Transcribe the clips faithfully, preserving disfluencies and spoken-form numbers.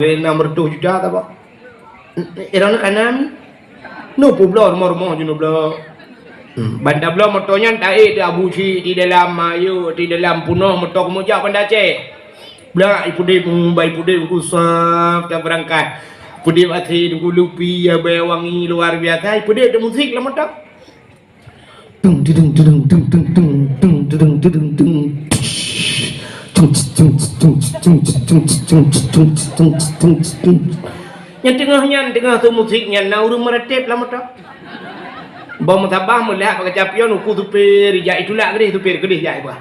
Lé enam reutôh juta ka ba. Irong na kanan. Nu peubloe rumoh-rumoh jinoe bloe. Hmm, ban tabloe moto nyan taék teuh Abu Syik di dalam, ayo, di dalam punoh moto keumeujak Banda Aceh. Blak ipudép, hmm, ba ipudép ku saf tabeurangkat. Pudép até ku lupi, ya, bèe wangi luar biasa. Ipudép teuh musik lam moto. Tung, tudung, tudung, tung, tung, tung, tung, tudung, tudung, tung. Nyang teungoh nyan, teungoh tu musik nyan, na ureueng meuratéb lam moto. Bak meutabah meulihat bak kaca pion, uku supir, jak itulak keudeh supir, keudeh jak iba.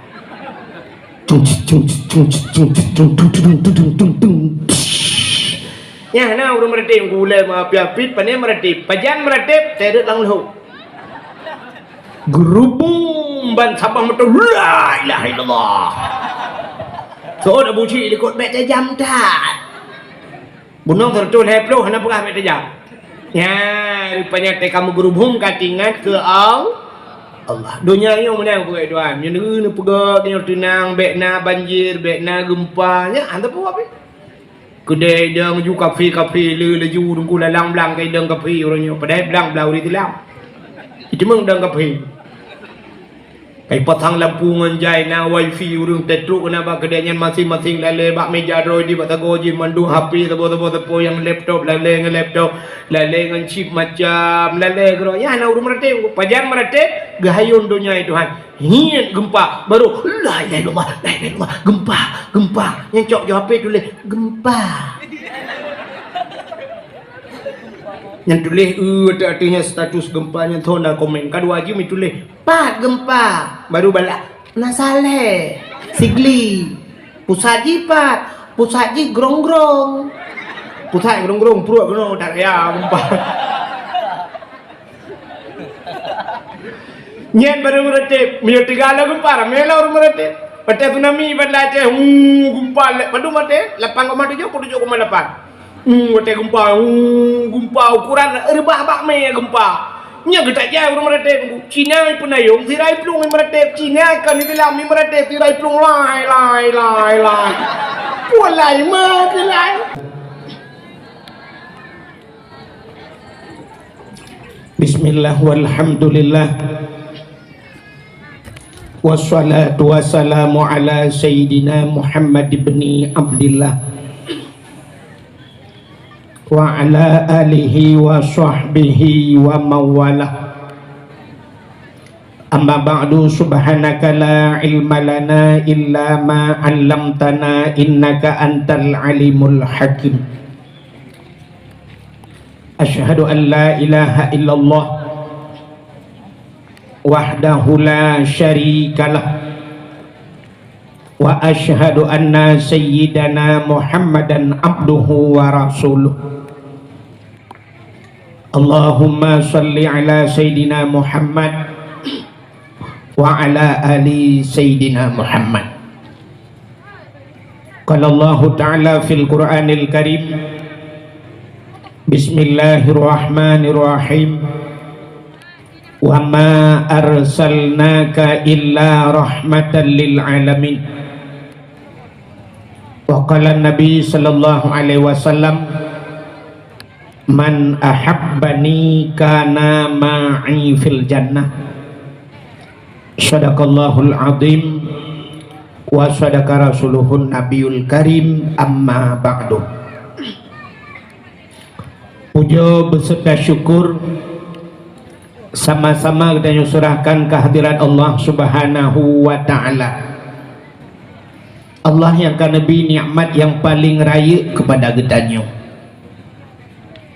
Tung, tung, tung. Nyan na ureueng meuratéb, gulèe meuapi-api, pane meuratéb, pajan meuratéb, teureut lam leuhô. Geurubung ban sabah moto, "La ilaha illallah." Seuôt Abu Syik likot, bèk tajam that. Bunoe seureutôh lhèe plôh hana peugah bèk tajam. Nyan, rupanya teuka meugeurubung ka teuingat keu Al-, Allah. Donya nyoe meunan peugah Tuhan. Nyoe neupeugah nyoe teunang, bèk na banjir, bèk na geumpa. Nyan, hana peue pih. Keudè idong ju kaphé-kaphé le laju teungku lalang blang keu idong kaphé uroe nyoe. Padahai blang blang ureueng Islam. Itu memang idong kaphé. Kai pasang lampu ngon jai na wifi ureueng teutrok na bak keudè nyan maséng-maséng lalè bak meja droe di bak sagoe jih mandum H P saboh-saboh sapo nyang laptop lalè ngon laptop lalè ngon chip macam lalè keudroe. Nyan na ureueng meuratéb, pajan meuratéb geuhayôn donya itu han. Hiet geumpa, baru, "La ilaha illallah, la ilaha illallah, geumpa, geumpa." Nyang cok jaweueb H P tuléh, "Geumpa." Nyang tuléh, eh, ateueh-ateueh nyan status geumpa nyan thon na komen. Kadua jih meutuléh, "Pat geumpa?" Baru balah, "Na Saleh, Sigli." "Pusat jih pat?" "Pusat jih Grong-Grong." Pusat Grong-Grong, pruet keunoe, tak payah geumpa. Nyan baru meuratéb, meunyoe teuga lom geumpa, ramé lom ureueng meuratéb. Watèe tsunami Banda Aceh, huu, geumpa lé-, padum watèe, lapan koma tujoh, tujoh koma lapan. Huu, watèe geumpa, huu, geumpa ukuran reubah bak mè geumpa. Nyan geutajak ureueng meuratéb, Cina peunayong, sira iplueng meuratéb, Cina kon Islam meuratéb, sira iplueng, lai, lai, lai, lai. Walai ma, lai. Bismillah, walhamdulillah. Wassalatu wassalamu ala sayyidina Muhammad ibni Abdillah wa ala alihi wa sahbihi wa mawalah. Amma ba'du, subhanaka la ilma lana illa ma 'allamtana innaka antal alimul hakim. Asyhadu an la ilaha illallah wahdahu la syarikalah, wa asyhadu anna sayyidana Muhammadan abduhu wa rasuluh. Allahumma shalli ala sayyidina Muhammad wa ala ali sayyidina Muhammad. Qala Allahu ta'ala fil Qur'anil Karim, bismillahirrahmanirrahim. Wa ma arsalnaka illa rahmatan lil alamin. Wa qala Nabi sallallahu alaihi wasallam, "Man ahabbani kana ma'i fil jannah." Shadaqallahul azim wa shadaqa rasuluhun nabiyul karim, amma ba'du. Puja beserta syukur sama-sama geutanyoe serahkan kehadirat Allah Subhanahu wa Ta'ala. Allah nyang ka neubri nikmat nyang paleng rayeuk keupada geutanyoe.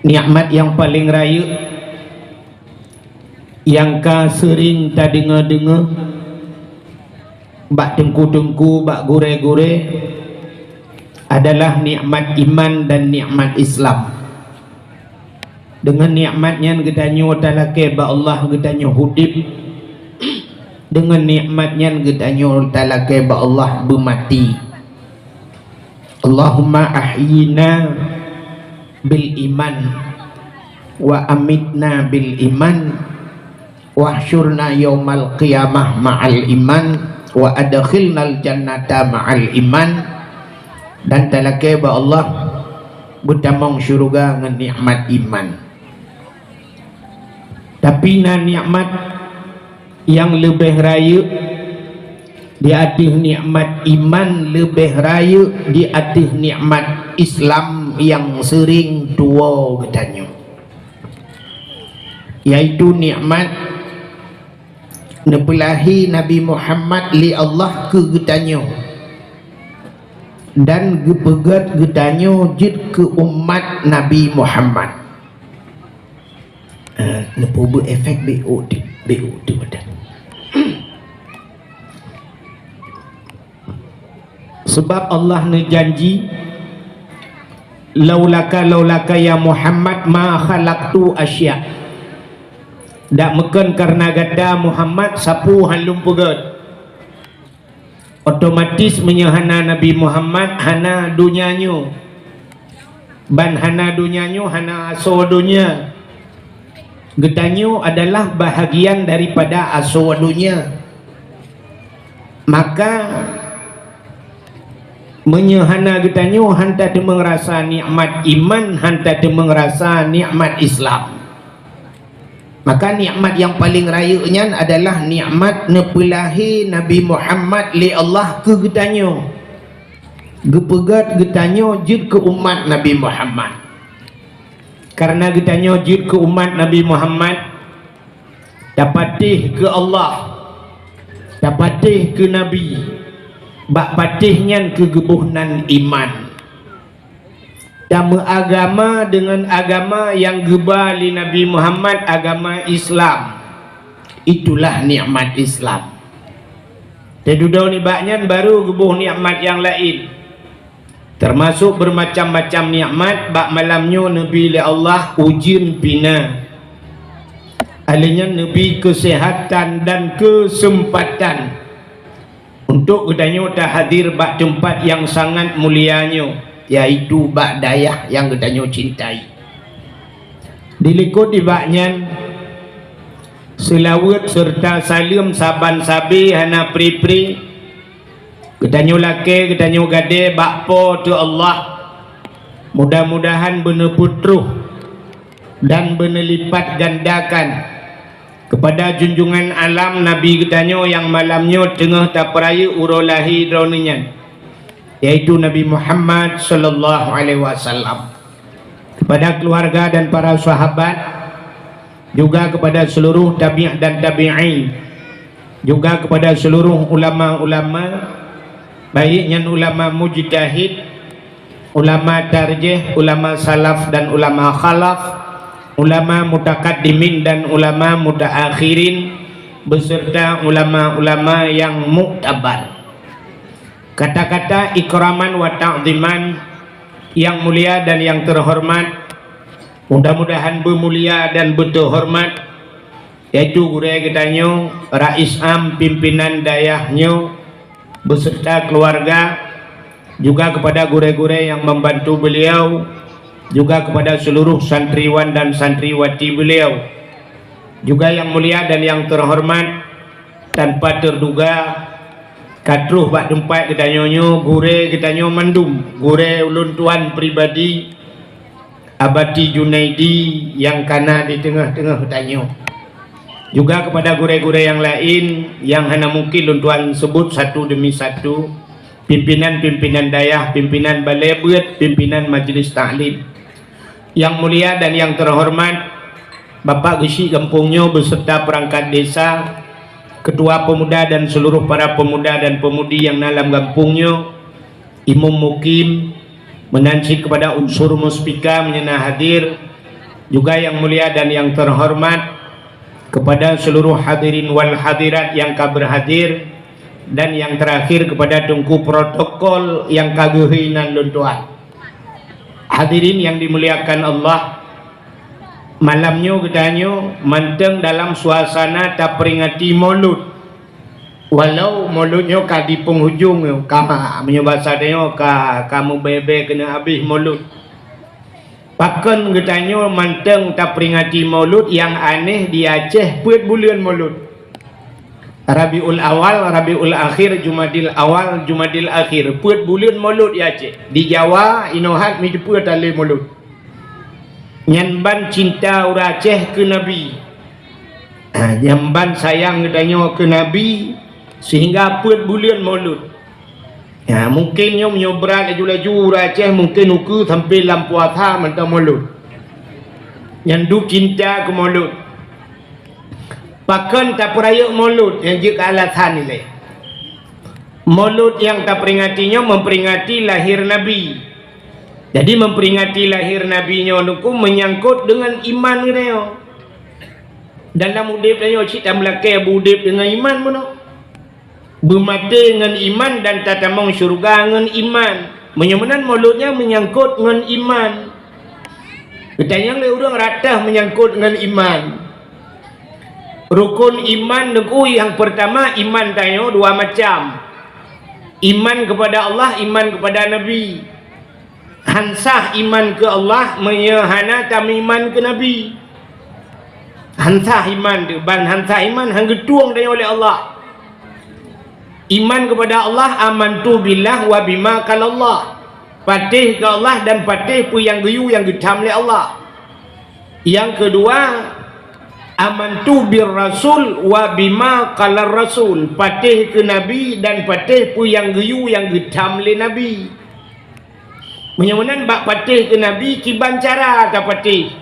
Nikmat nyang paleng rayeuk nyang ka seuring tadeungoe-deungoe bak teungku-teungku, bak gurée-gurée, adalah nikmat iman dan nikmat Islam. Deungon nikmat nyan geutanyoe talakée bak Allah geutanyoe udeb. Deungon nikmat nyan geutanyoe talakée bak Allah beumaté. Allahumma ahyina bil iman, wa amitna bil iman, wahsyurna yaumal qiyamah ma'al iman, wa adkhilnal jannata ma'al iman. Dan talakée bak Allah, beutamong syeuruga ngon nikmat iman. Tapi na nikmat nyang leubeh rayeuk di ateueh nikmat iman, leubeh rayeuk di ateueh nikmat Islam nyang seuring tuwoe geutanyoe, yaitu nikmat neupeulahé Nabi Muhammad lé Allah keu geutanyoe dan geupeugét geutanyoe jeuet keu umat Nabi Muhammad. Eh, neupeubuet efek B O T, B O T badan. Sebab Allah neujanji, "Laulaka, laulaka ya Muhammad ma khalaqtu asya." Dak meukon kareuna gata Muhammad sapeue han lôn peugét. Otomatis meunyoe hana Nabi Muhammad, hana donya nyoe. Ban hana donya nyoe, hana asoe donya. Geutanyoe adalah bahagian daripada asoe donya. Maka, meunyoe hana geutanyoe, han tateumeung rasa nikmat iman, han tateumeung rasa nikmat Islam. Maka nikmat nyang paleng rayeuk nyan adalah nikmat neupeulahé Nabi Muhammad lé Allah keu geutanyoe. Geupeugét geutanyoe jeuet keu umat Nabi Muhammad. Kareuna geutanyoe jeuet keu umat Nabi Muhammad, tapatéh keu Allah, tapatéh keu Nabi, bak patéh nyan keu geuboh nan iman. Tameuagama deungon agama nyang geuba lé Nabi Muhammad, agama Islam. Itulah nikmat Islam. Teududoe nibak nyan baru geuboh nikmat nyang laén, teumasok beureumacam-macam nikmat. Bak malam nyoe neubi lé Allah ujeuen pih na. Alheuh nyan neubi keuseuhatan dan keuseumpatan untuk geutanyoe tahadir bak teumpat nyang sangat mulia nyoe, yaitu bak dayah nyang geutanyoe cintai. Dilikot nibak nyan, seulaweuet seureuta saleuem saban sabe hana pri-pri geutanyoe lakée, geutanyoe gadée bak Po teu Allah. Mudah-mudahan beuneupeutroh dan beuneulipat gandakan keupada junjungan alam Nabi geutanyoe nyang malam nyoe teungoh tapeurayeuk uroe lahé droeneuh nyan, yaitu Nabi Muhammad sallallahu alaihi wasallam, keupada keuluwarga dan para sahabat, juga keupada seuluruh tabi' dan tabi'in, juga keupada seuluruh ulama-ulama, baik nyan ulama mujtahid, ulama tarjih, ulama salaf dan ulama khalaf, ulama mutakaddimin dan ulama mutaakhirin, beserta ulama-ulama nyang muktabar. Kata-kata ikraman wa ta'ziman, yang mulia dan yang terhormat, mudah-mudahan beumulia dan beuteuhormat, yaitu gurée geutanyoe, Rais Am pimpinan dayah nyoe, beserta keluarga, juga kepada gurée-gurée yang membantu beliau, juga kepada seluruh santriwan dan santriwati beliau, juga yang mulia dan yang terhormat, tanpa terduga, ka troh bak teumpat geutanyoe nyoe, gurée geutanyoe mandum, gurée ulôn tuan pribadi, Abati Junaidi nyang kana di teungoh-teungoh tanyoe. Juga kepada gurée-gurée nyang laén nyang hana mungkin lôn tuan sebut satu demi satu, pimpinan-pimpinan dayah, pimpinan balée beuet, pimpinan majlis taklim. Yang mulia dan yang terhormat, Bapak Geuchik gampông nyoe beserta perangkat desa, ketua pemuda dan seluruh para pemuda dan pemudi nyang na lam gampông nyoe, Imum Mukim, meunan cit kepada unsur muspika meunyoe na hadir, juga yang mulia dan yang terhormat, kepada seluruh hadirin wal hadirat nyang ka berhadir, dan yang terakhir kepada teungku protokol nyang ka geuhôi nan lôn tuan. Hadirin yang dimuliakan Allah, malam nyoe geutanyoe mantong dalam suasana taperingati Maulud. Walau Maulud nyoe ka di penghujung nyoe, ka, meunyoe basa tanyoe ka, ka meubée-bée keuneuk habéh Maulud. Pakon geutanyoe mantong taperingati Maulud nyang aneh di Aceh peuet buleuen Maulud? Rabiul Awal, Rabiul Akhir, Jumadil Awal, Jumadil Akhir. Peuet buleuen Molot di Aceh. Di Jawa, inoe hat mi teupeue tali Molot. Nyan ban cinta ureuëng Aceh keu Nabi. Ha, nyan ban sayang geutanyoe keu Nabi, sehingga peuet buleuen Molot. Ya, mungkin nyoe, meunyoe brat laju-laju ureuëng Aceh, mungkin ukeue sampoe lam puasa mantong Molot. Nyan dub cinta keu Molot. Pakon tapeurayeuk Molot? Nyang jeuet keu alasan ilée. Molot nyang taperingati nyoe memperingati lahir Nabi. Jadi, memperingati lahir Nabi nyoe Teungku menyangkot deungon iman geutanyoe. Dalam udeb tanyoe cit tameulakée beu udeb deungon iman bunoe. Beumaté ngon iman dan tatamong syeuruga ngon iman. Meunyoe meunan Molot nyan menyangkot ngon iman. Geutanyong lé ureuëng rata menyangkot ngon iman. Rukon iman Teungku nyang peurtama, iman tanyoe dua macam. Iman keupada Allah, iman keupada Nabi. Han sah iman keu Allah meunyoe hana tameuiman keu Nabi. Han sah iman teuh, ban han sah iman han geutueng tanyoe lé Allah. Iman keupada Allah, amantu billah wa bima qalallah. Patéh keu Allah dan patéh peue nyang geuyue nyang geutham lé Allah. Nyang keudua, amantu bir rasul wa bima qalar rasul. Patéh keu Nabi dan patéh peue nyang geuyue nyang geutham lé Nabi. Meunyoe meunan bak patéh keu Nabi, kiban cara tapatéh.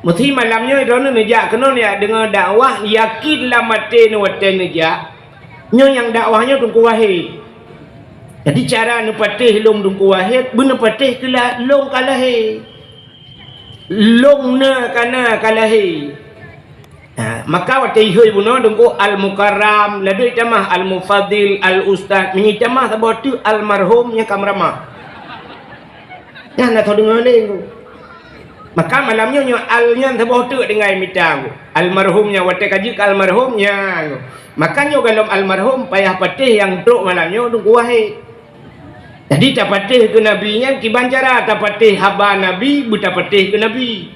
Meusi malam nyoe droeneuh neujak keunoe neujak deungoe dakwah, yakin lam até neuh watée neujak, nyoe nyang dakwah nyoe Teungku Wahé. Jadi cara neupatéh lôn Teungku Wahé, beuneupatéh keu la-, lôn ka lahé. Lôn na ka na ka lahé. Ha, maka watée ihôi bunoe Teungku Al-Mukarram, ladui tamah Al-Mufadil, Al-Ustaz, meunyoe tamah saboh teuk Almarhum nyang ka meuramah. Nyan na tho deungoe lé Teungku. Maka malam nyoe, nyoe al nyan saboh teuk tinggai mita Teungku. Almarhum nyan watée ka jeuet keu almarhum nyan Teungku. Maka nyoe golom almarhum payah patéh nyang trok malam nyoe Teungku Wahé. Jadi tapatéh keu Nabi nyan kiban cara tapatéh haba Nabi, beutapatéh keu Nabi.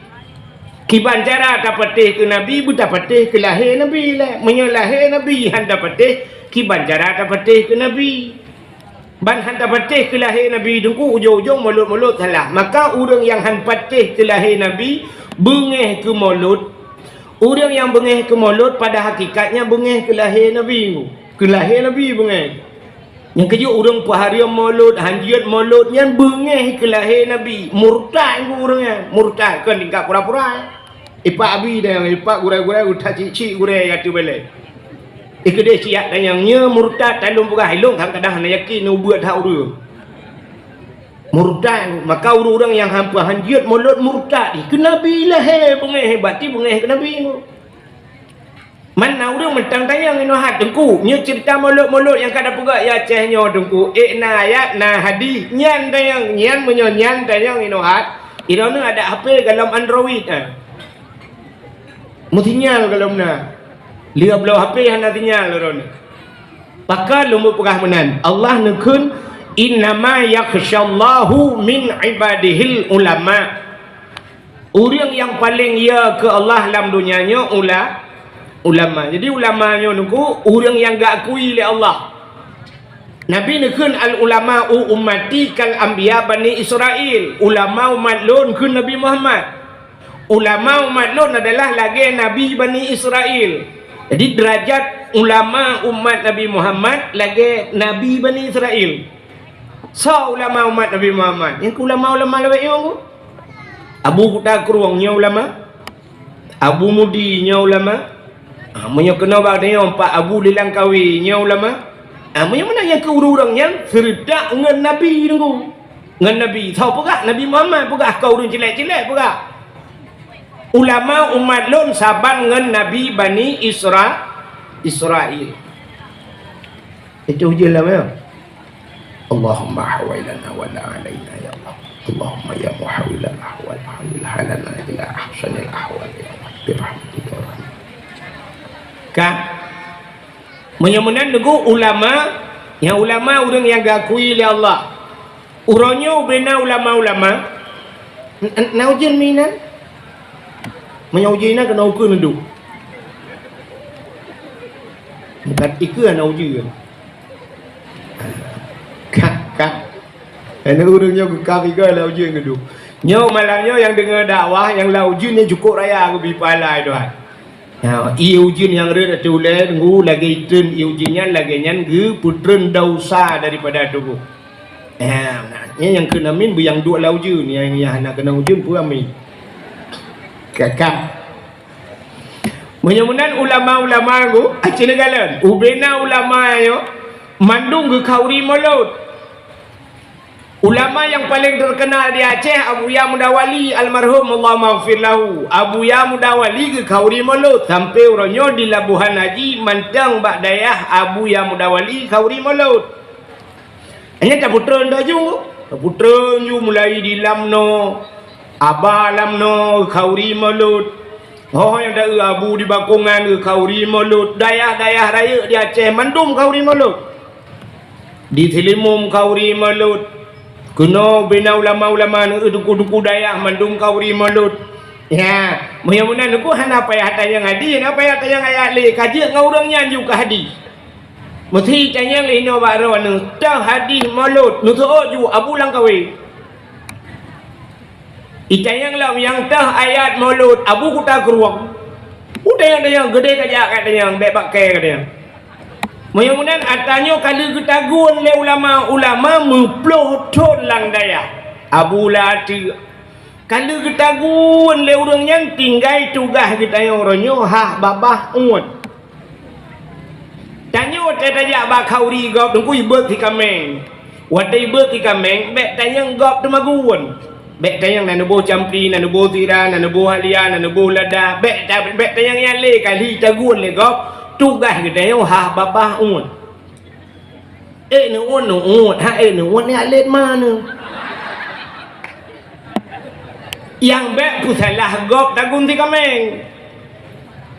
Kiban cara tapatéh keu Nabi, beutapatéh keu lahé Nabi lé. Meunyoe lahé Nabi han tapatéh, kiban cara tapatéh keu Nabi. Ban han tapatéh keu lahé Nabi Teungku, ujong-ujong Molot-Molot salah. Maka ureuëng nyang han patéh keu lahé Nabi, beungéh keu Molot. Ureuëng nyang beungéh keu Molot pada hakikatnya beungéh keu lahé Nabi Teungku. Keu lahé Nabi beungéh. Nyang keujeuet ureuëng peuhareuem Molot, han jeuet Molot nyan beungéh keu lahé Nabi. Murtad Teungku ureuëng nyan. Murtad kon tingkat pura-pura. Ipak abi deh, ipak gurée-gurée, utak cik-cik gurée ateueh balée. Ikeudeh siat tanyong nyoe murtad, talôn peugah ilôn kadang-kadang hana yakin neubuet that ureuëng. Murtad, maka ureuëng-ureuëng nyang hampa han jeuet Molot murtad. Keu Nabi lahé beungéh, berarti beungéh keu Nabi. Man na ureuëng mantong tanyong inoe hat Teungku, nyoe ceurita Molot-Molot nyang ka tapeugah ya Aceh nyoe Teungku, ék na ayat, na hadih, nyan tanyong, nyan meunyoe nyan tanyong inoe hat, droeneuh adak H P golom Android, ha. Meusinyal golom na. Lheueh bloe H P hana sinyal droeneuh. Pakon lôn peugah meunan? Allah neukheun, "Innama yakhsyallaha min ibadihil ulama." Ureuëng nyang paleng ya keu Allah lam donya nyoe ula-, ulama. Jadi ulama nyoe Teungku, ureuëng nyang geuakui lé Allah. Nabi neukheun, "Al ulama'u ummati kal anbiya bani Israil." Ulama umat lôn kheun Nabi Muhammad. Ulama umat lôn adalah lagée nabi Bani Israel. Jadi, deurajat ulama umat Nabi Muhammad lagée nabi Bani Israel. Soe ulama umat Nabi Muhammad? Nyang keu ulama-ulama lawét nyoe. Abu Kuta Krueng nyoe ulama? Abu Mudi nyoe ulama? Ah, meunyoe keunoe bak tanyoe, Pak Abu Lilangkawi nyoe ulama? Ah, meunyoe meunan nyang keu ureuëng-ureuëng nyan seureutak ngon Nabi Teungku. Ngon Nabi. Soe peugah? Nabi Muhammad peugah, kon ureuëng cilék-cilék peugah. Ulama umat lôn saban ngon Nabi Bani Isra-, Israel. Itu ujian lama ya. Allahumma hawilana wa la alaina ya Allah. Allahumma ya muhawilal ahwal hawil halana ila ahsanil ahwal ya Allah. Birahmatika ya Allah. Ka? Meunyoe meunan Teungku ulama, nyang ulama ureuëng nyang geuakui lé Allah. Uroe nyoe ubena ulama-ulama, n-, n-, na ujeuen meunan? Meunyoe ujeuen inan keunoe ukeue neuduek. Bukan ikeu hana ujeuen. Ka, ka. Hana ureueng nyoe geukam ikeu hana ujeuen geudong. Nyoe malam nyoe nyang deungoe dakwah nyang lam ujeuen nyoe cukôp raya geubi pahala, tuan. Nah, ié ujeuen nyang rhot ateueh ulèe teungku lagèe itreun ié ujeuen nyan, lagèe nyan geupeutreun desya daripada tuboh. Eh, nah, nyan nyang kheun amin beu nyang duek lam ujeuen, nyang, nyang hana keunong ujeuen peue amin. Ka, ka. Meunyoe meunan ulama-ulama nyoe, aci neukalon, ubena ulama nyoe mandum geukhauri mulod. Ulama nyang paleng teukeunal di Aceh, Abuya Mudawali almarhum, Allahumma ghfir lahu. Abuya Mudawali geukhauri mulod, sampoe uroe nyoe di Labuhan Haji mantong bak dayah Abuya Mudawali khauri mulod. Hanya tapeutreun dah ju, tapeutreun ju mulai di Lamno, Aba Lamno geukhauri mulod. Ho nyang da-eu Abu di Bakongan geukhauri mulod. Dayah-dayah rayeuk di Aceh mandum khauri mulod. Di Silimum khauri mulod. Keunoe bina ulama-ulama neu teungku-teungku dayah mandum khauri mulod. Ya, meunyoe meunan teungku hana payah tanyong hadih, hana payah tanyong ayat lé. Ka jeuet ngon ureueng nyan ju keu hadih. Meusi tanyong lé inoe bak droeneuh, toh hadih mulod, neuseuôt ju Abu Langkawe. Itanyong lom nyang toh ayat mulod, Abu Kuta Krueng. Utanyong-tanyong, geudeh kajak katanyong, bèk bak kèe katanyong. Meunyoe meunan atra nyoe ka lheueh geutagun lé ulama-ulama meuploh thon lam dayah. Abu Lati. Ka lheueh geutagun lé ureueng nyan tinggai tugaih geutanyoe uroe nyoe hah babah uet. Tanyoe watèe tajak bak khauri gob teungku ibeuet sikameng. Watèe ibeuet sikameng, bèk tanyong gob teumagun. Bèk tanyong na neuboh campli, na neuboh sira, na neuboh halia, na neuboh lada. Bèk ta-, bèk tanyong nyan lé, ka lheueh tagun lé gob, tugaih geutanyoe hah babah uet. Eh, neuuet, neuuet. Ha, eh, neuuet ni alet ma neu. Nyang bèk peusalah gob tagun sikameng.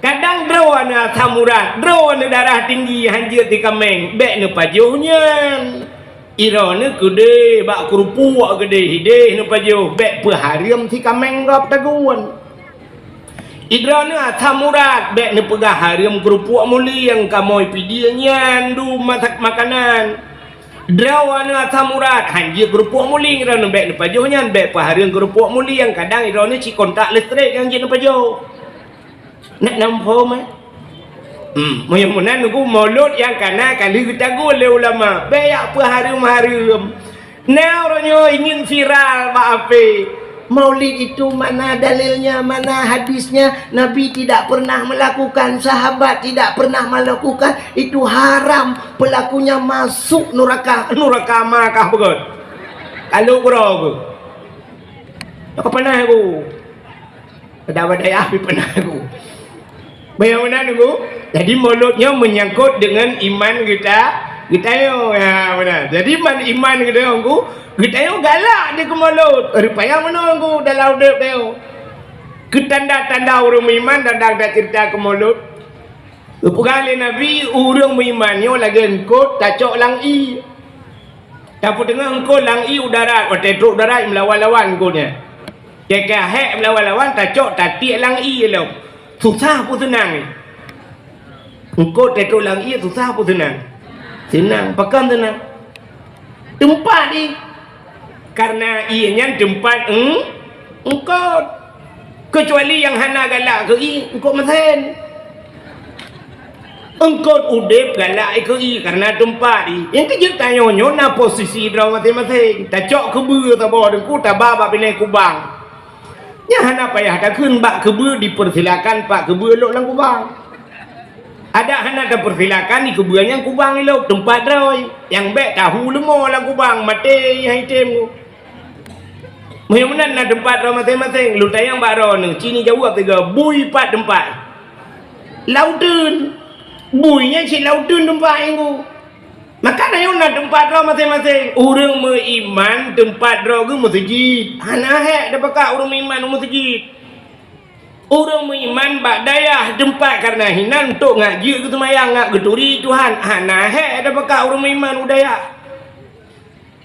Kadang droeneuh asam urat, droeneuh darah tinggi hanjeuet sikameng, bèk neupajoh nyan. Droeneuh keudeh bak keurupuk keudeh hideh neupajoh, bèk peuhareuem sikameng gob tagun. Droeneuh asam urat, bèk neupeugah hareuem keurupuk mulieng, kamoe pidie nyan dum masak makanan. Droeneuh asam urat, hanjeuet keurupuk mulieng, droeneuh bèk neupajoh nyan, bèk peuhareuem keurupuk mulieng, kadang droeneuh cit kontak listrik nyang jeuet neupajoh. Nak namphom, eh? Hmm, meunyoe meunan nunggu mulod nyang kana ka lheueh geutagun lé ulama, bèk jak peuhareuem-hareuem. Na uroe nyoe ingin viral bak H P. Maulid itu mana dalilnya, mana hadisnya? Nabi tidak pernah melakukan, sahabat tidak pernah melakukan. Itu haram, pelakunya masuk neraka, neraka Makkah begot. Kalau bro aku. Apa pernah aku? Pada dayah pih pernah aku. Bayang meunan, Teungku. Jadi, mulod nyoe meunyangkot deungon iman geuta-, geutanyoe. Ha, meunan. Jadi, man iman geutanyoe, Teungku, geutanyoe galak di keu mulod. Rupaya meunoe, Teungku, dalam udép tanyoe. Keu tanda-tanda ureueng meuiman, tanda geuta ceurita keu mulod. Geupeugah lé Nabi, ureueng meuiman nyoe lagèe eungkôt tacok lam ié. Tapeuteungoh eungkôt lam ié u darat, watèe trok u darat meulawan-lawan eungkôt nyan. Teuka hék meulawan-lawan, tacok tatiek lam ié lom. Susah peue seunang nyan? Eungkôt teutrok lam ié susah peue seunang? Seunang, pakon seunang? Teumpat jih. Kareuna ié nyan teumpat eung-, eungkôt. Keucuali nyang hana galak keu ié, eungkôt meusen. Eungkôt udép galak keu ié kareuna teumpat jih. Nyang keujeuet tanyoe nyoe na posisi droe maséng-maséng. Tacok keubeue saboh Teungku taba bak binéh kubang. Nyan hana payah takheun bak keubeue dipersilakan pat keubeue lhok lam kubang. Adak hana tapersilakan di keubeue nyang kubang ilok teumpat droe. Nyang bèk tahu leumo lam kubang maté hai tem. Meunyoe meunan na teumpat droe maséng-maséng, lôn tanyong bak droeneuh, ci neujaweueb sigoe, bui pat teumpat? Lam uteuen. Bui nyan cit lam uteuen teumpat nyan ku. Maka na nyoe na teumpat droe maséng-maséng. Ureueng meuiman teumpat droe geuh meuseujid. Hana hék tapeugah ureueng meuiman u meuseujid. Ureueng meuiman bak dayah teumpat kareuna hinan untuk ngat jeuet geuseumayang, ngat geuturi Tuhan. Hana hék tapeugah ureueng meuiman u dayah.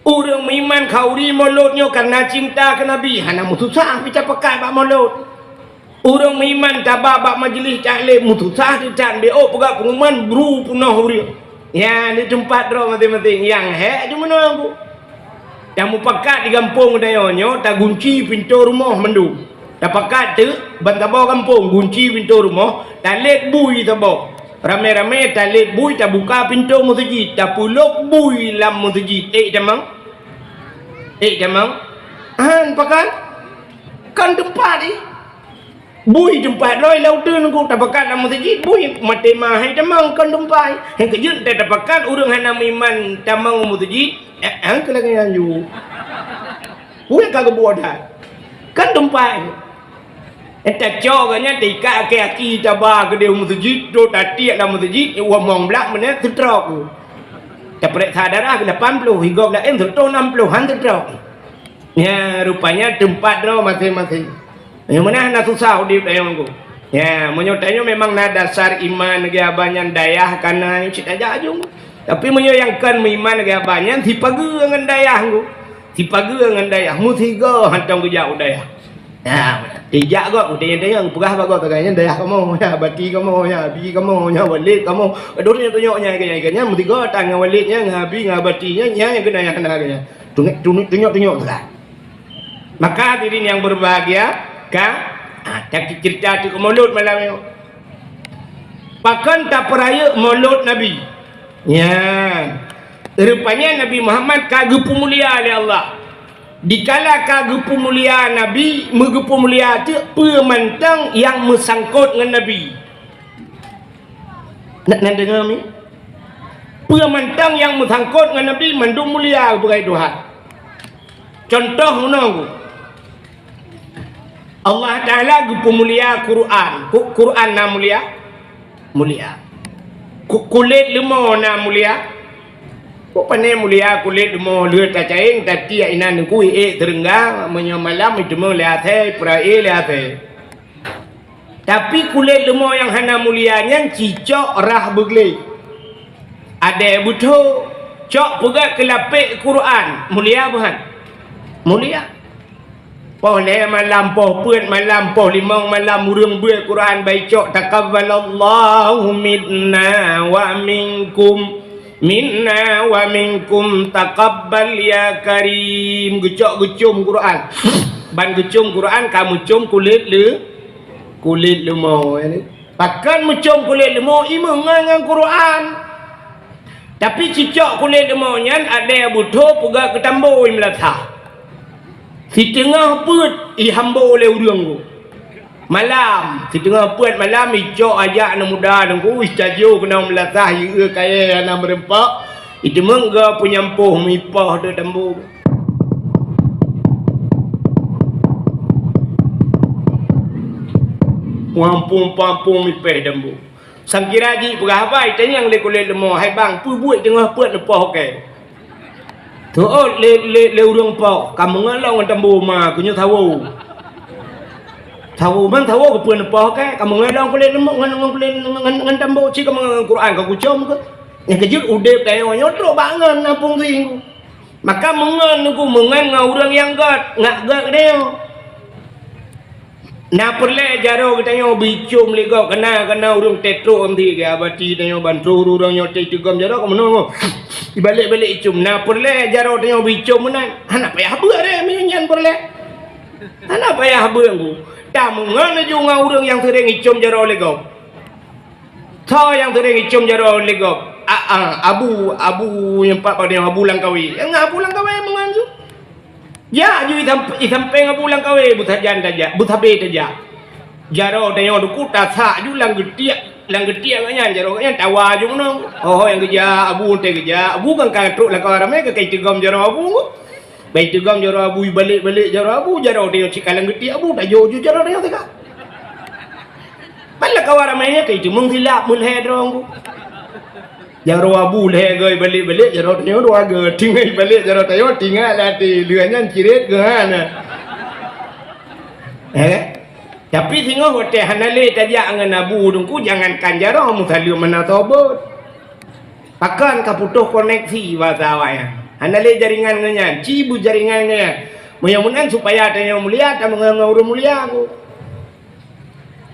Ureueng meuiman khauri mulod nyoe kareuna cinta keu Nabi, hana meususah pih tapeugah bak mulod. Ureuëng meuiman taba bak majlis taklim meususah teutan, bék peugah pengumuman bru peunoh ureuëng. Nyan di teumpat droe maséng-maséng, nyang hék di meunoe ku. Tamupakat di gampông tanyoe nyoe tagunci pintoe rumoh mandum. Tapakat teuk ban saboh gampông gunci pintoe rumoh, talét bui saboh. Ramé-ramé talét bui, tabuka pintoe meuseujid, tapeulok bui lam meuseujid. Ék tamong? Ék tamong? Han pakat? Kon teumpat jih. Bui teumpat lôi lam uteuen ku, tapakat lam meuseujid, bui maté ma hai tamong kon teumpat. Nyang keujeuet tatapakat ureuëng hana meuiman tamong meuseujid, eh, eh, keu lagée nyan ju. Ulée ka geubuet that. Kan teumpat. Eh, tacok geuh nyan taikat aki-aki taba keudeh meuseujid, trok tatiek lam meuseujid, eh, wamong blak meunan seutrok. Tapeuriksa darah lapan ploh, higob laén seratus enam puluh, han seutrok. Nya, rupanya teumpat droe maséng-maséng. Nyang meunan na susah udeb dayang ku. Ya, meunyoe tanyoe memang na dasar iman lagée abah nyan dayah kana nyang cit tajak aju. Tapi meunyoe nyang kon meuiman lagée abah nyan sipageue ngon dayah ku. Sipageue ngon dayah, meusigoe hantom geujak u dayah. Ya, tijak gob, tanyong-tanyong, peugah bak gob, "Tagai nyan dayah kamoe, ya, bati kamoe, ya, abi kamoe, ya, walét kamoe." Aduh, tanyong-tanyong nyan, nyan, nyan, meusigoe tan ngon walét nyan, ngon abi, ngon bati nyan, nyan, nyan keunan nyan hana keunan. Tunyok, tunyok, tunyok, tunyok, tunyok. Maka hadirin yang berbahagia, ka, ah, tak cerita tu ke Maulud malam ni. Pakon tapeurayeuk Maulud Nabi? Nyan. Rupanya Nabi Muhammad ka geupeumulia lé Allah. Dikala ka geupeumulia Nabi, meugeupeumulia teuk peue mantong nyang meusangkot ngon Nabi. Nak na deungoe mi? Peue mantong nyang meusangkot ngon Nabi mandum mulia beugai Tuhan. Contoh meunoe, Allah Taala geupeumulia Quran. Ku-, Quran na mulia? Mulia. Ku-, kulét leumo na mulia? Ku pane mulia kulét leumo, lheueh tacayeng, tatiek inan teungku, ék teurenggang, meunyoe malam iteumé lé asèe, peurae lé asèe. Tapi kulét leumo nyang hana mulia nyan cicok rhah beugleh. Adèe beutho, cok peugét keu lapék Quran, mulia beuhan? Mulia. Poh lhèe malam, poh peuet malam, poh limong malam ureueng beuet Quran baicok, "Taqabbalallahu minna wa minkum, minna wa minkum taqabbal ya karim." Geucok geucom Quran. Ban geucom Quran ka meucom kulét leu-, kulét leumo, ya ni. Pakon meucom kulét leumo, imeung ngon, ngon Quran. Tapi cicok kulét leumo nyan adèe beutho peugah keu tambo i meulasah. Siteungoh peuet ihambo lé ureueng ku. Malam, siteungoh peuet malam icok ajak aneuk muda teungku, istajo keunoe meulasah, ieu kayèe hana meureumpok, iteumeung geu peunyampôh mipoh deuek tambo. Puang-puang, puang-puang mipèh dambong. Sangkira jih peugah haba, itanyong lé kulét leumo, "Hai bang, peue buet teungoh peuet neupoh kèe?" Teuôt lé, lé, lé ureueng poh, "Ka meungon lôn ngon tambo ma, keu nyoe sawo." Sawo, "Man sawo keupeue neupoh kèe? Ka meungon lôn kulét leumo ngon, ngon kulét, ngon, ngon tambo, ci ka meungon Quran ka kucom keuh." Nyang keujeuet udép tanyoe nyoe trok bak ngon na fungsi. Maka meungon teungku, meungon ngon ureueng nyang gèt, ngat gèt geutanyoe. Na peureulèe jaroe geutanyoe bicom lé gob, kana, kana ureueng teutrok meuti geuabati tanyoe ban troh ureueng nyoe teuh iteugom jaroe ka meunoe. Ibalek-balek icom, na peureulèe jaroe tanyoe bicom meunan. Hana payah beuet deh meunyoe nyan peureulèe. Hana payah beuet teungku. Tameungon laju ngon ureueng nyang seuréng icom jaroe lé gob. Soe nyang seuréng icom jaroe lé gob? A, a, Abu, Abu nyang pat padang Abu Langkawi. Nyang Abu Langkawi meungon ju. Jak ju i samp-, i sampéng Abu Langkawi, beusajan tajak, beusabé tajak. Jaroe tanyoe teungku tasak ju lam geutiek, lam geutiek gobnyan, jaroe gobnyan tawa ju meunoe. Ho, ho nyang geujak Abu, teuh geujak Abu kan ka trok lam kawan ramé ka, ka iteugom jaroe Abu. Ban iteugom jaroe Abu, ibalek-balek jaroe Abu, jaroe tanyoe cit ka lam geutiek Abu, tajok ju jaroe tanyoe teuka. Ban lam kawan ramé nyan ka iteumeung silap meulhèe droe teungku. Jaroe Abu lhèe goe ibalek-balek, jaroe tanyoe dua goe. Tinggai ibalek jaroe tanyoe, tinggai lam até. Lheueh nyan cirét keuh hana. Eh? Tapi singoh watèe hana lé tajak ngon Abu teungku, jangankan jaroe, meusaleuem hana sobot. Pakon ka putôh koneksi basa awaknyan. Hana lé jaringan ngon nyan, ci beujaringan ngon nyan. Meunyoe meunan supaya tanyoe mulia, tameungon ngon ureueng mulia ku.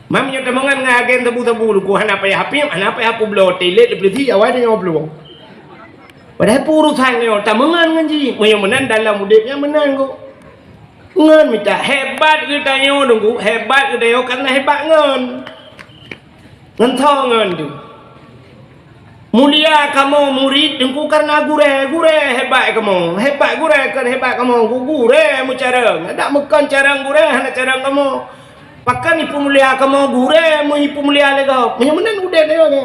Mam nyoe tameungon ngon agen sabu-sabu, luku hana payah hapieb, hana payah peubloe, telet di polisi, awai tanyoe peuleueh. Padahai peue urusan nyoe tameungon ngon jih, meunyoe meunan dalam udeb nyan meunan kok. Ngon mita hebat geutanyoe Teungku, hebat geutanyoe karena hebat ngon. Ngon tho ngon tu. Mulia kamoe murit Teungku karena gurée, gurée hebat kamoe. Hebat gurée kon hebat kamoe, gu-, gurée meucarong. Adak meukon carong gurée hana carong kamoe. Pakon ipeumulia kamoe gurée meu ipeumulia lé gob. Meunyoe meunan udeb nyoe.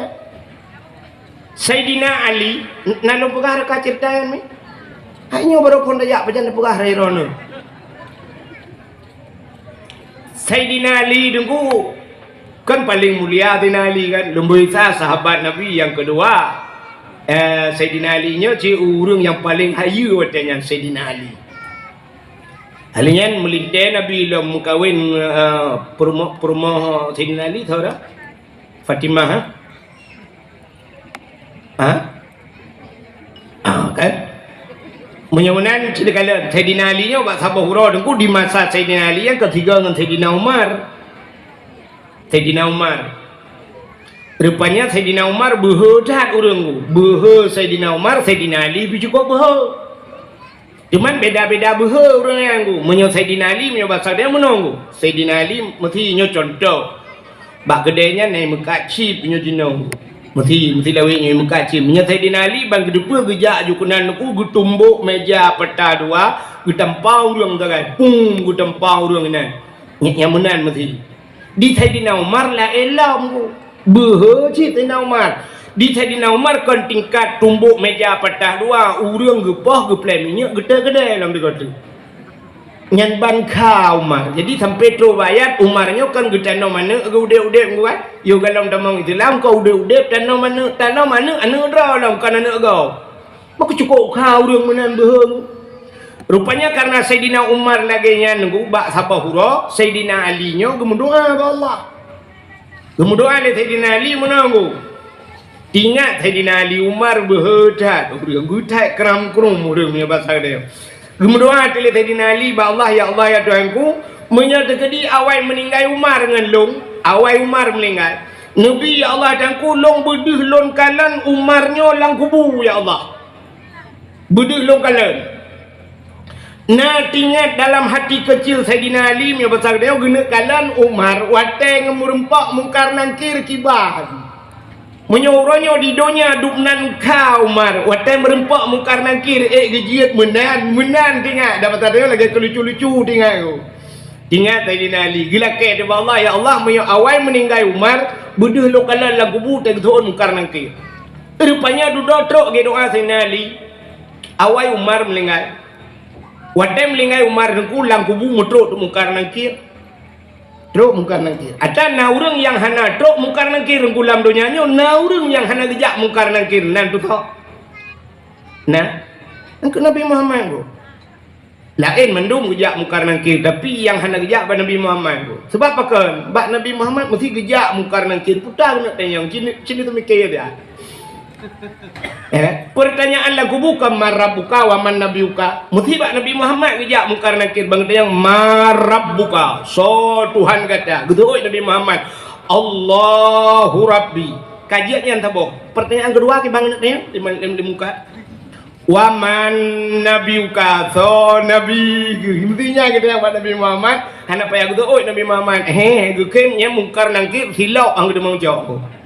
Saidina Ali, na lôn peugah reuka ceurita nyan mi? Hai nyoe barô phon tajak pajan tapeugah rai droeneuh. Saidina Ali Teungku kan paleng mulia Saidina Ali kan, lumboi sa sahabat Nabi nyang keudua. Eh, Saidina Ali nyoe cit ureuëng nyang paleng hayeue watée nyan Saidina Ali. Hal nyan meulintée Nabi lom meukawen, eh, peurumoh, peurumoh Saidina Ali, saudara? Fatimah, ha? Ha? Ah, kan? Meunyoe meunan, cit kalon Saidina Ali nyoe bak saboh uroe Teungku di masa Saidina Ali nyang keusigoe ngon Saidina Umar. Saidina Umar. Rupanya Saidina Umar beuhe that ureuëng tu. Beuhe Saidina Umar, Saidina Ali pih cukôp beuhe. Cuman beda-beda beuhe ureuëng nyan ku. Meunyoe Saidina Ali, meunyoe basa dia meunoe ku. Saidina Ali meusi nyoe contoh. Bak keudée nyan na meukat chip nyoe jinoe ku. Meusi, meusi lawét nyoe meukat chip. Meunyoe Saidina Ali ban geuteupeue geujak aju keunan ku geutumbok meja patah dua, geutampa ureuëng sagai. Pum, geutampa ureuëng inan. Nyang meunan meusi. Di Saidina Umar laén lom ku. Beuhe cit Saidina Umar. Di Saidina Umar kon tingkat tumbok meja patah dua, ureuëng geupoh geupleh minyeuk geuteuk keudée lom digoe teuk. Nyan ban kha Umar. Jadi sampai trok bak ayat Umar nyoe kon geutanom aneuëk geu udeb-udeb ngon. Yo galom tamong Islam kon udeb-udeb tanom aneuëk, tanom aneuëk, aneuëk droe lom kon aneuëk gob. Maka cukôp kha ureuëng meunan beuhe. Rupanya karena Saidina Umar lagée nyan nunggu bak saboh uroe, Saidina Ali nyoe geumeudoa bak Allah. Geumeudoa lé Saidina Ali meunoe ku. Ingat Saidina Ali Umar beuhe that, ureuëng geuthai kram-krum ureuëng meunyoe basa dia. Geumeudoa lé Saidina Ali bak Allah, "Ya Allah, ya Tuhanku, meunyoe teukeudi awai meuninggai Umar ngon lôn, awai Umar meuninggai, neubi ya Allah Tuhanku, lôn beudeuh lôn kalon Umar nyoe lam kubu ya Allah." Beudeuh lôn kalon. Na teuingat dalam hati keucil Saidina Ali meunyoe basa geutanyoe geuneuk kalon Umar watée ngon meureumpok Mungkar Nangkir kiban. Meunyoe uroe nyoe di donya dubnan kha Umar watée meureumpok Mungkar Nangkir ék geujeuet meunan, meunan teuingat. Dan basa geutanyoe lagée keu lucu-lucu teuingat ku. Teuingat Saidina Ali geulakée teuh bak Allah, "Ya Allah, meunyoe awai meuninggai Umar, beudeuh lôn kalon lam kubu teuh geuseuôt Mungkar Nangkir." Rupanya dudoe trok geudoa Saidina Ali. Awai Umar meulinggai. Watée meulinggai Umar teungku lam kubu meutrok Mungkar Nangkir. Trok Mungkar Nangkir. Ata na ureuëng nyang hana trok Mungkar Nangkir teungku lam donya nyoe, na ureuëng nyang hana geujak Mungkar Nangkir nan tutoe. Nah, engkau Nabi Muhammad tu. Laén mandum geujak Mungkar Nangkir, tapi nyang hana geujak bak Nabi Muhammad tu. Sebab pakon? Bak Nabi Muhammad mesti geujak Mungkar Nangkir. Puta keuneuk tanyong, cini, cini teumiké dia. Eh, pertanyaan lam kubu kan man rabbuka wa man nabiyuka. Mesti bak Nabi Muhammad geujak Mungkar Nangkir ban geutanyong man rabbuka, soe Tuhan gata. Geuteuôt Nabi Muhammad, Allahu Rabbi. Kajian nyan saboh. Pertanyaan keudua kiban keuneuk tanyong di, di, di muka. Wa man nabiyuka, soe nabi keuh? Mesti nyan geutanyong bak Nabi Muhammad, hana payah geuteuôt Nabi Muhammad. Heh, geukheun nyan Mungkar Nangkir silop ang geuteumeung cok.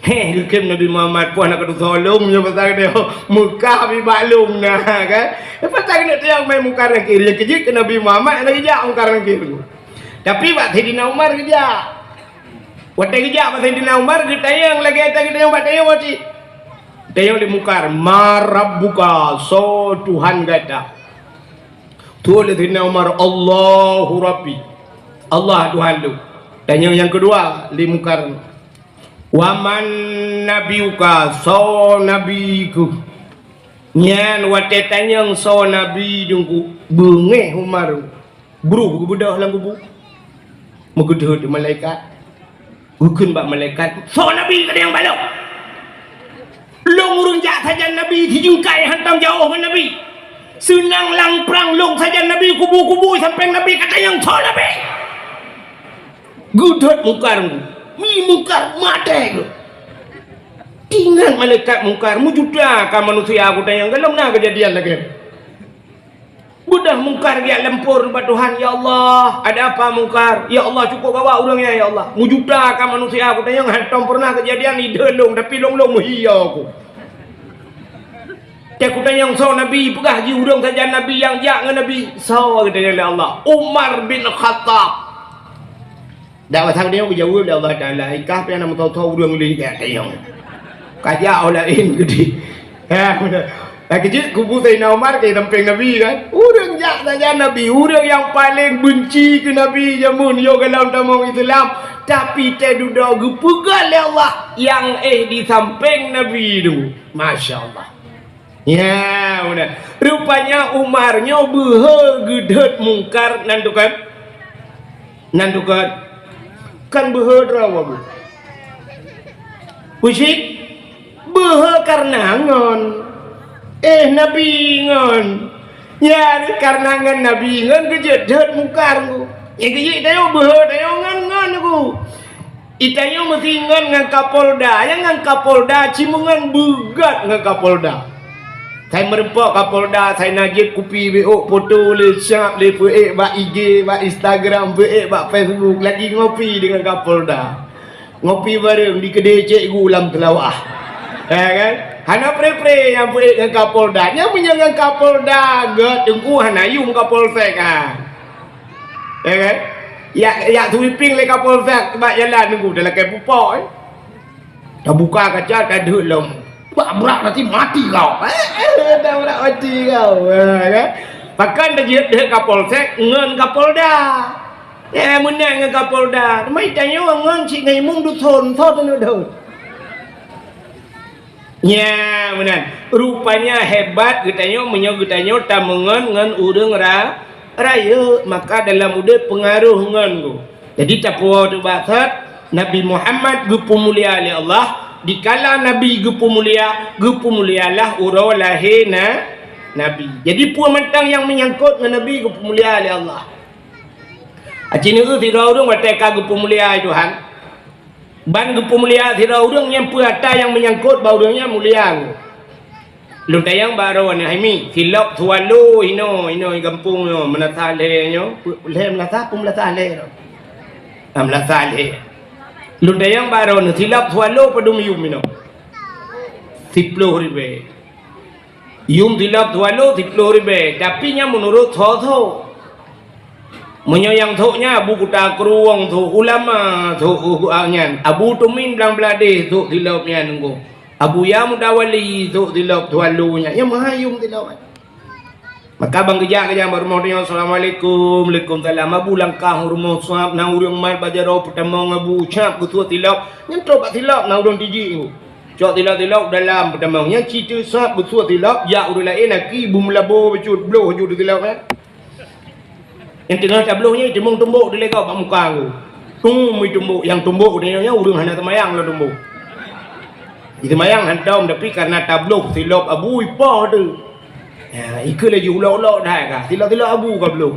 Heh, geukheun Nabi Muhammad, puih na keutusoe lôn nyoe pasal dia. Meukah bak lôn na kan. Pasal keuneuk tanyong mai Mungkar Nangkir, nyang keujeuet keu Nabi Muhammad hana geujak Mungkar Nangkir. Tapi bak Saidina Umar geujak. Watée geujak bak Saidina Umar, geutanyong lagée gata geutanyong bak tanyoe cit. Tanyong lé Mungkar, "Man rabbuka, soe Tuhan gata?" Tuwoe lé Saidina Umar, "Allahu Rabbi." Allah Tuhan lôn. Tanyong nyang keudua lé Mungkar, "Wa man nabiyuka, soe nabi keuh?" Nyan watée tanyong soe nabi teungku, beungéh Umar. Bruh geubeudôh lam kubu. Meugeudeuh di malaikat. Geukheun bak malaikat, "Soe nabi ka tanyong bak lôn? Lôn ureuëng jak sajan nabi, sijeungkai hantom jiôh ngon nabi. Seunang lam prang lôn sajan nabi, kubu-kubu sampéng nabi ka tanyong soe nabi." Geudhôt Mungkar, mi Mungkar maté geuh. Tingat malaikat Mungkar, meujuta ka manusia geutanyoe, galom na keujadian lagée. Beudôh Mungkar geujak lampôh bak Tuhan, "Ya Allah, ada apa Mungkar?" "Ya Allah, cukup gawat ureuëng nyan, ya Allah. Meujuta ka manusia geutanyoe, hantom pernah keujadian di deuh lôn, tapi lôn-lôn meuhiya ku." Teuh geutanyoe soe nabi, peugah jih ureuëng sajan nabi nyang jak ngon nabi. Soe geutanyoe lé Allah? Umar bin Khattab. Dak masa nyoe geujaweueb lé Allah Taala, "Ikah pih na meutoe-toe ureuëng lé jak tayong. Kajak oh laén geudeh." Ha, beuna. Lagée jeuet kubu Saidina Umar ka sampéng Nabi kan. Ureuëng jak sajan Nabi, ureuëng nyang paleng beunci keu Nabi jameun yoh galom tamong Islam, tapi teududoe geupeugah lé Allah nyang éh di sampéng Nabi tu. Masya Allah. Ya, beuna. Rupanya Umar nyoe beuhe geudhôt Mungkar nan tukon. Nan tukon. Kan beuhe droe wabu. Pusit beuhe karena ngon. Eh, Nabi ngon. Ya, karena ngon Nabi ngon geujeuet dhôt Mungkar ku. Ya, geujeuet tayo beuhe tayo ngon ngon ku. Itanyoe meusi ngon ngon Kapolda, nyang ngon Kapolda ci meungon beugat ngon Kapolda. Sai meureumpok Kapolda, sai na jeuet kupi beuôk poto lé siap lé peuék bak I G, bak Instagram, peuék bak Facebook, lagi ngopi deungon Kapolda. Ngopi bareng di keudè cikgu lam teulawah. Ya kan? Hana pre-pre nyang peuék ngon Kapolda. Nyang meunyoe ngon Kapolda gét teungku hana yum Kapolsek ha. Ya kan? Yak, yak sweeping lé Kapolsek bak jalan nunggu dah lakée pupok, eh. Tabuka kaca, tadeuet lom. Bak brak nanti mati kau. Eh, eh, dah brak mati kau. Ha, kan? Pakon tajeuet deuh Kapolsek ngon Kapolda. Eh, meunang ngon Kapolda. Mai tanyoe ngon cit ngon imum duthon, thon tu duthon. Nya, meunan. Rupanya hebat geutanyoe meunyoe geutanyoe tameungon ngon ureuëng ra-, rayeuk, maka dalam udeb peungaroh ngon geuh. Jadi tapuwoe teuh bak that, Nabi Muhammad geupeumulia lé Allah, dikala Nabi geupeumulia, geupeumulialah uroe lahé na-, Nabi. Jadi peue mantong nyang meunyangkot ngon Nabi geupeumulia lé Allah. Aci neueu sidroe ureuëng watée ka geupeumulia Tuhan. Ban geupeumulia sidroe ureuëng nyang peue atra nyang meunyangkot bak ureuëng nyan mulia. Lôn tanyong bak droeneuh hai mi, silop swallow inoe, inoe gampông nyoe, meunasah lhée nyoe, lhée meunasah, peue meunasah lhée nyoe? Ah, meunasah lhée. Lôn tanyong bak droeneuh, silop swallow padum yum inoe? Siploh ribée. Yum silop swallow siploh ribée, tapi nyan meunurot tho-tho. Meunyoe nyang thok nyan Abu Kuta Krueng, thok ulama, thok, uh, nyan, Abu Tumin Blang Bladeh thok silop nyan nunggu. Abu Yam Dawali thok silop swallow nyan. Nyang meuhai yum silop. Maka ban geujak keu jih bak rumoh tanyoe, "Assalamualaikum." "Waalaikumsalam." Abu langkah u rumoh sab, na ureuëng mat bak jaroe peutamong Abu, cap geusuet silop. Nyan trok bak silop na ureuëng tijik nunggu. Cok silop-silop dalam peutamong. Nyan ci teusab geusuet silop, jak ureuëng laén aki beumeulabo bacut bloh ju di silop nyan. Nyang teungoh tabloh nyan iteumong tumbok dilégop bak muka geuh. Tum itumbok, nyang tumbok geutanyoe nyan ureuëng hana teumayang lom tumbok. Jiteumayang hantom, tapi kareuna tabloh silop Abu ipoh teuh. Ya, ikeu laju ulok-ulok that ka. Silop-silop Abu ka bloh.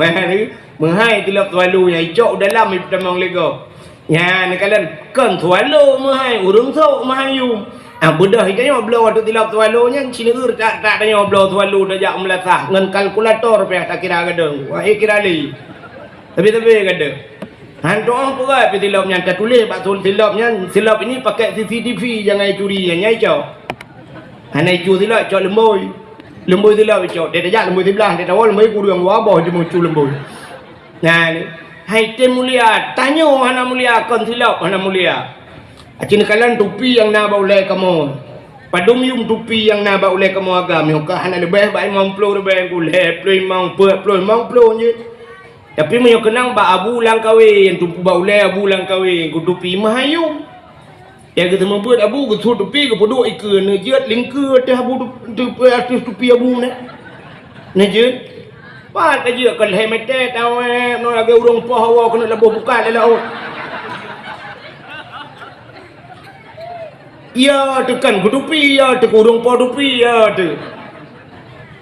Meuhai silop swallow nyan icok u dalam ipeutamong légop. Nyan neukalon kon swallow meuhai, ureuëng sôk meuhai yum. Ah, beudôh tanyoe bloe ateueh silop swallow nyan, ci neueu that-that tanyoe bloe swallow tajak u meulasah ngon kalkulator pih takira gadong. Wah, eh, kira lé. Tapi-tapi gadong. Han tu'oh peugah pih silop nyan tatuléh bak sul-, silop nyan, "Silop ini pakai C C T V, jangan curi," nyan, nyan icok. Hana icu silop, icok leumbôi. Leumbôi silop icok. Dia tajak leumbôi siblah, dia tawoe leumbôi kureueng, dua boh jimeucu leumbôi. Nah, hai tem mulia, tanyoe hana mulia, kon silop hana mulia. Aci neukalon tupi nyang na bak ulée kamoe. Padum yum tupi nyang na bak ulée kamoe agam, nyoe ka hana leubeh bak limong ploh ribée, lhée ploh limong, peuet ploh limong ploh jeuet. Tapi meunyoe keunong bak Abu Langkawe, nyang tupi bak ulée Abu Langkawe, geutupi meuhai yum. Nyang geuteumeubeuet Abu geusuet tupi geupeuduek ikeue, neujeuet lingkeue ateueh Abu tu-, tu-, ateueh tupi Abu nyan. Neujeuet. Pat tajeuet keu lhée meter tawét, nyoe lagée ureuëng poh hawa keuneuk laboh bukai lé laôt. Ya teuh kan geutupi, ya teuh keu ureuëng poh tupi, ya teuh.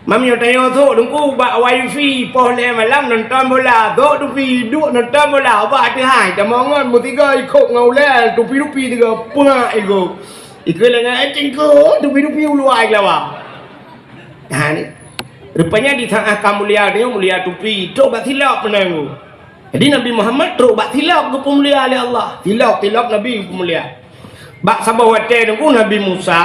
Mam nyoe tanyoe sôk Teungku bak wifi, poh lhèe malam nonton bola, sôk tupi duek nonton bola, bak ateueh hai, tamong ngon meusigoe ikôt ngon ulèe, tupi-tupi tiga peungak ikôt. Ikôt lagèe, "Eh, Teungku, tupi-tupi uluwa keulawa." Ha, ni. Rupanya di saat ka mulia, dia mulia tupi, trôk bak silop peunanggu. Jadi Nabi Muhammad trôk bak silop geupeumulia lé Allah. Silop, silop Nabi geupeumulia. Bak saboh watèe Teungku Nabi Musa,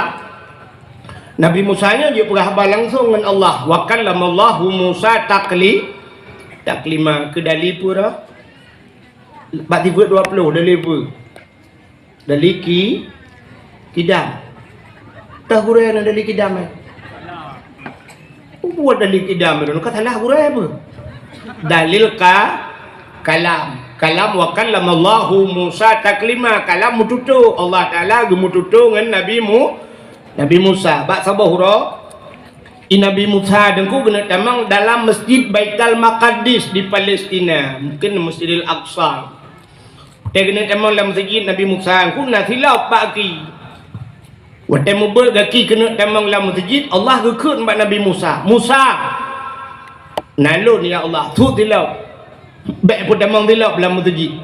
Nabi Musa nyoe jeuet peugah haba langsông ngon Allah. "Wa kallamallahu Musa takli-, taklima." Keu dali peue dah? Bak sifeut dua ploh, dali peue? Dali ki-, kidam. Tah gurèe na dali kidam, eh? Buet dali kidam, eh, ka salah gurèe peue? Dalil ka-, kalam. Kalam, "Wa kallamallahu Musa taklima." Kalam meututoe. Allah Taala geumeututoe ngon Nabi Mu-, Nabi Musa. Bak saboh uroe, i Nabi Musa Teungku keuneuk tamong dalam Masjid Baitul Maqdis di Palestina. Mungkin Masjidil Aqsa. Watèe keuneuk tamong lam meuseujid Nabi Musa, Teungku na silop bak gaki. Watèe meubeuet gaki keuneuk tamong lam meuseujid, Allah geukheun bak Nabi Musa, "Musa!" "Na lôn, ya Allah." "Sôk silop." "Bèk peutamong silop lam meuseujid.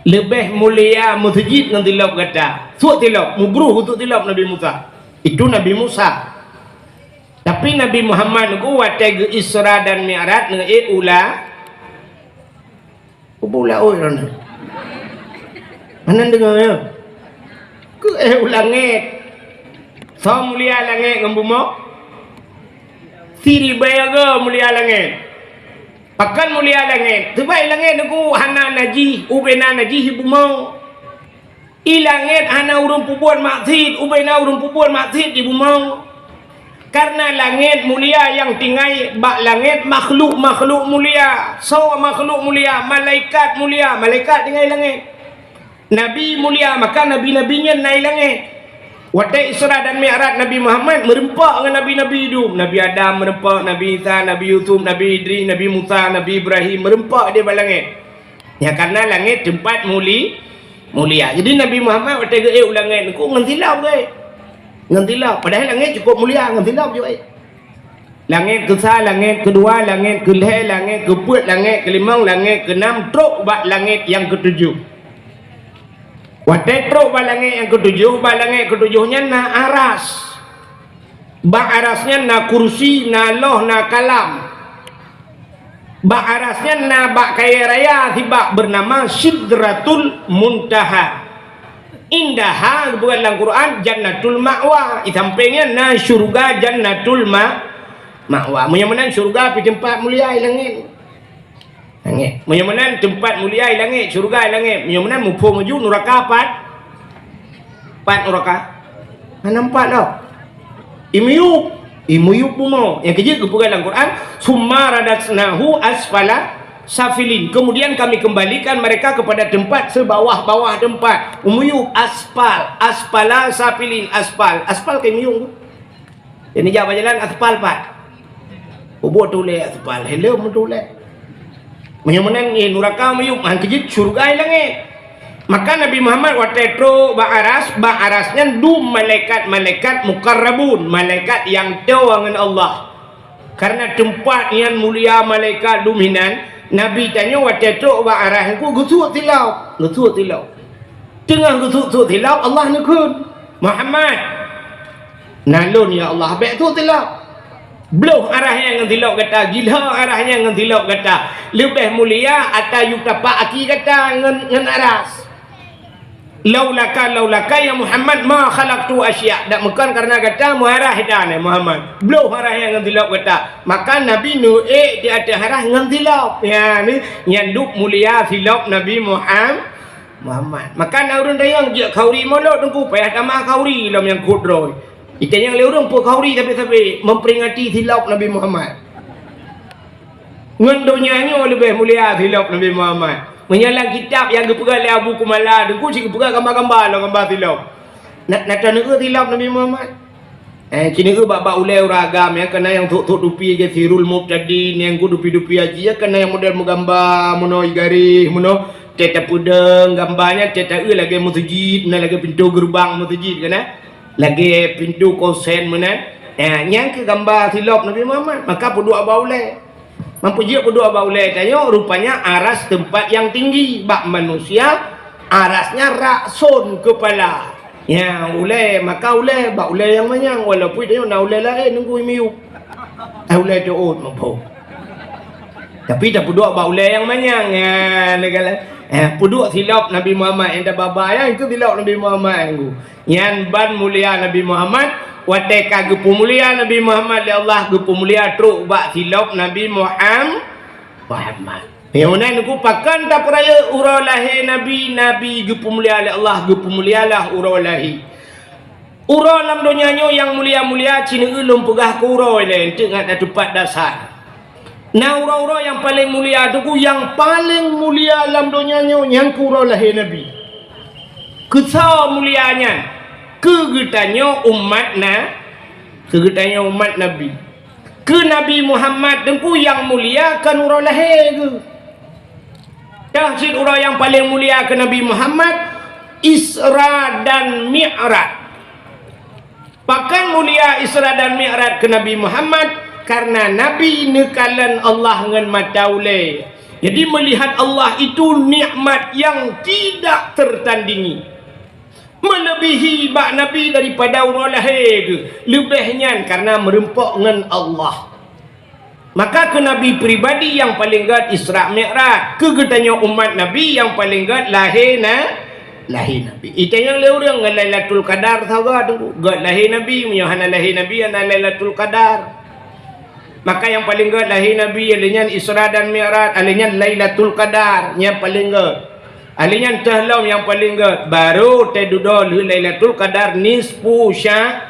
Leubeh mulia meuseujid ngon silop gata. Sôk silop." Mubroh sôk silop Nabi Musa. Itu Nabi Musa. Tapi Nabi Muhammad Teungku watèe geu-Isra dan Mi'raj neuék u la-, Kubu laôt droeneuh. Hana deungoe, ya? Keu éh u langét. Soe mulia langét ngon bumoe? Siribèe goe mulia langét. Pakon mulia langét? Sabab langét Teungku hana najih, ubena najih bumoe. I langét hana ureueng peubuet maksiet, ubena ureueng peubuet maksiet di bumoe. Kareuna langét mulia, nyang tinggai bak langét makhluk-makhluk mulia. Soe makhluk mulia? Malaikat mulia, malaikat tinggai langét. Nabi mulia, maka nabi-nabi nyan na i langét. Watèe Isra dan Mi'raj Nabi Muhammad meureumpok ngon nabi-nabi dum. Nabi Adam meureumpok, Nabi Isa, Nabi Yusuf, Nabi Idris, Nabi Musa, Nabi Ibrahim meureumpok di bak langét. Nyan kareuna langét teumpat muli-, mulia. Jadi Nabi Muhammad watèe geuék u langét Teungku ngon silop geuék. Ngon silop. Padahai langét cukôp mulia, ngon silop jeuet. Langét keusa, langét keudua, langét keulhèe, langét keupeuet, langét keulimong, langét keunam, trôk bak langét nyang keutujoh. Watèe trôk bak langét nyang keutujoh, bak langét keutujoh nyan na aras. Bak aras nyan na kursi, na loh, na kalam. Bak aras nyan na bak kayèe raya sibak beunama Sidratul Muntaha. Indaha geupeugah lam Quran Jannatul Ma'wa. Di sampéng nyan na syeuruga Jannatul Ma-, Ma'wa. Meunyoe meunan syeuruga pih teumpat mulia i langét. Langét. Meunyoe meunan teumpat mulia i langét, syeuruga i langét. Meunyoe meunan muphom laju nuraka pat? Pat nuraka? Hana pat tau. I miyueb, i miyueb bumoe. Nyang keujeuet geupeugah lam Quran, "Summa radadnahu asfala safilin." Kemudian Kami kembalikan mereka kepada tempat sebawah-bawah tempat. U miyueb, aspal, asfala safilin, aspal. Aspal ka i miyueb tu. Jadi jak bak jalan aspal pat. Ubôk tulèe aspal, helom tulèe. Meunyoe meunan, eh, nuraka miyueb, han keujeuet syeuruga i langét. Maka Nabi Muhammad watèe trôk bak aras, bak aras nyan dum malaikat-malaikat muqarrabun, malaikat nyang toe ngon Allah. Kareuna teumpat nyan mulia malaikat dum hinan, Nabi tanyoe watèe trôk bak aras Teungku geusuet silop, geusuet silop. Teungoh geusuet-suet silop, Allah neukheun, "Muhammad, na lôn, ya Allah, bèk suet silop. Bloh aras nyan ngon silop gata, gila aras nyan ngon silop gata. Leubeh mulia ata yub tapak aki gata ngon, ngon aras. Laulaka, laulaka, ya Muhammad, ma khalaqtu asya." Dak meukon kareuna gata meuaras ita nyan, Muhammad. Bloh aras nyan ngon silop gata. Maka Nabi neuék di ateueh aras ngon silop. Nyan, nyan dum mulia silop Nabi Muham-, Muhammad. Maka na ureueng tanyong, "Jeuet khauri mulod Teungku, payah tamah khauri lom nyang khudrah." Itanyong lé ureueng peue khauri sabe-sabe, memperingati silop Nabi Muhammad. Ngon donya nyoe leubeh mulia silop Nabi Muhammad. Meunyoe lam kitab nyang geupeugah lé Abu Kumala Teungku, cit geupeugah gamba-gamba lom, gamba silop. Na, na taneuk silop Nabi Muhammad? Eh, keuneuk bak-bak ulèe ureueng agam, ya, kana nyang thok-thok dupi lagèe Sirul Mubtadin, nyang ku dupi-dupi haji, ya, kana nyang model meugamba meunoe garéh, meunoe tét tapeudong gamba nyan, tét taeu lagèe meuseujid, meunan lagèe pintoe geureubang meuseujid, kana? Lagèe pintoe kosen meunan, Eh, nyan keuh gamba silop Nabi Muhammad. Maka peuduek bak ulèe. Meunyoe peuduek bak ulèe tanyoe, rupanya aras teumpat nyang tinggi. Bak manusia, arasnya ra'sun, keupala. Ya, ulèe, maka ulèe, bak ulèe nyang manyang. Walaupun tanyoe na ulèe laén, nunggu miyueb. Eh, ulèe teuôt, muphom. Tapi tapeuduek bak ulèe nyang manyang. Ya, neukalon. Eh, peuduek silop Nabi Muhammad nyang tababa, nyan keuh silop Nabi Muhammad nyan. Nyan ban mulia Nabi Muhammad, watèe ka geupeumulia Nabi Muhammad lé Allah, geupeumulia trok bak silop Nabi Muham-, Muhammad. Nyang meunan nyoe pakon tapeurayeuk uroe lahé Nabi, Nabi geupeumulia lé Allah, geupeumulialah uroe lahé. Uroe lam donya nyoe nyang mulia-mulia, ci neueu lôn peugah keu uroe lé, eunteuk ngat na teumpat dasar. Na uroe-uroe nyang paleng mulia, Teungku, nyang paleng mulia lam donya nyoe nyan keuh uroe lahé Nabi. Keusoe mulia nyan? Keu geutanyoe umat na-, keu geutanyoe umat Nabi. Keu Nabi Muhammad Teungku nyang mulia kon uroe lahé geuh. Toh cit uroe nyang paleng mulia keu Nabi Muhammad, Isra dan Mi'raj. Pakon mulia Isra dan Mi'raj keu Nabi Muhammad? Karena Nabi neukalon Allah ngon mata ulèe. Jadi, melihat Allah itu nikmat yang tidak tertandingi. Melebihi bak Nabi daripada uroe lahé geuh. Leubeh nyan karena meureumpok ngon Allah. Maka keu Nabi pribadi nyang paleng gèt Isra Mi'raj, keu geutanyoe umat Nabi nyang paleng gèt lahé na-, lahé Nabi. Itanyong lé ureueng ngon Lailatul Qadar sagoe Teungku, gèt lahé Nabi, meunyoe hana lahé Nabi, hana Lailatul Qadar. Maka nyang paleng gèt lahé Nabi, lheuh nyan Isra dan Mi'raj, lheuh nyan Lailatul Qadar nyang paleng gèt. Lheuh nyan teuh lom nyang paleng gèt, baru teududoe lheuh Lailatul Qadar nisfu Sya-,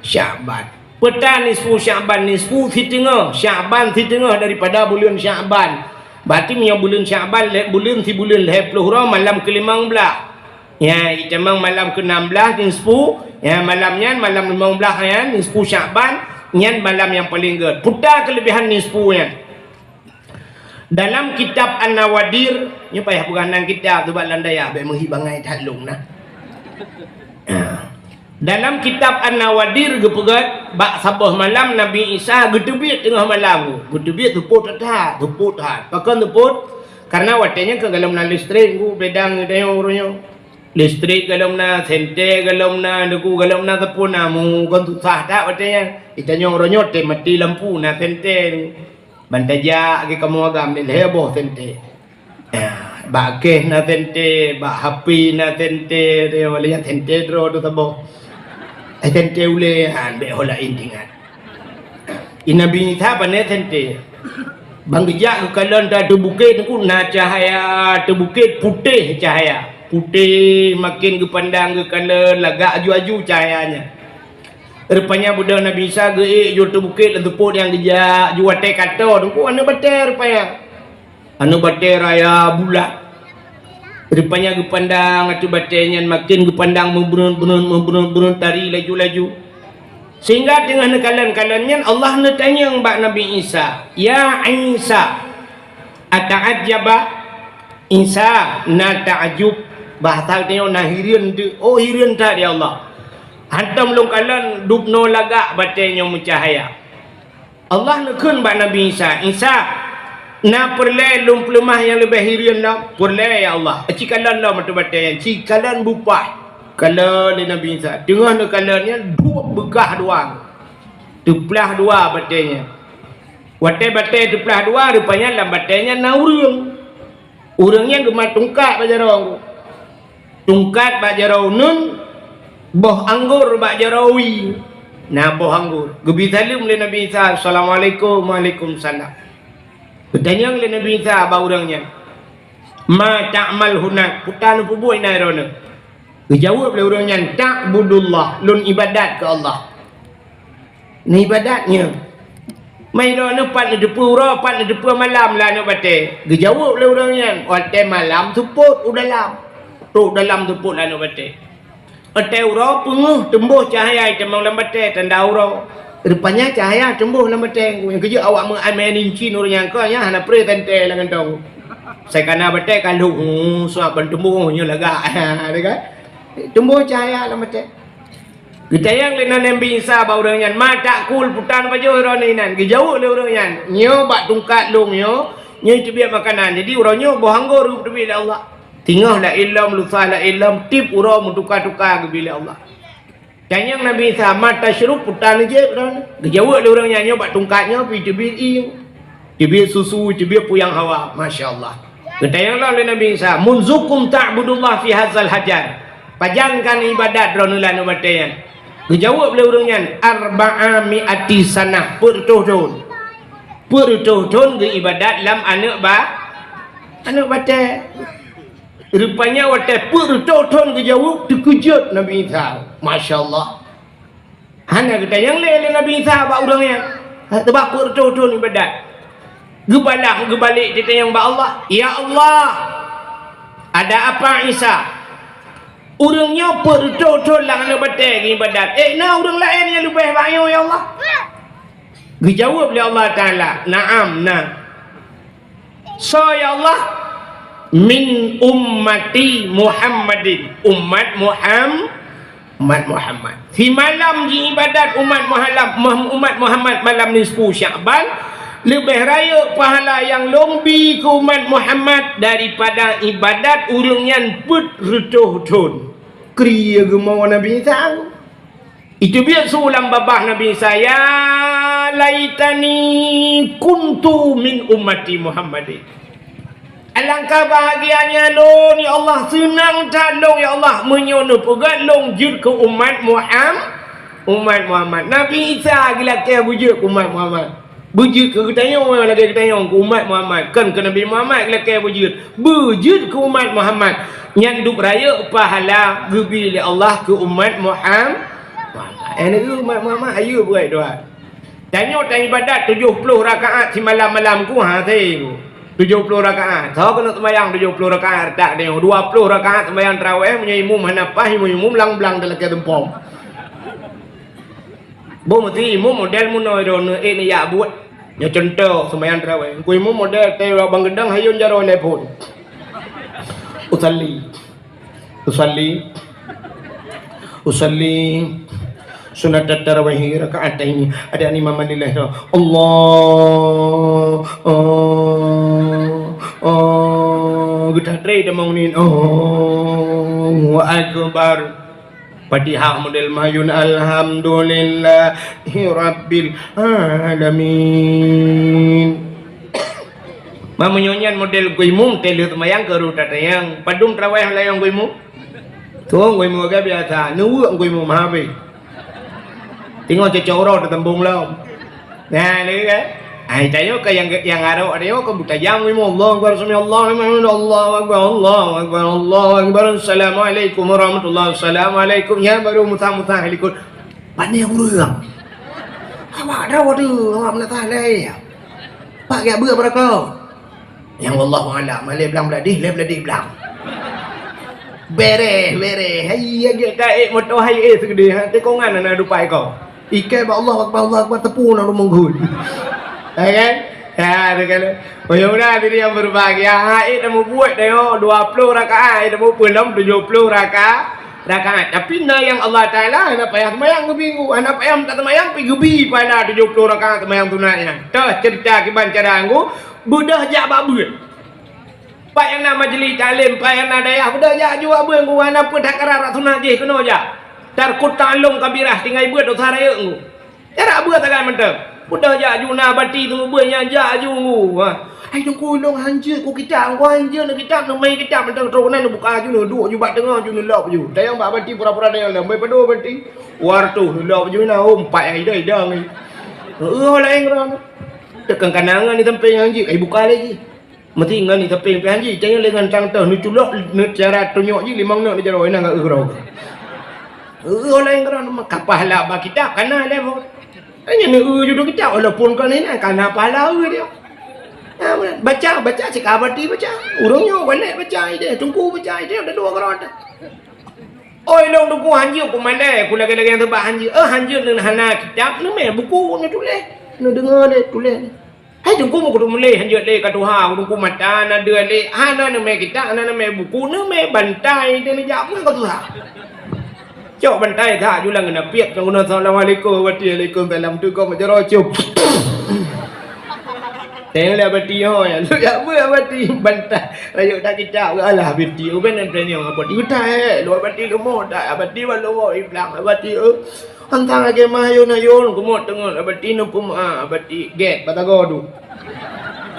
Sya'ban. Peue ta nisfu Sya'ban, nisfu siteungoh, Sya'ban siteungoh daripada buleuen Sya'ban. Berarti meunyoe buleuen Sya'ban, lhèe buleuen, sibuleuen lhèe ploh uroe, malam keulimong blah. Ya, itamong malam keunam blah nisfu, ya, malam nyan, malam limong blah nyan, nisfu Sya'ban, nyan malam nyang paleng gèt. Peue ta keuleubehan nisfu nyan? Dalam kitab An-Nawadir, nyoe payah peugah nan kitab tu bak lam dayah, bèk meuhi bangai that lôn nah. Ha. Dalam kitab An-Nawadir geupeugèt, bak saboh malam Nabi Isa geuteubiet teungoh malam. Geuteubiet seupôt that, seupôt that. Pakon seupôt? Karena watèe nyan ka gohlom na listrik, ku bedang geutanyoe uroe nyoe. Listrik gohlom na, senter gohlom na, deku gohlom na, sapeue na, mu kon susah that watèe nyan. Geutanyoe uroe nyoe teuh maté lampu na senter. Ban tajak lagèe kamoe agam lhèe boh senter. Ya, bak kèh na senter, bak H P na senter, lheuh nyan senter droe tu saboh. Eh, senter ulèe, ha, bèk ho laén teuingat. Di Nabi Isa pane senter. Ban geujak geukalon ateueh bukét Teungku na cahya ateueh bukét putéh cahya. Putéh, maken geupandang geukalon lagak aju-aju cahya nyan. Rupanya beudôh Nabi Isa geuék ju ateueh bukét lam seupôt nyang geujak ju watèe ka tô Teungku aneuk batèe rupanya. Aneuk batèe raya bulat. Rupanya geupandang ateueh batèe nyan maken geupandang meubreuet-breuet, meubreuet-breuet tari laju-laju. Sehingga teungoh neukalon-kalon nyan Allah neutanyong bak Nabi Isa, "Ya Isa, ata'ajjaba?" Isa na ta'ajub, bahasa geutanyoe na hireuen teuk. Oh, hireuen that, ya Allah. Hantom lôn kalon dubnoe lagak batèe nyoe meucahya. Allah neukheun bak Nabi Isa, "Isa, na peureulèe lôn peuleumah nyang leubeh hireuen lom?" "Peureulèe, ya Allah." "Ci kalon lom ateueh batèe nyan." Ci kalon bupah. Kalon lé Nabi Isa. Teungoh neukalon nyan, duek beukah dua. Teuplah dua batèe nyan. Watèe batèe teuplah dua, rupanya lam batèe nyan na ureueng. Ureueng nyan geumat tungkat bak jaroe. Tungkat bak jaroe uneuen, boh anggô bak jaroe wie. Na boh anggô. Geubi saleuem lé Nabi Isa, "Assalamualaikum." "Waalaikumsalam." Geutanyong lé Nabi Isa bak ureueng nyan, "Ma ta'mal hunak?" "Peue ta neupeubuet na droeneuh?" Geujaweueb lé ureueng nyan, "Ta'budullah." "Lôn ibadat keu Allah." Neuibadat nyoe. "Meunyoe droeneuh pat neuteupeue uroe, pat neuteupeue malam lam aneuk batèe?" Geujaweueb lé ureueng nyan, "Watèe malam seupôt u dalam." Trok dalam seupôt lam aneuk batèe. Watèe uroe peungeuh teumbôh cahya itamong lam batèe tanda uroe. Rupanya cahya teumbôh lam batèe. Nyang keujeuet awak meu'en main incin ureueng nyan keu nyan hana pre senter lam kantong. Sai kana batèe ka lhôk, hmm, suap ban teumbôh nyoe lagak. Ada kan? Teumbôh cahya lam batèe. Geutanyong lé Nabi Isa bak ureuëng nyan, "Ma ta'kul, peue tan pajoh droeneuh inan?" Geujaweueb lé ureuëng nyan, "Nyoe bak tungkat lôn nyoe, nyoe teubiet makanan." Jadi uroe nyoe boh anggô geuteubiet lé Allah. Teungoh laén lom, lusa laén lom, tieb uroe meutuka-tuka geubri lé Allah. Tanyong Nabi Isa, "Ma tasyrub, peue tan neujieb droeneuh?" Geujaweueb lé ureuëng nyan, "Nyoe bak tungkat nyoe pih teubiet ié, teubiet susu, teubiet peue nyang hawa." Masya Allah. Geutanyong lom lé Nabi Isa, "Munzukum ta'budullah fi hadzal hajar?" Pajan ka ibadat droeneuh lam batée nyan? Geujaweueb lé ureuëng nyan, "Arba'a mi'ati sanah, peuet reutôh thon." Peuet reutôh thon geuibadat lam aneuëk ba-, aneuëk batée. Rupanya watée peuet reutôh thon geujaweueb, teukeujot Nabi Isa. Masya Allah. Hana geutanyong lé, lé Nabi Isa bak ureuëng nyan. Teuma peuet reutôh thon ibadat. Geubalah, geubalek teutanyong bak Allah, "Ya Allah, ada apa Isa? Ureuëng nyoe peuet reutôh thon lam aneuëk batée geuibadat. Eh, na ureuëng laén nyang leubeh bak nyoe, ya Allah?" Geujaweueb lé Allah Taala, "Na'am, na." "Soe, ya Allah?" "Min ummati Muhammadin." Umat Muham-, umat Muhammad. Simalam jiibadat umat Muhalam-, Muham-, umat Muhammad malam nisfu Sya'ban, leubeh rayeuk pahala nyang lôn bi keu umat Muhammad daripada ibadat ureuëng nyan peuet reutôh thon. Keu peue geumoe Nabi Isa? Iteubiet su lam babah Nabi Isa, "Ya laitani kuntu min ummati Muhammadin." Alangkah bahagianya lôn, ya Allah, seunang that lôn, ya Allah, meunyoe neupeugét lôn jeuet keu umat Muham-, umat Muhammad. Nabi Isa geulakée beujeuet keu umat Muhammad. Beujeuet keu geutanyoe, lagée geutanyoe keu umat Muhammad, kon keu Nabi Muhammad lakée beujeuet. Beujeuet keu umat Muhammad. Nyan dub rayeuk pahala geubri lé Allah keu umat Muham-, Muhammad. Eh, nyoe umat Muhammad, ayo buat doa. Tanyoe taibadat tujoh ploh rakaat simalam-malam ku, ha, sei ku. Tujoh ploh rakaat. Soe keuneuk seumayang tujoh ploh rakaat, tak tanyoe. Dua ploh rakaat seumayang tarawih, meunyoe imum hana paih, imum-imum lang-blang talakée tumpom. Boh meusti imum model meunoe droeneuh ék neujak buet. Nyoe cuntoh seumayang tarawih. Engku imum model teuh bang geudong hayun jaroe lé phon. Usalli. Usalli. Usalli. Sunnatat tarawih raka'ataini. Ada ni mama lillah tu. Allah. Oh. Oh. Geudah tré damong ni. Allahu Akbar. Fatihah model mayun, alhamdulillahi rabbil alamin. Ma meunyoe nyan model geuimum, teuh lheueh seumayang keu rot tatanyong, padum taraweh layong geuimum? Tueng geuimum lagée biasa, neuweuek geuimum habéh. Teungoh cocok uroe teuteumbong lom. Nah, ni kan? Ai, tanyoe ka nyang, nyang arok tanyoe ka beutajam lima, Allahu Akbar, sami Allahu liman hamidah, Allahu Akbar, Allahu Akbar, Allahu Akbar, Assalamualaikum warahmatullahi, Assalamualaikum, nyan baru musah-musah likot. Pane ureueng. Awak dah waduh, awak meunasah lé. Pak geubeuet beureukoh. Nyang wallahu a'lam, lé blang bladih, lé bladih blang. Bereh, bereh. Hai, ya, gek taék moto hai, eh, seugedeh, ha, tikongan na dupai ko. Ikai bak Allahu Akbar, Allahu Akbar, teupeu na rumoh gun. Ya kan? Ya, tu kan. Oh, ya udah, diri yang berbahagia. Ha, eh, dah mubuet dah, yo, dua puluh rakaat, eh, dah mupeu lom tujuh puluh raka-, rakaat. Tapi na yang Allah Taala, hana payah semayang geubi, hana payah minta semayang, pi geubi pahala tujuh puluh rakaat semayang sunat nyan. Toh, cerita kiban cara anggu, Beudôh jak bak beuet. Pat nyang na majlis taklim, pat nyang na dayah, beudôh jak aju bak beuet, guru hana peue that karap sunat jih keunoe jak. Tarkut ta'allum kabirah, tinggai beuet dosa rayeuk, guru. Jarak beuet sagai mantong. Beudôh jak aju na bati teungoh beuet nyan jak aju, guru. Ha. Hai teungku, ilôn hanjeuet ku kitab, ku hanjeuet na kitab, neumé kitab mantong, trok na neubuka aju, neuduek aju bak teungoh aju, neulop aju. Tayang bak bati pura-pura tayang lom, bai padum bati. Dua reutôh neulop aju na, oh, empat nyang idang-idang ni. Heueh, laén keudroe. Teukang kana ngon di sampéng hanjeuet, ai buka lé jih. Meuti ngon di sampéng pih hanjeuet, tanyoe lé ngon tang toh, neuculok, neucara tunyok jih limong nyoe neujaroe, na geuh uroe. Heueh, laén keudroe, maka pahala bak kitab kana lé, boh. Hanya neueu ju kitab, walaupun kon inan, kana pahala eu dia. Ha, baca, baca, cit ka bati baca. Ureueng nyoe walek baca, ideh, teungku baca, ideh, udah dua keudroe. Oi, lôn teungku hanjeuet, ku mandai, ku lagée-lagée nyang teuba hanjeuet. Eh, hanjeuet ngon hana kitab, neumé buku neutuléh. Neudeungoe lé, tuléh lé. Hai teungku, meukutu mulai hanjeuet lé ka tuha, teungku mata na deuh lé, hana neumé kitab, hana neumé buku, neumé bantai, dan neujak pun ka tuha. Cok bantai that ju lam geunapiet, keu guna assalamualaikum, abati alaikum salam, tu kong jaroe cop. Tengok lé abati ho ya, lu ya beu abati bantai. Rayeuk dak kitab, alah abati, uben nan tanyong abati utai, lu abati leumo dak, abati balo iblang, abati, eh. Antang lagèe mayun-ayun, kumot teungeut, abati neupum, ah, abati gèt, batago du.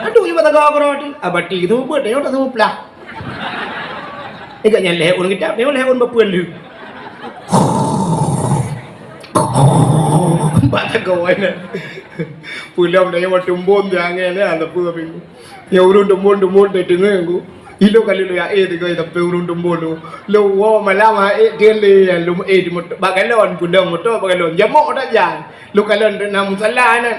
Aduh, ju batago keudroe tu, abati geuteumeubeuet, tanyong tak teumuplah. Eh, gak nyan lhèe ôn kitab, nyoe lhèe ôn bak peue lheueh. Bak teugawai na. Peulom dah nyoe tumbon di angèn ya, ada peue bingung. Ya ureueng tumbon-tumbon dah deungoe ku. Ilo kali lo ya eh teugawai tapi ureueng tumbon tu. Lo wo malam ha eh dia le ya lum eh di moto bak galon pudong moto bak galon. Jamok dak jan. Lôn kalon teuk na musala na.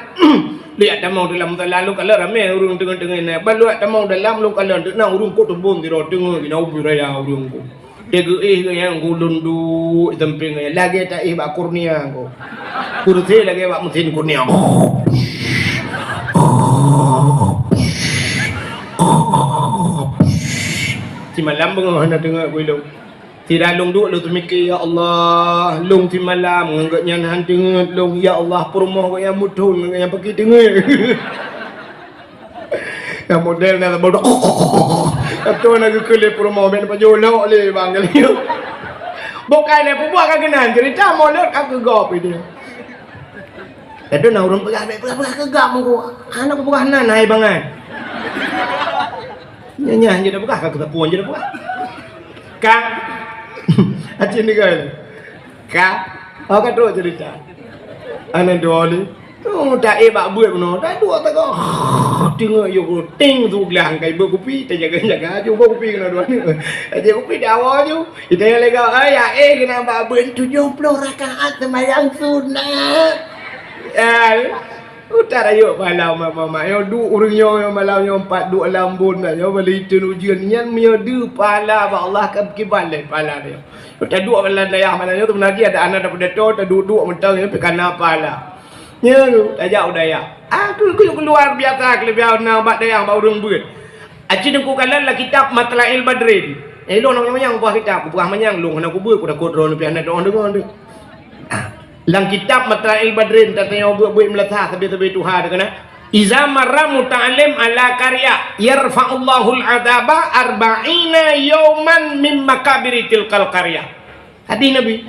Lôn jak tamong dalam musala, lôn kalon ramé ureueng teungoh-teungoh na. Ban lôn jak tamong dalam, lôn kalon teuk na ureueng kot teubon sidroe teungoh keunoe ubit raya ureueng kot. Dia geuéh geuh nyang ulôn duek di sampéng nyan, lagèe taéh bak kurnia kot. Kursi lagèe bak mesin kurnia. Simalam beungoh hana teungoh ku ilôn. Sira lôn duek lôn teumike, "Ya Allah, lôn simalam ngon gobnyan han teungeut lôn. Ya Allah, peurumoh gobnyan muthon ngon gobnyan paki teungeut." Nyang model na bodoh. Atau na geukeu lé peurumoh ben pajoh lok lé bang kali. Bukai lé peubuet ka keunan cerita mulut ka keugop itu. Itu na ureueng peugah, "Bèk peugah-peugah keugop meuko." Hana kupeugah nan hai bangai. Nyan-nyan je dah peugah, ka keutapuan je dah peugah. Ka. Aceh ni kan. Ka. Oh, ka trok cerita. Aneuk dua ni. Oh, tak eh bak buet keunoe. Tak dua tak kau. Tengok yo ting tu gelah angkai beu kupi, tak jaga-jaga aju beu kupi kena dua ni. Aja kupi dawa aju. Kita yang lega, "Ai, ya eh kena bak buet tujuh puluh rakaat sembahyang sunat." Ya. Utak rayeuk pahala umat-umat nyoe duek ureueng nyoe, nyoe malam nyoe empat duek lam bun dah nyoe bali teun ujeuen nyan meunyoe deuh pahala bak Allah ka kiban lé pahala nyoe. Taduek lam dayah malam nyoe teumeunaji ada aneuk dapeudato taduek-duek mantong nyoe pih kana pahala. Nyoe tajak u dayah. Ah, keu, keu luar biasa keulebihan na bak dayah bak ureueng beuet. Aci teungku kalon lam kitab Matla'il Badrin. Eh, lôn hana manyang buah kitab, buah manyang lôn hana kubeuet, kutakot droeneuh pih hana droeneuh deungoe. Ah, lam kitab Matla'il Badrin, tateupeue buet-buet meulasa sabe-sabe tuha teuh keunan. "Iza marra muta'allim ala qarya, yarfa'ullahul adzaba arba'ina yauman min makabiri tilkal qarya." Hadis Nabi.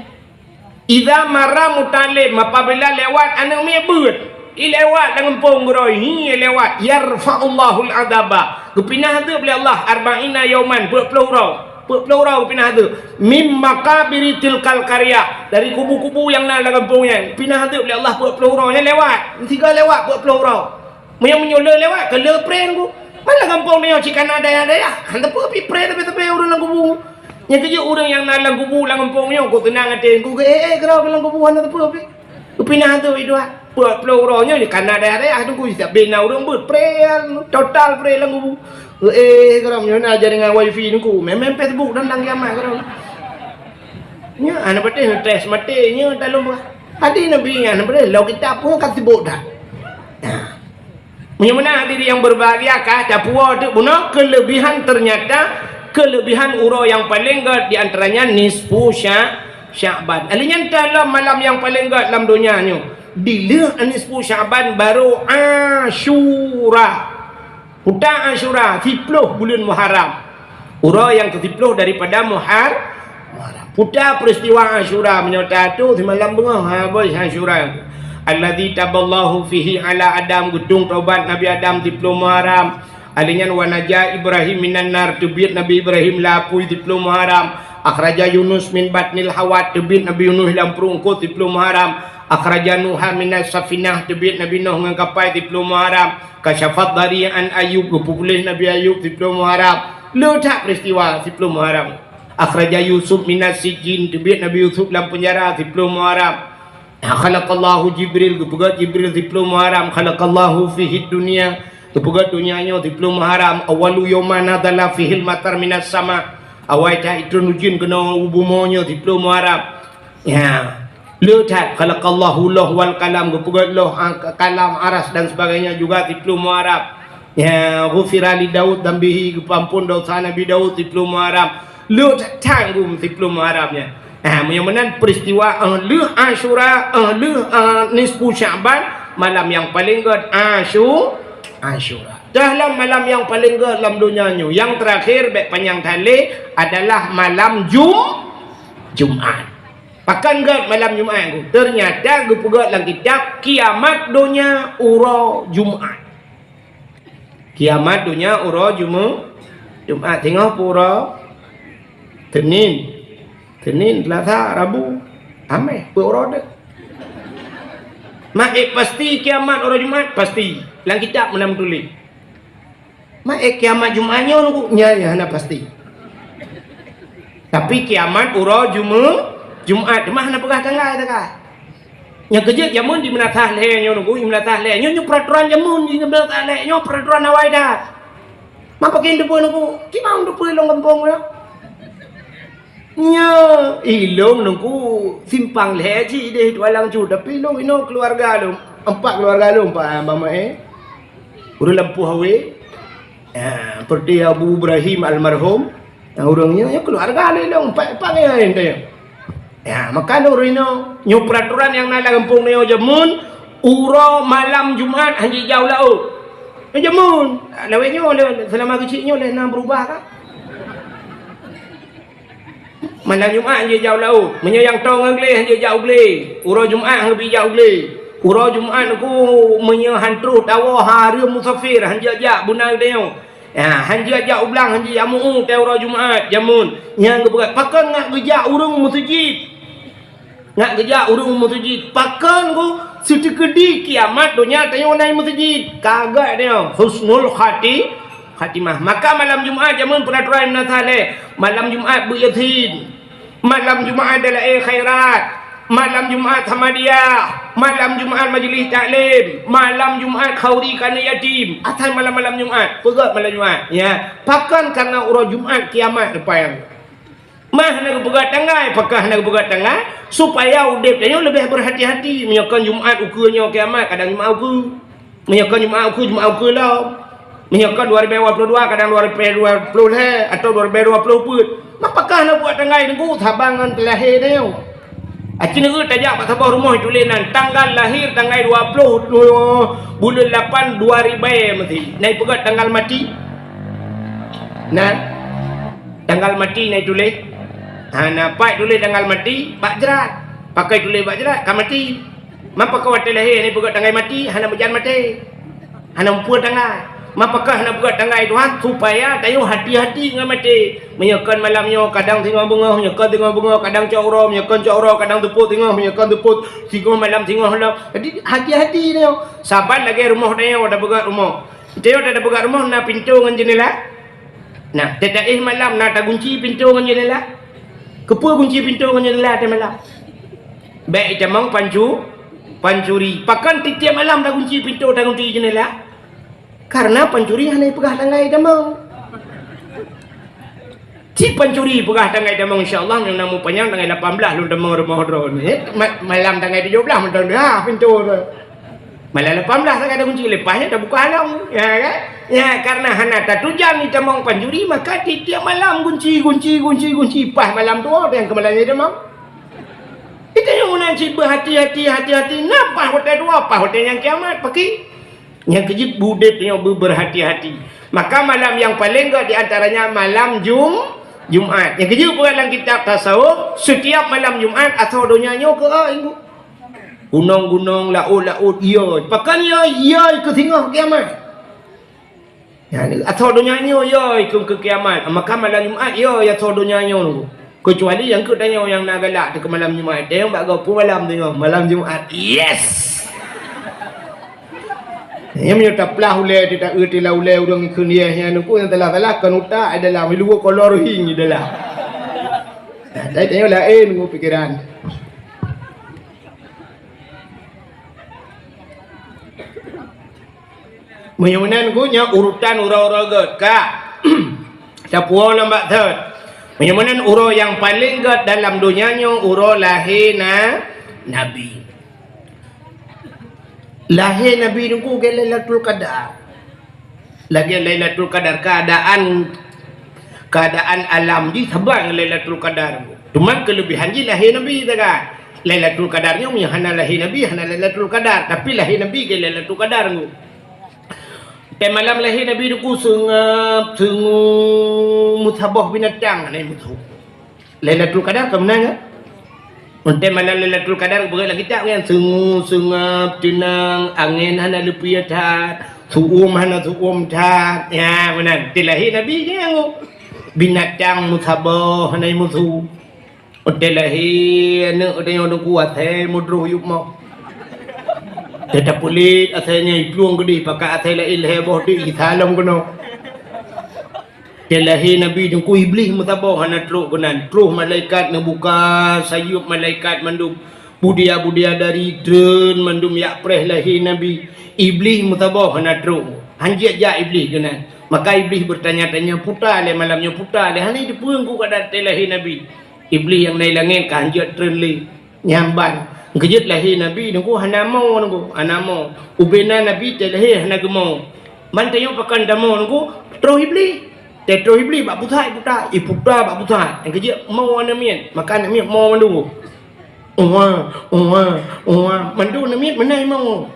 "Iza marra muta'allim," apabila lewat aneuk miet beuet, i lewat lam gampông keudroe, hi lewat, "yarfa'ullahul adzaba," geupinah azeub lé Allah, "arba'ina yauman," peuet ploh uroe. Peuet ploh uroe geupinah azeub. "Mim makabiri tilkal qarya," dari kubu-kubu nyang na lam gampông nyan. Pinah azeub lé Allah peuet ploh uroe. Nyan lewat. Sigoe lewat peuet ploh uroe. Meunyoe, meunyoe le lewat, ka le preh ku. Mana gampông nyoe cit kana dayah-dayah. Hana teupeu pih preh tapi-tapi ureueng lam kubu. Nyan keujeuet ureueng nyang na lam kubu lam gampông nyoe, ku teunang até ku, eh, eh, keudroe lam kubu hana teupeu pih. Geupinah azeub i dua. Peuet ploh uroe nyoe kana dayah-dayah teungku, setiap bina ureueng beuet, preh, total preh lam kubu. Eh, keudroe nyoe na jaringan wifi teungku, main-main Facebook dan dang kiamat keudroe. Nyoe hana patéh ngeutes maté nyoe talom bah. Hadis Nabi nyan hana patéh lom kitab pun ka sibuk dah. Nah. Meunyoe meunan hadirin yang berbahagia ka tapuwoe teuk bunoe kelebihan, ternyata kelebihan uroe yang paling gèt di antaranya nisfu Sya-, Sya'ban. Ahli nyan teuh lom malam nyang paleng gèt lam donya nyoe. Dileueh nisfu Sya'ban barô Asyura. Puta Asyura, siploh buleuen Muharram. Uroe nyang keusiploh daripada Muhar-, Muharram. Puta peristiwa Asyura meunyoe tatuh simalam beungoh, ha, boh Asyura. Alladzi taballahu fihi ala Adam, geutung tobat Nabi Adam siploh Muharram. Ahli nyan, "Wa naja Ibrahim minan nar," teubiet Nabi Ibrahim lam apui siploh Muharram. "Akhraja Yunus min batnil hawat," teubiet Nabi Yunus lam pruet eungkôt siploh Muharram. "Akhraja Nuha minas safinah," teubiet Nabi Nuh ngon kapai siploh Muharram. "Kasyafad dari an Ayub," geupeupuléh Nabi Ayub siploh Muharram. Le that peristiwa siploh Muharram. "Akhraja Yusuf minas sijin," teubiet Nabi Yusuf lam peunjara siploh Muharram. Khalaqallahu Jibril, geupeugèt Jibril siploh Muharram. Khalaqallahu fihid dunya, geupeugèt donya nyoe siploh Muharram. Awwalu yaumin nazala fihil matar minas sama, awai that itreun ujeuen keunoe u bumoe nyoe siploh Muharram. Ya. Le that, khalaqallahu lauh wal qalam, geupeugèt lauh, a, kalam, aras dan sebagainya juga siploh Muharram. Ya, ghufira li Daud dzambihi, geupeuampôn desya Nabi Daud siploh Muharram. Le that, that geuh siploh Muharram nyan. Ah, meunyoe meunan peristiwa, eh, lheueh Asyura, eh, lheueh, eh, nisfu Sya'ban, malam nyang paleng gèt Asyu-, Asyura. Dalam malam nyang paleng gèt lam donya nyoe, nyang terakhir bèk panyang that lé adalah malam Jum-, Jumat. Pakon gèt malam Jumat nyoe? Ternyata geupeugèt lam kitab kiamat donya uroe Jumat. Kiamat donya uroe Jumu-, Jumat, singoh pue uroe? Senin. Senin, Selasa, Rabu, Hamèh, pue uroe deuh. Mak, eh, pasti kiamat uroe Jumat? Pasti. Lam kitab meunan meutuléh. Mak, eh, kiamat Jumat nyoe nunggu? Nyan, nyan hana pasti. Tapi kiamat uroe Jumu-, Jumat, teuma hana peugah tanggai, tanggai. Nyang keujeuet jameun di meunasah lhèe nyoe nunggu, di meunasah lhèe nyoe, nyoe peraturan jameun, di meunasah lhèe nyoe peraturan awai that. Mak, pakon teupeue nunggu? Kiban teupeue lôn gampông nyoe. Nyoe, ilôn nunggu simpang lhèe cit idéh Tualang Cut, tapi lôn inoe keuluarga lôn, empat keuluarga lôn, Pak, Abang Maé. Ureueng Lampôh Awé. Ya, seperti Abu Ibrahim almarhum, nyang ureueng nyoe, nyoe keuluarga lôn, empat, empat nyan teuh. Ya, maka lôn ureueng nyoe, nyoe peraturan nyang na lam gampông nyoe jameun, uroe malam Jumat hana jijak u laôt. Nyoe jameun, lawét nyoe, lé, seulama keuchik nyoe lé na beurubah ka. Malam Jumat hanjeuet jak u laôt. Meunyoe nyang toe ngon glé hanjeuet jak u glé. Uroe Jumat hanjeuet jak u glé. Uroe Jumat nunggu meunyoe han troh tawoe hareuem musafir hanjeuet jak, beuna geutanyoe. Ya, hanjeuet jak u blang, hanjeuet jak meu-ueh watèe uroe Jumat jameun. Nyang geupeugah, pakon ngat geujak ureueng meuseujid? Ngat geujak ureueng meuseujid. Pakon nunggu siteukedi kiamat donya tanyoe na i meuseujid? Ka gèt tanyoe husnul khati-, khatimah. Maka malam Jumat jameun peuraturan meunasah lé. Malam Jumat beuet Yasin. Malam Jumat Dalail Khairat, malam Jumat Samadiyah, malam Jumat Majlis Taklim, malam Jumat Khauri Kana Yatim. Asai malam-malam Jumat, peugèt malam Jumat, ya. Pakon? Karena uroe Jumat kiamat leupah. Mah hana geupeugèt tanggai, pakon hana geupeugèt tanggai? Supaya udép tanyoe leubeh berhati-hati. Meunyoe kon Jumat ukeue nyoe kiamat, kadang Jumat ukeue. Meunyoe kon Jumat ukeue, Jumat ukeue lom. Meunyoe kon dua ribu dua puluh dua, kadang dua ribu dua puluh lhèe atau dua ribu dua puluh peuet. Mapakah na buet tanggai nunggu saban ngon teulahé nyoe? Aci nyoe tajak bak saboh rumoh tuléh nan, tanggal lahir tanggai dua puluh, buleuen lapan dua ribèe meuti. Na ipeugèt tanggal maté? Na. Tanggal maté na ituléh. Ha, na pat tuléh tanggal maté bak jrat. Pakai tuléh bak jrat, ka maté. Mapakah watèe lahé na ipeugèt tanggai maté, hana meujan maté. Hana muphom tanggai. Mapakah hana peugèt tanggai Tuhan, supaya tanyoe hati-hati ngon maté. Meunyoe kon malam nyoe kadang singoh beungoh, meunyoe kon singoh beungoh kadang cot uroe, meunyoe kon cot uroe kadang seupôt singoh, meunyoe kon seupôt singoh malam singoh lom. Jadi hati-hati tanyoe. Saban lagèe rumoh tanyoe, tapeugèt rumoh. Tanyoe tapeugèt rumoh na pintoe ngon jeundela? Nah, teuka éh malam na tagunci pintoe ngon jeundela? Keupeue gunci pintoe ngon jeundela watèe malam? Bèk itamong pancu-, pancuri. Pakon tiep-tiep malam tagunci pintoe, tagunci jeundela? Karena pancuri hana ipeugah tanggai tamong. Cit pancuri peugah tanggai tamong, insya Allah, nyang na mupanyang tanggai lapan belas lôn tamong rumoh droeneuh. Eh, ma-, malam tanggai tujoh belas mantong deuh pintoe tu. Malam lapan belas tanggai tagunci, leupah nyan tabuka lom. Ya kan? Ya, karena hana tatujan itamong pancuri, maka tiep-tiep malam gunci, gunci, gunci, gunci. Paih malam tuwoe nyang keu malam nyan itamong. Itanyoe meunan cit beuhati-hati, hati-hati, na paih watèe tuwoe, paih watèe nyang kiamat, pakri. Nyang keujeuet beudép nyoe beu-, berhati-hati. Maka malam nyang paleng gèt di antaranya malam Jum-, Jumat. Nyang keujeuet peugah lam kitab tasawuf, setiap malam Jumat asoe donya nyoe keu ai nyoe. Gunong-gunong, laôt-laôt, iyoi. Pakon iyoi? Iyoi keu singoh kiamat. Nyan, asoe donya nyoe iyoi keu, keu kiamat. Maka malam Jumat iyoi asoe donya nyoe. Keucuali nyang keu tanyoe nyang na galak teuh keu malam Jumat. Tanyoe bak goe peue malam singoh, malam Jumat. Yes! Nyan meunyoe taplah ulèe, teuta-eu tila ulèe ureueng ikheun yeh nyan, nungku nyang salah-salah kon utak di dalam, luweue kolor hing di dalam. Nah, tapi tanyoe laén nunggu pikeran. Meunyoe meunan nunggu nyan urutan uroe-uroe gèt, ka. Tapuwoe lom bak thot. Meunyoe meunan uroe nyang paleng gèt dalam donya nyoe uroe lahé na-, Nabi. Lahé Nabi nunggu lagèe Lailatul Qadar. Lagèe Lailatul Qadar, keuadaan Keadaan alam jih saban ngon Lailatul Qadar. Cuma keulebihan jih lahé Nabi sagai. Lailatul Qadar nyoe meunyoe hana lahé Nabi, hana Lailatul Qadar. Tapi lahé Nabi keu Lailatul Qadar nyoe. Teumalam lahé Nabi Teungku seungab, seungue, meusaboh binatang hana meusu. Lailatul Qadar ka meunan, kan? Untée malam Lailatul Qadar, beuet lam kitab nyan, seungue, seungab, teunang, angén hana leupie that, su'um hana su'um that. Ya, meunan. Teulahé Nabi nyan, binatang meusaboh hana meusu. Untée lahé aneuëk, untée nyoe Teungku, asai meudroh yup mo. Teutab puléh asai nyan iplueng keudeh, pakat asai laén lhée boh deuh, isa lom keunoe. Teulahé Nabi Teungku, Iblih meusaboh hana trok keunan. Troh malaikat neubuka sayeup malaikat mandum. Budia-budia dari treun mandum jak preh lahé Nabi. Iblih meusaboh hana trok. Hanjeuet jak Iblih keunan. Maka Iblih beutanya-tanya, puta lé malam nyoe, puta lé. Hana jiteupeue Teungku keadaan teulahé Nabi. Iblih nyang na i langét ka hanjeuet treun lé. Nyan ban, geujeuet lahé Nabi Teungku hana mo Teungku, hana mo. Ubena Nabi teulahé hana geumo. Man tanyoe pakon tamoe Teungku, troh Iblih. Teutroh Iblih bak pusat iputa, iputa bak pusat. Nyang keujeuet mo aneuk miet, maka aneuk miet mo mandum. Uwa, uwa, uwa. Mandum aneuk miet meunan mo.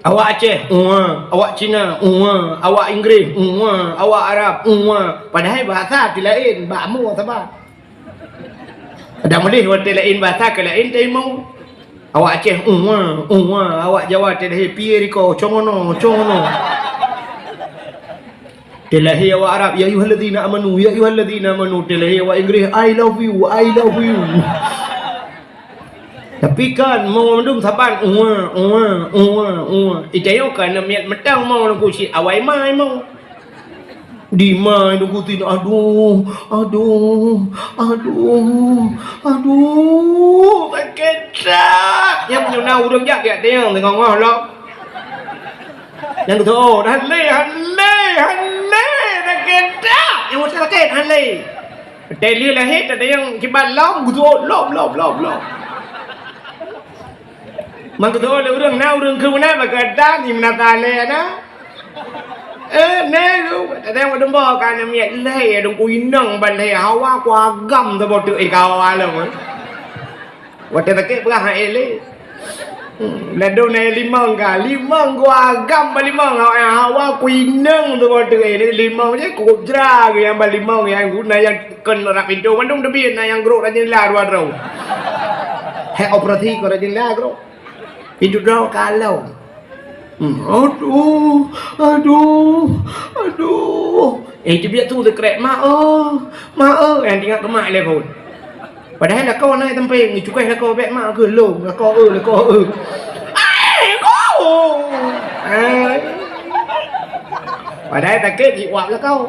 Awak Aceh, uwa. Awak Cina, uwa. Awak Inggréh, uwa. Awak Arab, uwa. Padahai bahasa ti laén, bak mo saban. Padahai meuleh watée laén bahasa keu laén teurimong. Awak Aceh, uwa, uwa. Awak Jawa teulahé pie riko, congono, congono. Teulahé awak Arab, ya ayyuhalladzina amanu, ya ayyuhalladzina amanu. Teulahé awak Inggréh, I love you, I love you. Tapi kan mo mandum saban, uwa, uwa, uwa, uwa. Itanyoe kan miet meutang mo Teungku, cit awai mai mo. Di ma Teungku tin, aduh, aduh, aduh, aduh, sakét that. Nyang meunyoe na ureuëng jak, jak teunyong teungoh-ngoh lom. Nyang geuteuôt, oh, han lé, han lé, han lé, sakét that. Nyang masa sakét, han lé. Teuh lheueh lahé, teuh nyang kiban lom, geuteuôt, lom, lom, lom, lom. Mangkeudua lé ureuëng na ureuëng keu meunan, maka dan di meunata lé na. Eh, na tu, kadang wadong ba ka na miet lé, dong ku inong ban lé, hawa ku agam saboh teuk, eh, kawa lom. Watée sakét peugah hai lé. Hmm, ladom na limong ka, limong ku agam ban limong, hawa, hawa ku inong saboh teuk, eh, limong je ku jra nyang ban limong nyang guna nyang Kon rab pintoe mandum teubiet, na nyang grok rajin la dua droe. Hek operasi kon rajin la grok. Pintoe droe kalau. Hmm, aduh, aduh, aduh. Eh, teubiet tu teukrek, "Mak, oh, mak, oh." Nyang teuingat keu mak lé phon. Padahai lakoe na teumpeng, cukai lakoe bek mak keu lôn, lakoe, eh, lakoe, eh. Ai, ko. Ai. Padahai sakét jiwak lakoe.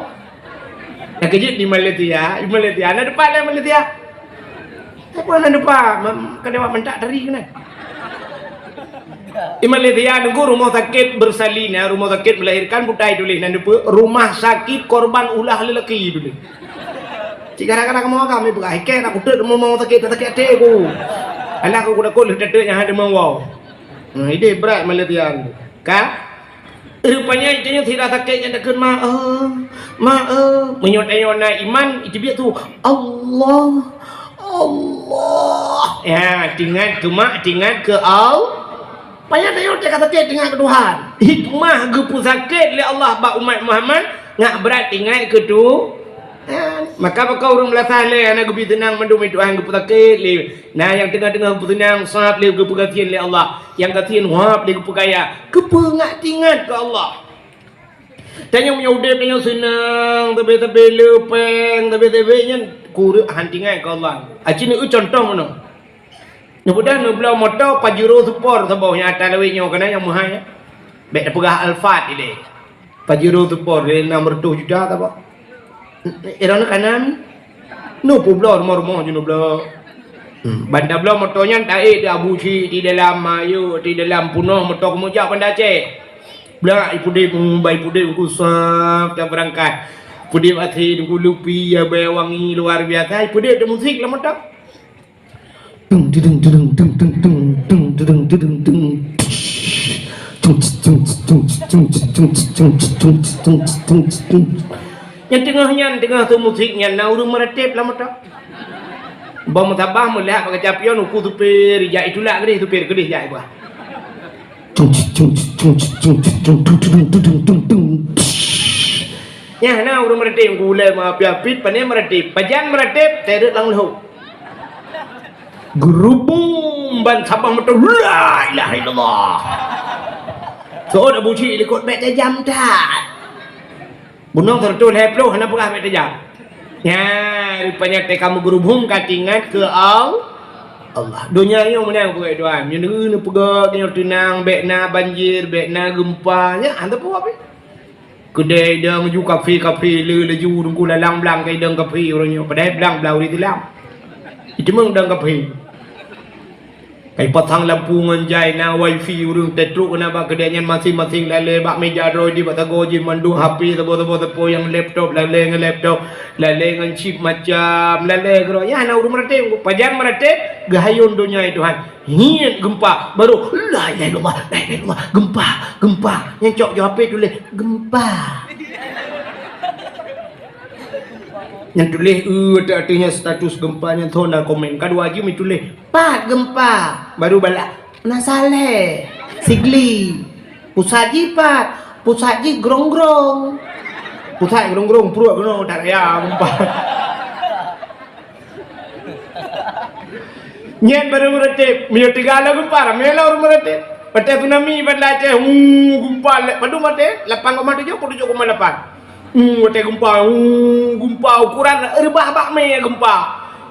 Nyang keujeuet di Malaysia, di Malaysia na depan lah Malaysia. Apa na depan? Mem-, kena awak mentak teri kena. Di Malaysia nunggu rumah sakit bersalin, ya, rumah sakit melahirkan butai tulis nan depan rumah sakit korban ulah lelaki tulis. Cik kadang-kadang kamu agam ni bukan hikeh nak kutuk mau mau sakit sakit hati aku. Alah aku kuda kulit tetek yang ada mau wow. Nah, ini berat Malaysia ni. Kan? Rupanya itu yang sira sakit yang dekat ma eh, ma eh. Menyut ayo na iman itu biar tu Allah, Allah. Ya, tingat ke mak, tingat ke Allah. Payah tayo cakap sakit tingat ke Tuhan. Hikmah geupeu sakit lé Allah bak umat Muhammad ngak berat tingat ke tu. Ya, maka baka ureuëng beulasah lé anak geubi tenang mandum itu Tuhan geupeu sakit lé. Nah, yang tengah-tengah geupeu tenang sab lé geupeu gasien lé Allah. Yang gasien wab lé geupeu kaya. Geupeu ngak tingat ke Allah. Tanyoe meunyoe udeb tanyoe seunang, sabe-sabe leupeng, sabe-sabe nyan kureueng han tingat keu Allah. Aci neueu contoh meunoe. Neupeugah neubloe moto Pajero Sport saboh nyang ata lawét nyoe keunan nyang meuhai. Bèk tapeugah Alphard ilée. Pajero Sport lé enam ratus juta saboh. Irong kanan. Nu peubloe rumoh-rumoh jinoe bloe. Hmm, ban tabloe moto nyan taék di Abu Syik, di dalam Mayuk, di dalam Punoh moto keumujak Banda Aceh. Blak ipudeb, hmm, bai pudeb ku saf tabeurangkat. Pudeb até ku lupi ya bai wangi luar biasa, ipudeb teumusik lam moto. Tung tudung tudung tung tung tung tung tudung tudung tung. Tung tung tung tung tung tung tung tung tung tung tung tung. Nyang teungoh nyan, teungoh teumusék nyan na ureuëng meuratéb lam moto. Boh meutabah meulihat bak kaca pion, uku supir, jak itulak keudeh, supir keudeh jak iba. Cung, cung, cung. Nyah na ureuëng meuratéb, uku ulée meuapi-api, pane meuratéb, pajan meuratéb, terek lam leuhok. Geurubum ban sabah moto, la ilaha illallah. Seuôt Abu Syik likot, bék tajam that. Bunoe seureutôh lhée ploh hana peugah bék tajam. Nyan, rupanya teuka meugeurubum ka teuingat keu Al-, Allah. Donya nyoe meunan peugah Tuhan. Nyoe neupeugah nyoe teunang, bék na banjir, bék na geumpa. Nyan, hana peue pih. Keudeh idong ju kafe-kafe le laju dengku lalang blang keu idong kafe ureuëng nyoe. Padahai blang-blang ureuëng Islam. Iteumong dong kafe. Kai pasang lampu ngon jai, na wifi, ureuëng teutrok keunan bak keudè nyan maséng-maséng lalè bak meuja droe di bak sagoe jih mandum H P saboh-saboh, sapo nyang laptop, lalè ngon laptop, lalè ngon chip macam, lalè keudroe. Nyan na ureuëng meuratéb, pajan meuratéb, geuhayôn donya nyoe Tuhan. Hiet geumpa, baru, "La ilaha illallah, la ilaha illallah, geumpa, geumpa." Nyang cok jaweueb H P tuléh, "Geumpa." Nyang tuléh, eh, ateueh-ateueh nyan status geumpa nyan thon na komen. Kadua jih meutuléh, "Pat geumpa?" Baru balah, "Na Saleh, Sigli." "Pusat jih pat?" "Pusat jih Grong-Grong." Pusat Grong-Grong, pruet keunoe that raya geumpa. Nyan baru meuratéb, meunyoe teuga lom geumpa, ramé lom ureuëng meuratéb. Watée tsunami bak Aceh, hu, geumpa lé-, padum watée, lapan koma tujoh, tujoh koma lapan. Hu, watée geumpa, hu, geumpa ukuran reubah bak mé geumpa.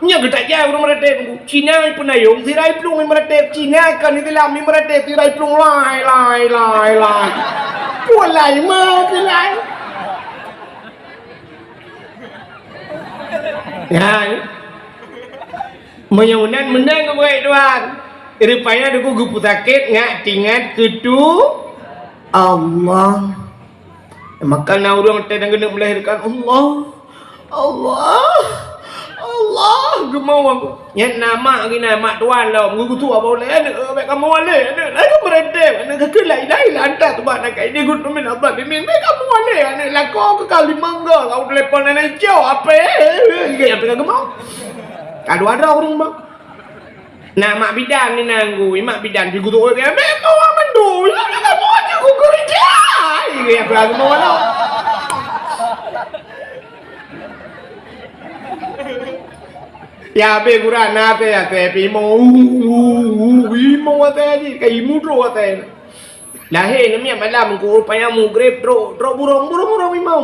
Nyan geutak jai ureuëng meuratéb. Cina peunayong, sira plueng meuratéb. Cina kon Islam meuratéb, sira plueng lai, lai, lai, lai. Peue lai ma, peue lai. Ya. Meunyoe meunan, meunan keubeue Tuhan. Rupanya deuku geupeu sakét ngat teuingat keu tu Allah. Maka na ureuëng watée nyang geuneuk meulahirkan, "Allah, Allah, Allah," geumawang. Nyan na mak geuh na, mak tuan lom, geugutuk abah ulée, "Aneuk, bék kamoe walé, aneuk, laju meuratéb, aneuk, keu la ilaha illa anta subhanaka inni kuntu minaz zalimin, bék kamoe walé, aneuk, lakoe keu ka limong go, ka telepon aneuk cok, ape, ape ka geumawang." Ka dua droe ureuëng bang. Na mak bidan ni nanggu, mak bidan jigutuk, "Bék kamoe mandum, bék kamoe jigutuk keureuja." Ape ka geumawang lom. Ya, habéh gura na teuh, ya, teuh, pih imo, imo watée jih, ka imo trok watée. Lahé neumiet malam, ku payah mugreb trok, trok burong, burong, burong imo.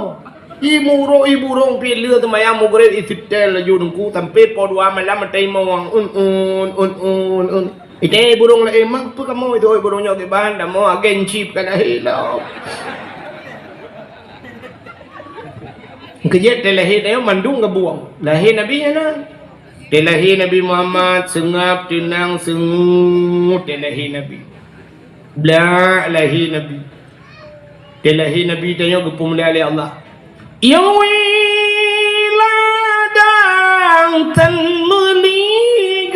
Imo rok, i burong pih lheueh seumayang mugreb, i seutée laju dengku, sampai poh dua malam, mata imo wang, un, un, un, un, un. Ite burong laén, "Mang peue kamoe itu, oi, burong nyoe kiban, damoe agen chip ka lahé lom." Keujeuet teuh lahé nyoe mandum geubuang. Lahé Nabi nyan na. Teuh lahé Nabi Muhammad, seungab, teunang, seungue, teuh lahé Nabi. Blak lahé Nabi. Teuh lahé Nabi tanyoe geupeumulia lé Allah. Nyang wui ladang tan meuligan,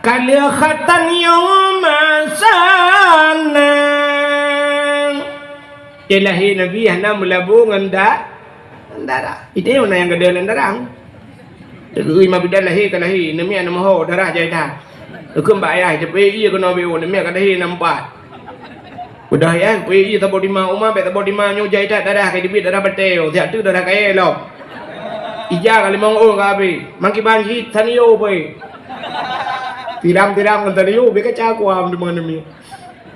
ka lheueh khatan nyoe masa na. Teuh lahé Nabi hana meulabô ngon da-, ngon darah. Ite na nyang gadôh lam darah. Teugui ma bidan lahé ka lahé, neumiet na meuho, darah jai that. Teukheun bak ayah, "Teupeu ie keunoe beu, neumiet ka lahé na meupat." Peugah ayah, "Peue ie saboh dima uma, bék saboh dima nyoe jai that darah, ka jibit darah batée, siat teuk darah kayée lom." Ija ka limong ôn ka habéh, mangkiban jih tanio peue. Tiram-tiram ngon tanio, bék kaca kuam deungon neumiet.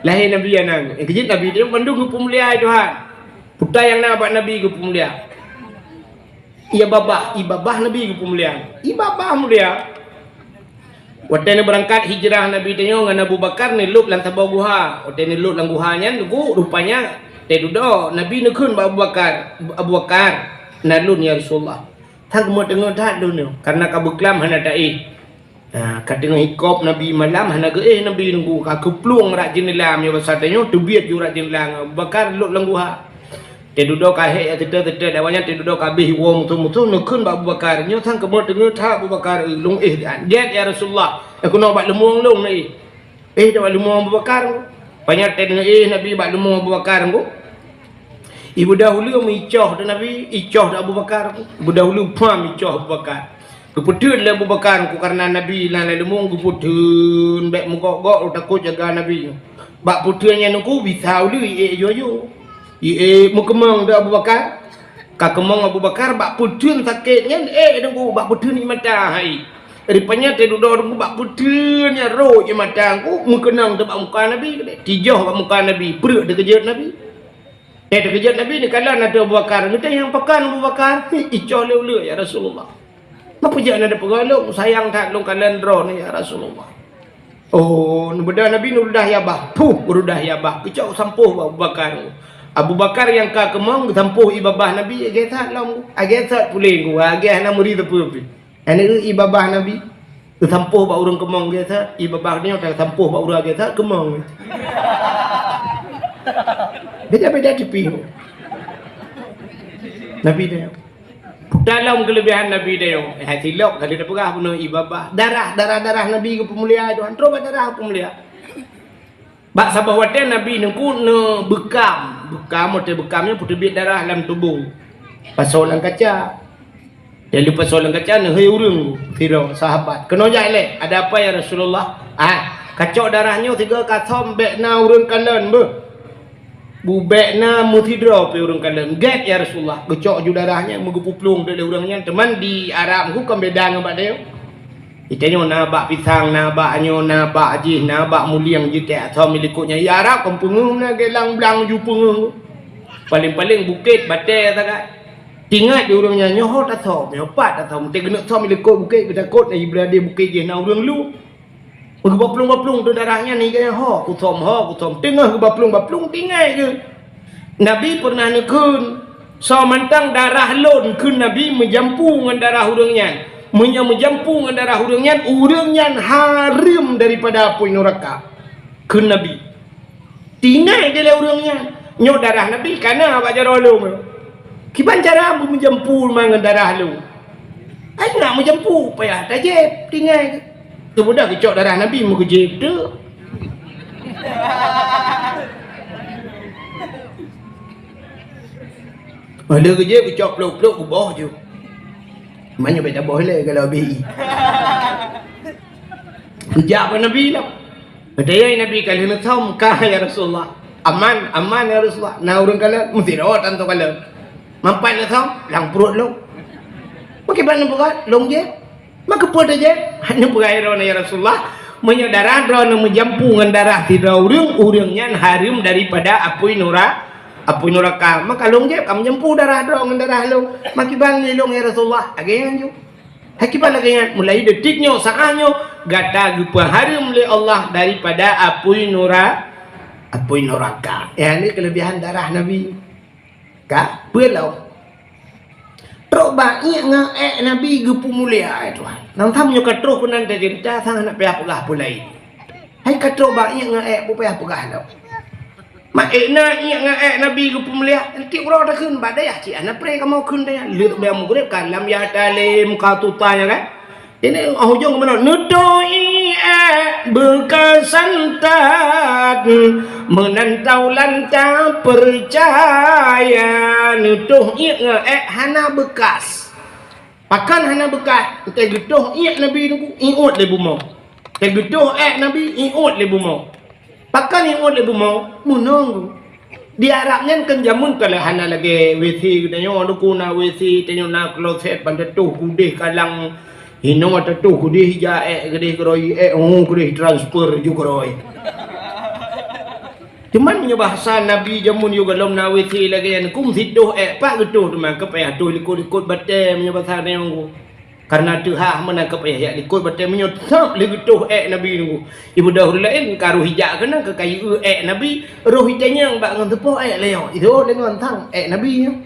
Lahé Nabi aneuk. Nyang keujeuet Nabi nyoe mandum geupeumulia Tuhan. Peue nyang na bak Nabi geupeumulia. Ia babah, i babah Nabi geupeumulia. I babah mulia. Watée neubeurangkat hijrah Nabi tanyoe ngon Abu Bakar neulôb lam saboh guha. Watée neulôb lam guha nyan, gu-, rupanya teududoe Nabi neukheun bak Abu Bakar, "Abu Bakar, na lôn ya Rasulullah." Tan keumeung teungoh that lôn nyoe, kareuna ka beuklam hana taéh. Nah, ka teungoh hikop Nabi malam, hana geuéh Nabi nunggu, ka keuplueng rot jeuneula, meunyoe basa tanyoe teubiet ju rot jeuneula ngon Abu Bakar lôb lam guha. Teududoe ka hék, ya, teutoe-teutoe, awaknyan teududoe ka abéh woe musoh-musoh, neukheun bak Abu Bakar. Nyoe sang keumeung teungoh that Abu Bakar, "Lôn éh, jeuet ya Rasulullah, eh, keunoe bak leumueng lôn neuéh." Éh, bak leumueng Abu Bakar. Panyang teuh neuéh Nabi bak leumueng Abu Bakar nunggu. Ibu dahulu meuicoh di Nabi, icoh di Abu Bakar. Ibu dahulu pham icoh Abu Bakar. Geupeuteun lé Abu Bakar, ku karena Nabi na lé leumong geupeuteun, bék meugok-gok, takot jaga Nabi. Bak peuteun nyan ku bisa ulée iék ju-ju. Iék meukeumong di Abu Bakar. Ka keumong Abu Bakar bak peuteun sakét nyan, ék deungoe bak peuteun ié mata hai. Rupanya teududoe deungoe bak peuteun nyan rhot ié mata ku meukeunong teuh bak muka Nabi, tijoh bak muka Nabi, pruet teukeujot Nabi. Eh, teukeujot Nabi neukalon ateueh Abu Bakar. Geutanyong, "Pakon Abu Bakar?" "Icoh lé ulée, ya Rasulullah." "Meupeujiak na deupeugah lôn, sayang that lôn kalon droeneuh, ya Rasulullah." Oh, neubeudôh Nabi neurudah ié babah. Puh, geurudah ié babah. Geucok sampoh bak Abu Bakar. Abu Bakar nyang ka keumong geusampoh ié babah Nabi, agée that lom. Agée that puléng ku, agée hana meuri teupeu pih. Hana ié babah Nabi. Geusampoh bak ureuëng keumong agée that, ié babah nyoe tasampoh bak ureuëng agée that keumong. Beda-beda tipih. Nabi nyoe. Dalam keulebihan Nabi nyoe, hai silop kali tapeugah bunoe ié babah. Darah, darah-darah Nabi geupeumulia, Tuhan. Trok bak darah geupeumulia. Bak saboh watée Nabi nyoe ku neubeukam. Beukam, watée beukam nyoe peuteubiet darah lam tuboh. Pasoe lam kaca. Jadi pasoe lam kaca neuhôi ureuëng sidroe sahabat. "Keunoe jak ilée, ada apa ya Rasulullah?" "Ah, kacok darah nyoe sigoe ka som bék na ureuëng kalon beuh." "Bubék na meusidroe pih ureuëng kalon." "Gét ya Rasulullah." Geucok ju darah nyan meugeupuplueng lé ureuëng nyan, teuma di Arab ku kon beda ngon bak tanyoe. Di tanyoe na bak pisang, na bak nyoe, na bak jih, na bak mulieng jih, teuh asoe milikot nyan. Di Arab kon peungeuh na gelang blang ju peungeuh. Paléng-paléng bukét batée sagai. Tingat di ureuëng nyan nyoe ho tasoe, nyoe pat tasoe, meuté geuneuk soe milikot bukét geutakot na ié beurade bukét jih na ureuëng lu. Geuba plueng-ba plueng teuh darah nyan, ié gaya ho, kusom ho, kusom. Teungoh geuba plueng-ba plueng, tinggai geuh. Nabi peureunah neukheun, "Soe mantong darah lôn," kheun Nabi, "meujampu ngon darah ureuëng nyan. Meunyoe meujampu ngon darah ureuëng nyan, ureuëng nyan hareuem daripada apui nuraka," kheun Nabi. Tinggai dilée ureuëng nyan. Nyoe darah Nabi kana bak jaroe lôn. Kiban cara beumeujampu mangat darah lôn. Ai nak meujampu, payah tajép, tinggai. Teupeugah geucok darah Nabi meugeujép teuh. Ada geujép geucok plok-plok geuboh ju. Manyang beda boh lé kalau B I. Geujak bak Nabi lah. Geutanyong Nabi, "Ka lheueh neusom kah, ya Rasulullah?" "Aman, aman, ya Rasulullah." "Na ureuëng kalon?" "Meusidroe tantu kalon." "Mampat neusom?" "Lam pruet lôn." "Pakriban neupeugah lôn jép?" "Meukeupeu tajép?" "Hana peugah droeneuh, ya Rasulullah. Meunyoe darah droeneuh meujampu ngon darah sidroe ureuëng, ureuëng nyan hareuem daripada apui nura-, apui nuraka. Maka lôn jép ka meujampu darah droe ngon darah lôn. Pakriban lé lôn, ya Rasulullah?" Lagée nyan ju. Hai kiban lagée nyan, mulai detik nyoe, saát nyoe, gata geupeuhareuem lé Allah daripada apui nura-, apui nuraka. Nyan keulebihan darah Nabi. Ka? Peue lom? Trok bak iék ngon ék Nabi geupeumulia, ai Tuhan. Nang tham nyoe ka troh keunan tacinta, sang hana payah peugah peue laén. Hai ka trok bak iék ngon ék, peue payah peugah lom. Mak ék na iék ngon ék Nabi geupeumulia, tiep uroe takheun bak dayah cit hana pré kamoe kheun dayah. Lheueh bak mugreb ka lam ya talim ka tuta nyan kan. Ini oh ujong keunoe neutoh iék ék beuka santat meunan taulan tapeucaya neutoh iék ngon ék hana beukas. Pakon hana beukas? Teugeutôh iék Nabi nyoe iôt lé bumoe. Teugeutôh ék Nabi iôt lé bumoe. Pakon iôt lé bumoe? Meunong. Di Arab nyan kan jameun ka lheueh hana lagée W C geutanyoe, lukuna W C tanyoe na kloset ban teutoh keudeh kalang. Hinoe teutoh keudeh ija ék keudeh keurôi ék, oh, keudeh transfer ju keurôi. Cuman meunyoe bahasa Nabi jameun yôh gohlom na W C lagée nyan, kum sitoh ék pat geutoh teuma, ka payah toh likot-likot batée meunyoe bahasa nyoe. Karena teuhah meunan ka payah jak likot batée meunyoe sab lé geutoh ék Nabi nunggu. Ibu dahulu laén ka roh ijak keunan ka kayu ék Nabi, roh itanyong bak ngon teupoh ék lé nyoe. Itu lé ngon sang ék Nabi nyoe.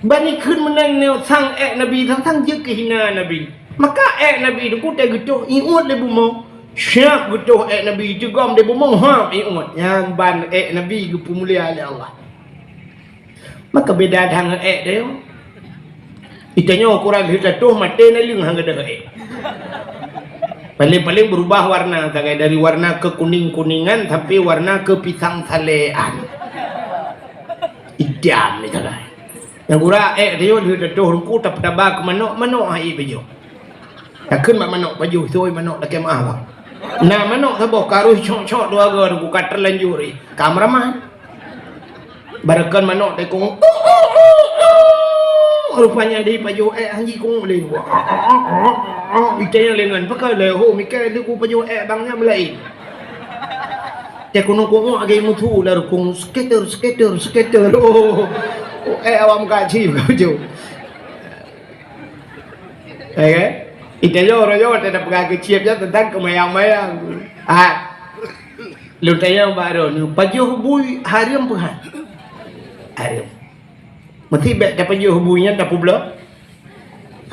Ban ikheun meunan nyoe sang ék Nabi, sang-sang jeuet keuhina Nabi. Maka ék Nabi nunggu tée geutoh iôt lé bumoe. Siap geutoh ék Nabi jigom di bumoe, ha, iôt. Nyan ban ék Nabi geupeumulia lé Allah. Maka beda that ngon ék teuh. Itanyoe ukuran lheueh tatoh maté naleueng han gadôh ék. Paling-paling berubah warna sagai dari warna kekuning-kuningan sampai warna kepisang salean. Diam di sagai. Nyang gura ék teuh lheueh teutoh ruku tapeutaba keu manok, manok hai pajoh. Takheun bak manok pajoh, soi manok lakée meuah bang. Na manok saboh ka rôh cok-cok dua goe ruku ka teulanjur ri. Ka meuraman. Barakon manok teuh kong. Rupanya di pajoh ék hanji kong lé. Itée nyang lengan pakai lé ho mikai lé ku pajoh ék bang nyan meulaén. Teuh keunoe kong lagée musu lam rukong sketer, sketer, sketer. Oh, oh, ék awak muka cim pajoh. Ya kan? Itée nyoe uroe nyoe teuh peugah keu cieb nyan teuntang keumayang-mayang. Ah. Lôn tanyong bak droeneuh, pajoh bui hareuem peu han? Hareuem. Meusti bék tapajoh bui nyan tapeubloe?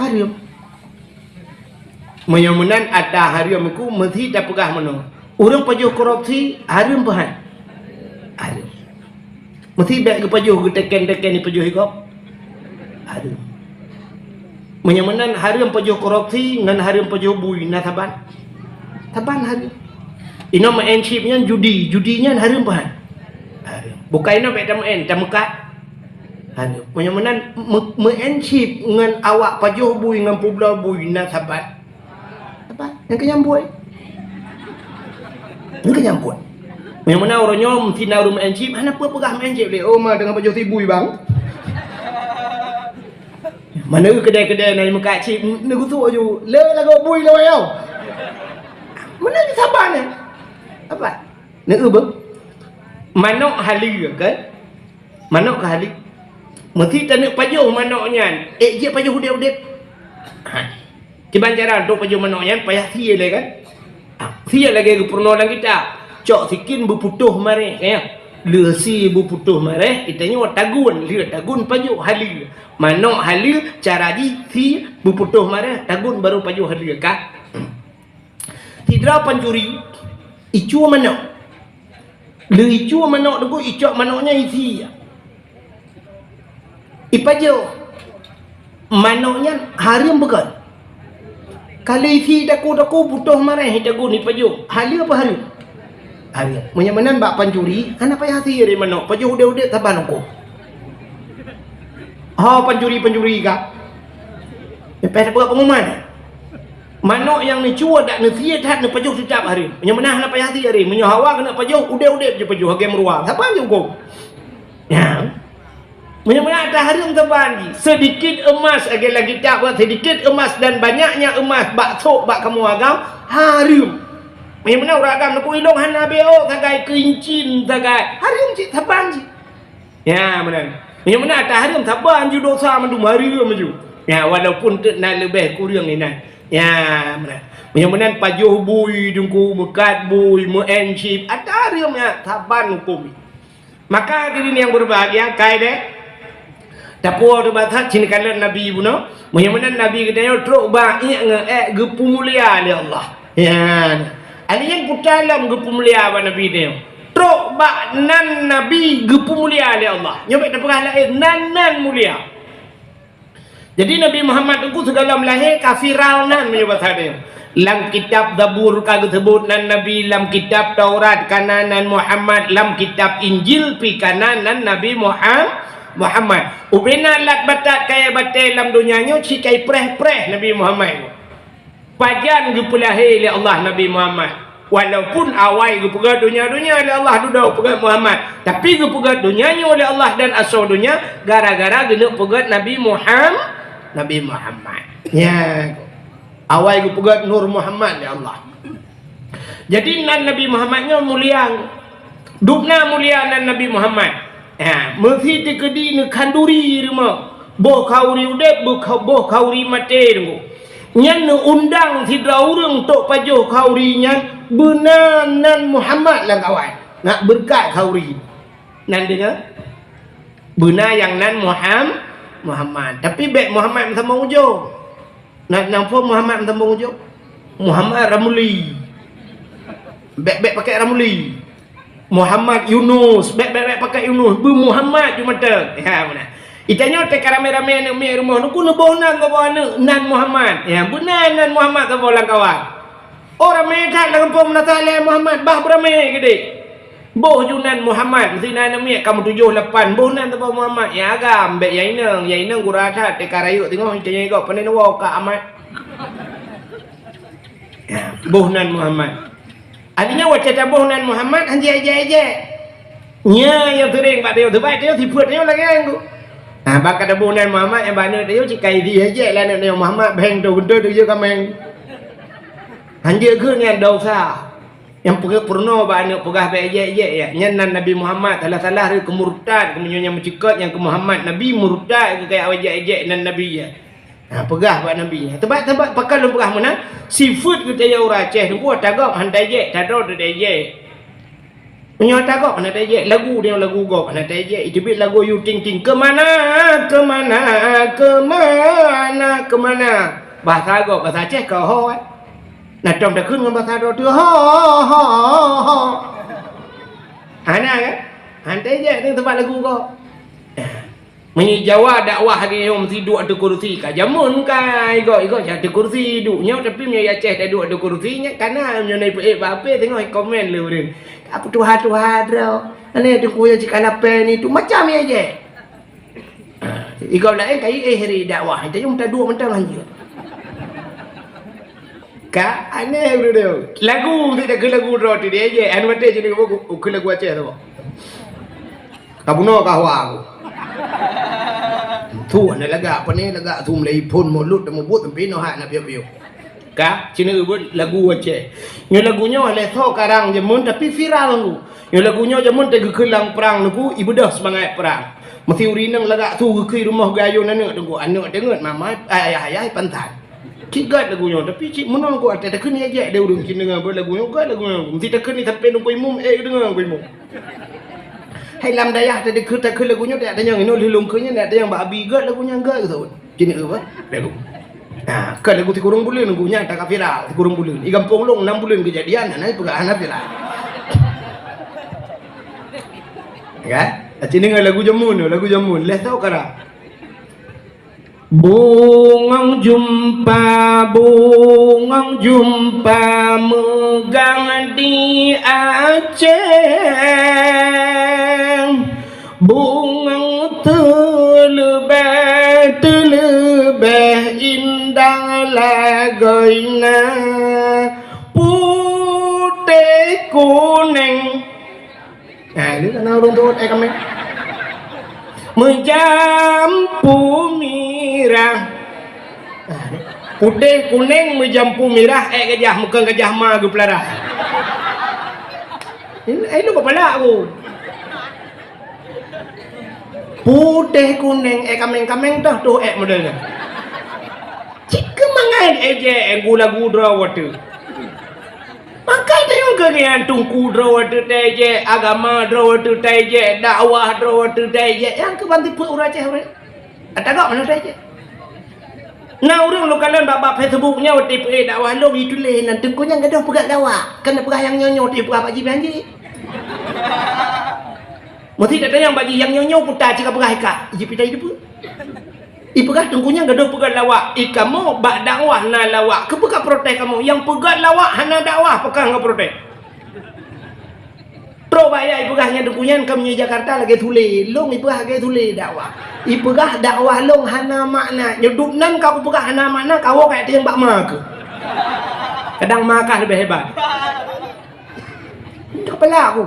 Hareuem. Meunyoe meunan ata hareuem ku meusti tapeugah meunoe, ureuëng pajoh korupsi hareuem peu han? Hareuem. Meusti bék geupajoh geuteken-teken ipajoh igop? Hareuem. Meunyoe meunan hareuem pajoh korupsi ngon hareuem pajoh bui na saban? Saban hareuem. Inoe meu'en chip nyan judi, judi nyan hareuem peu han? Hareuem. Bukai inoe bék tameu'en, tameukat? Hareuem. Meunyoe meunan meu-, meu'en chip ngon awak pajoh bui ngon peubloe bui na saban? Apa? Nyang keu nyang buet. Nyang keu nyang buet. Nyang meunan uroe nyoe meusti na ureuëng meu'en chip, hana peue peugah meu'en chip lé. Oh ma deungon pajoh sibui bang. Mana keudai-keudai na meukat chip, neugusuk aju. Le lagoe bui lawai yoh. Meunan saban nyan. Apa? Neu beuh. Manok haleue kan? Manok ka haleue. Meusti taneuk pajoh manok nyan. Ék jeuet pajoh udeb-udeb. Ha. Kiban cara untuk pajoh manok nyan payah sie lé kan? Ha. Sie lagée geupeurunoe lam kitab. Cok sikin beuputôh mareh, ya. Leusi beuputôh mareh, itanyoe tagun, lheueh tagun pajoh haleue. Manok haleue, cara jih sie beuputôh mareh, tagun baru pajoh haleue ka. Sidroe pancuri, icue manok. Lheueh icue manok teungku, icok manok nyan isi. Ipajoh. Manok nyan hareuem beugon. Ka lheueh isi daku-daku putôh mareh itagun ipajoh. Haleue apa hareuem? Hareuem. Meunyoe meunan bak pancuri, hana payah sie lé manok, pajoh udeb-udeb saban huköm. Ho pancuri-pancuri ka. Leupah tapeugah pengumuman. Manok nyang neucue dak neusie that neupajoh teutab hareuem. Meunyoe meunan hana payah sie hareuem. Meunyoe hawa keuneuk pajoh, udeb-udeb jih pajoh, lagée meuruwa. Saban jih huköm. Ya. Meunyoe meunan ata hareuem saban jih. Sedikit emas, lagée lam kitab, sedikit emas dan banyaknya emas bak sôk bak kamoe agam, hareuem. Meunyoe meunan ureuëng agam neupeuilong hana beok sagai, keuincin sagai. Hareuem cit saban jih. Ya, meunan. Meunyoe meunan ata hareuem saban ju dosa mandum hareuem ju. Ya, walaupun teuk na leubeh kureueng inan. Ya, meunan. Meunyoe meunan pajoh bui teungku, meukat bui, meu'en chip, ata hareuem nyan saban huköm. Maka hadirin yang berbahagia, kai deh. Tapuo teuh basa cin kalon Nabi bunoe. Meunyoe meunan Nabi geutanyoe trok bak iék ngon ék geupeumulia lé Allah. Ya. Alèh nyan puta lom geupeumulia bak Nabi nyoe. Trok bak nan Nabi geupeumulia lé Allah. Nyoe bèk tapeugah laén, nan-nan mulia. Jadi Nabi Muhammad teungku sigohlom lahé ka viral nan meunyoe basa nyoe. Lam kitab Zabur ka geuseubut nan Nabi, lam kitab Taurat ka na nan Muhammad, lam kitab Injil pih ka na nan Nabi Muham-, Muhammad. Ubena lat batat kayèe batèe lam donya nyoe ci kai preh-preh Nabi Muhammad. Pajan geupeulahé lé Allah Nabi Muhammad? Walaupun awai geupeugöt donya-donya lé Allah dudoe peugöt Muhammad, tapi geupeugöt donya nyoe lé Allah dan asoe donya gara-gara geuneuk peugöt Nabi Muham-, Nabi Muhammad. Nya, awai geupeugöt Nur Muhammad lé Allah. Jadi nan Nabi Muhammad nyoe mulia. Dubna mulia nan Nabi Muhammad. Ha, meusi teukeudi neukhanduri rumoh. Boh khanduri udép, boh kha-, boh khanduri maté teungku. Nyan neuundang sidroe ureuëng tok pajoh khanduri nyan beuna nan Muhammad lam kawan. Nak beureukat khanduri. Nan deungoe? Beuna nyang nan Muham-, Muhammad. Tapi bèk Muhammad meusamong ujoe. Nan, nan phon Muhammad meusamong ujoe? Muhammad Ramli. Bèk, bèk pakai Ramli. Muhammad Yunus. Bèk, bèk, bèk pakai Yunus. Beu Muhammad ju mantong. Ya, beuna. Itanyoe teuka ramé-ramé aneuk miet rumoh. Neukeu neuboh nan keu boh aneuk, nan Muhammad. Ya, beuna nan Muhammad saboh lam kawan. Oh, ramé that lam gampông meunasah lé Muhammad. Bah beuramé keudéh. Boh ju nan Muhammad, meusinan aneuk miet ka meutujoh lapan, boh nan teuma Muhammad, nyang agam, bèk nyang inong, nyang inong gura that, teuka rayeuk teungoh, itanyong gob, "Pane neuwoe kak Ahmad?" Ya, boh nan Muhammad. Artinya, watèe taboh nan Muhammad, han jijak-jak. Nyan nyang seuring bak tanyoe, sabab tanyoe sifeuet tanyoe lagèe nyan. Nah, bak ka taboh nan Muhammad, nyang bak aneuk tanyoe cit ka ijak-jak lé aneuk tanyoe Muhammad, bèng tu beutôi tu jeuet kaméng. Han jeuet keu nyan dosa. Nyang peugah peurunoe bak aneuk peugah bèk ejek-ejek, ya. Nyan nan Nabi Muhammad, salah-salah keu murtad, keu meunyoe nyang meucikot nyang keu Muhammad, Nabi murtad keu kaya ejek-ejek nan Nabi, ya. Ha, peugah bak Nabi. Teuma, teuma pakon lôn peugah meunan, sifeuet geutanyoe ureueng Aceh, teungku, ata gob hana ejek, ata droe ejek. Meunyoe ata gob hana ejek, lagu dia lagu gob hana ejek, iteubiet lagu Ayu Ting Ting, "Kemana, kemana, kemana, kemana." Bahasa gob, bahasa Aceh ka ho, eh. Nah, tom takheun ngon basa droe teuh, ho, ho, ho, ho. Hana kan? Hana ejek tu teumpat lagu ko. Meunyoe Jawa dakwah lagèe nyoe meusiduk ateueh kursi, ka jameun ka igoe-igoe ateueh kursi duek nyoe, tapi meunyoe Aceh taduek ateueh kursi nyan kana meunyoe na ipeuék bak H P teungoh komen lé ureueng. Aku tuha-tuha droe. Ane tu kuya cik kana pen itu macam ya je. Igob laén ka iéh ri dakwah, tayue taduek mantong hanjeuet. Ka aneh beutôi. Lagu meusti takheun lagu droe teuh, dia je. Anu maté je ni, kheun lagu Aceh tu. Ka bunoe ka hawa aku. Tu hana lagak, pane lagak tu mulai phôn mulut dan mubuet sampai noh hak na piôh-piôh. Ka, ci neuh buet lagu Aceh. Nyoe lagu nyoe lé soe karang jameun tapi viral ngu. Nyoe lagu nyoe jameun teugeukheun lam prang nungku, ibeudôh seumangat prang. Meusi ureueng inong lagak su geukheun rumoh geuayôn aneuk teungku, aneuk deungon mama, ayah-ayah pantan. Cit gèt lagu nyoe, tapi cit meunan ku até takheun ejek deh ureueng cit deungon lagu nyoe, gèt lagu nyoe. Meusi takheun ni sampai nungku imum, eh, deungon nungku imum. Hai lam dayah tadi keu takheun lagu nyoe, tak tanyong inoe lheuh lôn kheun nyan, tak tanyong bak abi gèt lagu nyan gèt keu saut. Kini apa? Lagu. Ha, kan lagu sikureueng buleuen lagu nyan tak viral, sikureueng buleuen. Di gampông lôn enam buleuen kejadian, hana peugah hana viral. Kan? Cini ngon lagu jameun, lagu jameun. Leh tau kara. Bungong jumpa, bungong jumpa meugang di Aceh. Bungong teuleubeh, teuleubeh indah lagoina putéh kunéng. Nah, ini kan ureueng tuha, eh, kami. Meujampu mirah. Nah, putéh kunéng meujampu mirah, eh, gajah, meukeun gajah ma geupeulara. Ini, eh, lu kepala aku. Putéh kunéng, eh, kaméng-kaméng toh, toh, eh, model nyan. Cit keumangai, eh, je, eh, gula-gula droe watèe. Maka teuh keu nyan teungku droe teuh tajek, agama droe teuh tajek, dakwah droe teuh tajek, nyang keu ban tipeu ureueng Aceh ureueng. Ata gok mana tajek. Na ureueng lôn kalon bak, bak Facebook nyoe watèe peuék dakwah lôn ituléh nan teungku nyan gadôh peugah dakwah. Kan peugah nyang nyoe-nyoe teuh peugah bak jiban jih. Meusti tatanyong bak jih nyang nyoe-nyoe peue ta cit ka peugah ika. Jih pita jih teupeu. Ipeugah teungku nyan gadôh peugah lawak, i kamoe bak dakwah na lawak, keupeue ka protes kamoe? Nyang peugah lawak hana dakwah, pakon ka protes? Trok bak yah ipeugah nyan teungku nyan ka meunyoe Jakarta lagèe Sule, lôn ipeugah lagèe Sule dakwah. Ipeugah dakwah lôn hana makna, nyoe dum nan ka kupeugah hana makna, kawoe ka teueng bak ma keuh. Kadang ma kah leubeh hebat. Kepala aku.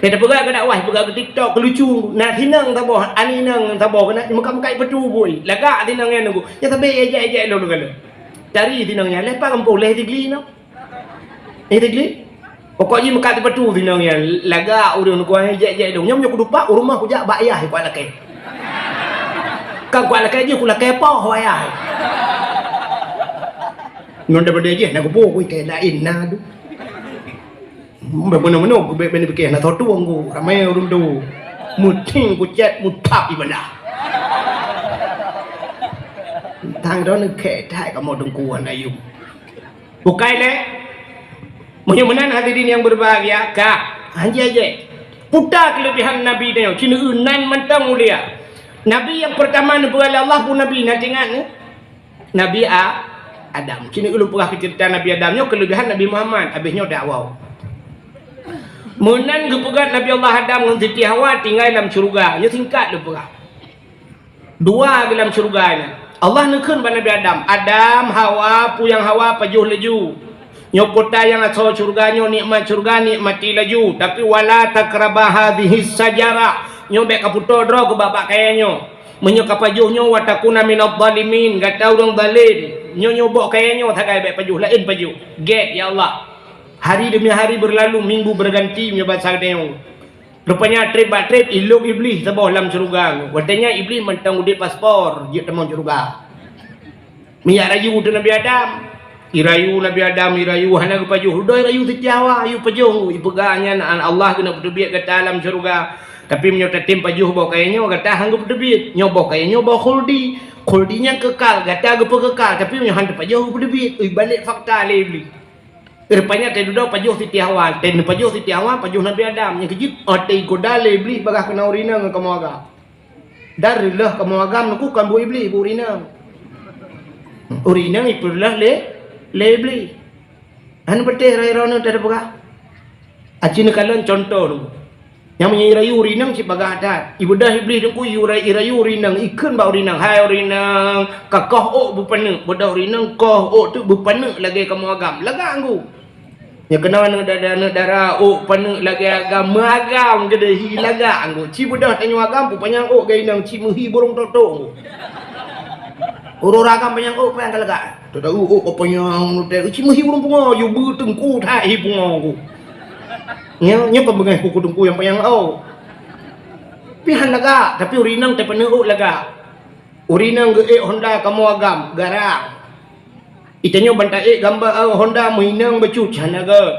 Dia peugah keu dakwah, peugah keu TikTok, keu lucu. Na sinong saboh, aneuk inong saboh keunan, meukat-meukat ipeutu bui. Lagak sinong nyan nunggu. Nyan sabe ejek-ejek lôn keunan. Tari sinong nyan, leh pa gampông, leh Tigli nyoe. Eh, Tigli? Pokok jih meukat ipeutu sinong nyan. Lagak ureueng nunggu, ejek-ejek lôn. Nyoe meunyoe kudupat, u rumoh kujak bak ayah, kuat lakèe. Kan kuat lakèe jih, kulakèe poh ayah. Ngon daripada jih, nak kubu, kui kèe laén na tu. Meunoe-meunoe geubek bak nipike hana soe tueng ku, ramé ureueng tu. Meuting kucet mutap ibadah. Tang droeneuh kèe that kamoe teungku hana yum. Bukai lé. Meunyoe meunan hadirin yang berbahagia, ka, hanjeuet-hanjeuet. Peue ta keuleubehan Nabi nyoe, ci neueu nan mantong mulia. Nabi nyang peurtama neupeugah lé Allah peue nabi, na teuingat nyoe? Nabi A-, Adam. Keuneuk ulôn peugah keu ceurita Nabi Adam nyoe keuleubehan Nabi Muhammad, habéh nyoe dakwah. Meunan geupeugah Nabi Allah Adam ngon Siti Hawa tinggai lam syeuruga. Nyoe singkat lôn peugah. Dua geuh lam syeuruga nyan. Allah neukheun bak Nabi Adam, "Adam, Hawa, peue nyang Hawa pajoh laju. Nyoe kota nyang asoe syeuruga nyoe, nikmat syeuruga, nikmati laju. Tapi wala taqraba hadhihi syajarah. Nyoe bèk kapeutoe droe keu bak-bak kayèe nyoe. Meunyoe kapajoh nyoe, wa takuna minadh dhalimin, gata ureueng zalim. Nyoe, nyoe boh kayèe nyoe sagai bèk pajoh, laén pajoh." Gèt, ya Allah. Hari demi hari berlalu, minggu berganti, meunyoe basa geutanyoe. Rupanya trép bak trép ilok Iblih saboh lam syeuruga. Watèe nyan Iblih mantong udép paspor, jeuet tamong syeuruga. Meujak rayu teuh Nabi Adam. Irayu Nabi Adam, irayu hana geupajoh. Dudoe irayu Siti Hawa, "Yue pajoh, ipeugah nyan Allah keuneuk peuteubiet gata lam syeuruga. Tapi meunyoe tatem pajoh boh kayèe nyoe, gata han geupeuteubiet. Nyoe boh kayèe nyoe boh khuldi. Khuldi nyan kekal, gata geupeukekal. Tapi meunyoe han tapajoh geupeuteubiet." Ui, balek fakta lé Iblih. Rupanya teududoe pajoh Siti Hawa. Teuh pajoh Siti Hawa, pajoh Nabi Adam. Nyang keujeuet, watèe igoda lé Iblih bagaih keunoe ureueng inong kamoe agam. Dan reuloh kamoe agam nyoe kon buet Iblih, buet ureueng inong. Ureueng inong ipeureuloh lé, lé Iblih. Hana patéh roh-roh nyoe teupeugah. Aci neukalon cuntoh nyoe. Nyang meunyoe irayu ureueng inong cit bagaih that. Ibeudôh Iblih teungku, yu ra-, irayu ureueng inong, ikheun bak ureueng inong, "Hai ureueng inong, kakoh ôk beupaneuk." Beudôh ureueng inong koh ôk teuk beupaneuk lagèe kamoe agam. Lagak ngon. Nyoe keunoe aneuk dara, aneuk dara, ôk paneuk lagèe agam, meuagam keudéh hi lagak ngon. Ci beudôh tanyoe agam, peupanyang ôk lagèe inong, ci meuhi burông tok-tok ngon. Ureueng agam panyang ôk, panyang ka lagak. Tadau ôk ka panyang, ci meuhi burông pungo, yue beuteungku that hi pungo ngon. Nyoe, nyoe peubeungèh kuku teungku nyang panyang ôk. Pih han lagak, tapi ureueng inong teuh paneuk ôk lagak. Ureueng inong geuék honda kamoe agam, garang. Itanyoe ban taék gamba, eh, honda meuinong bacut, hana göt.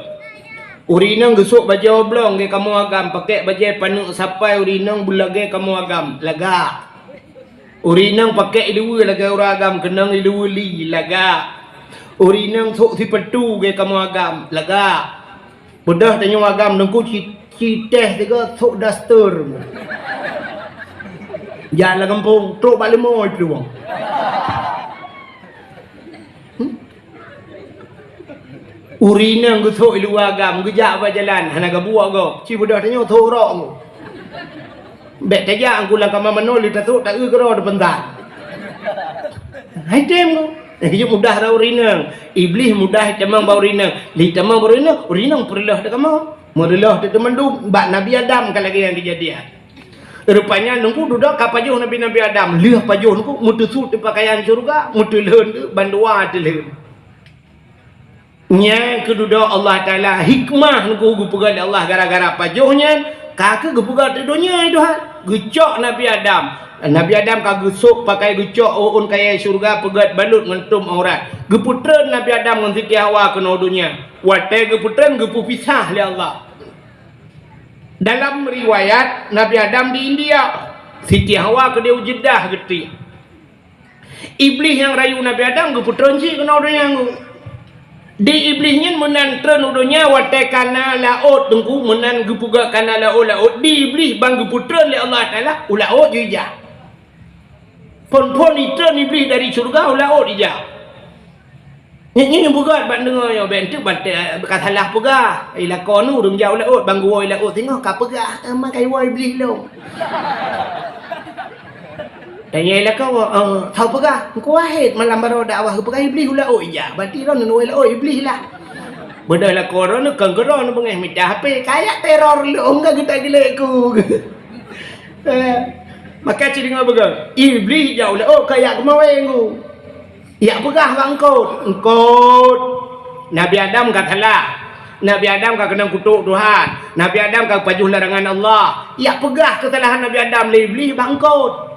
Ureueng inong geusok bajèe oblong lagèe kamoe agam, pakèk bajèe paneuk sapai ureueng inong beulagèe kamoe agam, lagak. Ureueng inong pakèk iluweue lagèe ureueng agam, keunong iluweue li, lagak. Ureueng inong sok sipatu lagèe kamoe agam, lagak. Beudôh tanyoe agam teungku ci-, ci teh tiga sok daster. Jak lam gampông, trok bak leumô iplueng. Hmm? Ureueng inong geusok iluweue agam, geujak bak jalan, hana gabuek gob. Ci beudôh tanyoe sok rok ngon. Bèk tajak ngon lam kama manoe lé tasok ta-eu keudroe teupeuntan. Hai tem ngon. Nyang keujeuet mudah rot ureueng inong. Iblih mudah itamong bak ureueng inong. Lé itamong bak ureueng inong, ureueng inong peureuloh teuh kamoe. Meureuloh teuh teumandum, bak Nabi Adam ka lagèe nyan keujadian. Rupanya nunggu dudoe ka pajoh Nabi-Nabi Adam. Lheueh pajoh nunggu meuteusu teuh pakaian syeuruga, meuteulheun teuh bandua teulheun. Nyan keuh dudoe Allah Taala hikmah nunggu geupeugah lé Allah gara-gara pajoh nyan, ka keuh geupeugah teuh donya nyoe Tuhan. Geucok Nabi Adam. Nabi Adam ka geusok pakai geucok ôn kayèe syeuruga peugèt balot ngon tom aurat. Geupeutreun Nabi Adam ngon Siti Hawa keunoe donya. Watèe geupeutreun geupeupisah lé Allah. Dalam riwayat, Nabi Adam di India, Siti Hawa keudéh u Jeddah geutiek. Iblih nyang rayu Nabi Adam geupeutreun cit keunoe donya nyoe. Di Iblih nyan meunan treun u donya watèe ka na laôt teungku, meunan geupeugah ka na laôt-laôt. Di Iblih ban geupeutreun lé Allah Taala u laôt jijak. Phôn-phôn itreun Iblih dari syeuruga u laôt ijak. Nyan, nyan nyang peugah bak deungoe nyoe, bèk enteuk ban teuka salah peugah. Ilako nu ureueng jak u laôt, ban geuwoe laôt singoh ka peugah, "Eh, ma ka iwoe Iblih lôn." Dan nyan ilako, eh, soe peugah, "Teungku Wahid malam baroe dakwah geupeugah Iblih u laôt ijak." Berarti droeneuh woe laôt Iblih lah. Beudôh lakoe droeneuh kon keudroe neuh beungèh mita H P. Ka jak teror lôn ka geutak geulék ku. Eh, maka ci deungoe peugah, Iblih jak u laôt ka jak keumawe ngu. Jak peugah bak eungkôt, "Eungkôt, Nabi Adam ka salah. Nabi Adam ka keunong kutok Tuhan. Nabi Adam ka geupajoh larangan Allah." Jak peugah keusalahan Nabi Adam lé Iblih bak eungkôt.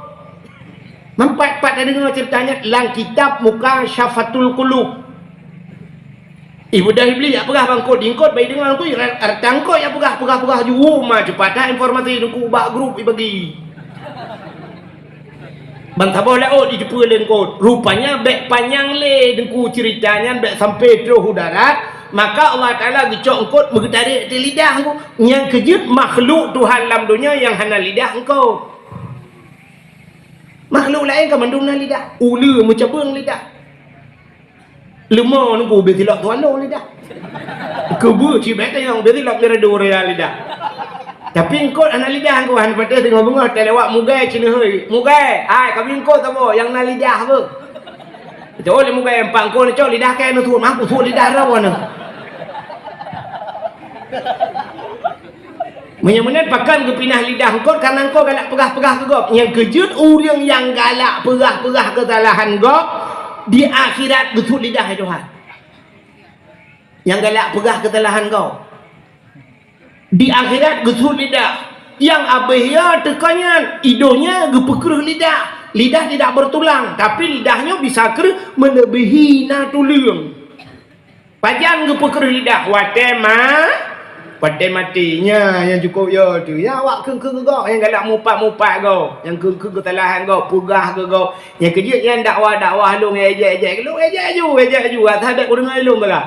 Meupat-pat tadeungoe ceurita nyan lam kitab Mukasyafatul Qulub. Ibeudôh Iblih jak peugah bak eungkôt, di eungkôt bak ideungoe eungkôt, ra-, rata eungkôt jak peugah, peugah-peugah ju ma cepat that informasi teungku bak grup ibagi. Ban saboh laôt jiteupeue lé eungkôt. Rupanya bèk panyang lé teungku ceurita nyan, bèk sampai troh u darat, maka Allah Taala geucok eungkôt meugeutarek di lidah teungku. Nyang keujeuet makhluk Tuhan lam donya nyang hana lidah eungkôt. Makhluk laén ka mandum na lidah. Uleue meucabeueng lidah. Leumô nunggu ubé silok tuan lôn lidah. Keubeue cit bèk tanyong, bèk silop mirado raya lidah. Tapi eungkôt hana lidah, eungkôt hana patéh teungoh beungoh, talewat mugai cit neuhôi. Mugai, hai, kami eungkôt saboh nyang na lidah beuh. Beutôi lé mugai, empat eungkôt neucok lidah kèe neusuet, mah kusuet lidah droe nyoe. Meunyoe meunan pakon geupinah lidah eungkôt, kareuna eungkôt galak peugah-peugah keu gob. Nyang keujeuet ureueng nyang galak peugah-peugah keusalahan gob, di akhirat geusuet lidah, hai Tuhan. Nyang galak peugah keusalahan gob. Di akhirat geusuet lidah. Nyang abéh nyoe teuka nyan, i donya geupeukreuh lidah. Lidah tidak bertulang, tapi lidah nyoe bisa kreuh meuleubèhi na tuleueng. Pajan geupeukreuh lidah? Watèe ma-, watèe maté. Nyan nyang cukôp yo teuh. Ya, awak kheun-kheun keu gob, nyang galak mupat-mupat gob, nyang kheun-kheun keusalahan gob, peugah keu gob. Nyang keujeuet nyan dakwah-dakwah lôn, ejek-ejek lôn, ejek aju, ejek aju. Asai bèk kudeungoe lôn bala.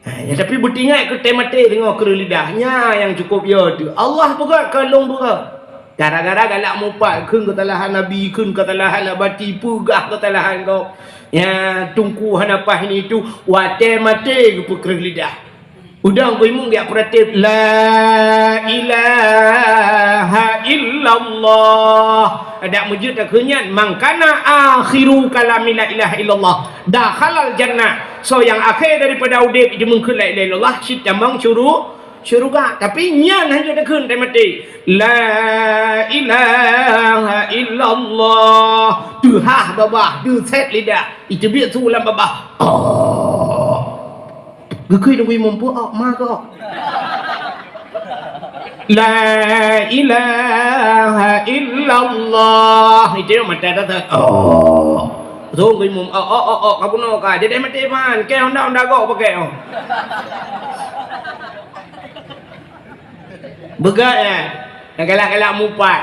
Ha, ya, tapi beutingat keu watèe maté teungoh kreuh lidah. Nyan nyang cukôp yo teuh. Allah peugah, kon lôn peugah. Gara-gara galak mupat, kheun keusalahan Nabi, kheun keusalahan Nabati, peugah keusalahan gob. Ya, teungku hana paih ni tu, watèe maté geupeukreuh lidah. Udang ku imum geujak peuratéb, "La ilaha illallah." Adak meujeuet takheun nyan, "Man kana akhiru kalami la ilaha illallah, dakhalal jannah." Soe nyang akhé daripada udeb jimeukeun la ilaha illallah, cit tamong syuru-, syeuruga. Tapi nyan hana takheun watèe maté. "La ilaha illallah." Teuhah babah, teusét lidah. Iteubiet su lam babah. Oh. Geukheun nunggu imum peue, oh, ma keu, oh. "La ilaha illallah." Itu yang mata datang. Oh. Su nunggu imum, oh, oh, oh, oh, ka bunoe ka. Jadi maté man, kèe honda-honda gok pakai, oh. Beugah, ya. Nyang galak-galak mupat.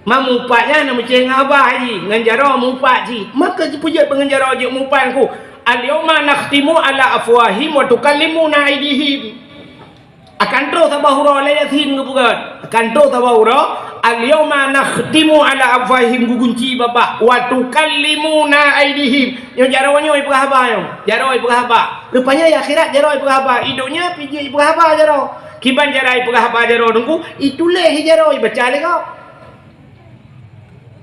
Ma mupat nyan na meucéh ngon haba jih, ngon jaroe mupat jih. Maka jipeujeuet ngon jaroe jeuet mupat ku, "Al-yauma nakhtimu ala afwahim wa tukallimuna aidihim." Akan troh saboh uroe lé Yasin geupeugah. Akan troh saboh uroe, "Al-yauma nakhtimu ala afwahim," geugunci babah, "wa tukallimuna aidihim." Nyoe jaroe nyoe ipeugah haba nyoe. Jaroe ipeugah haba. Rupanya di akhirat jaroe ipeugah haba. I donya pih jeuet ipeugah haba jaroe. Kiban cara ipeugah haba jaroe teungku, ituléh jaroe ibaca lé gob.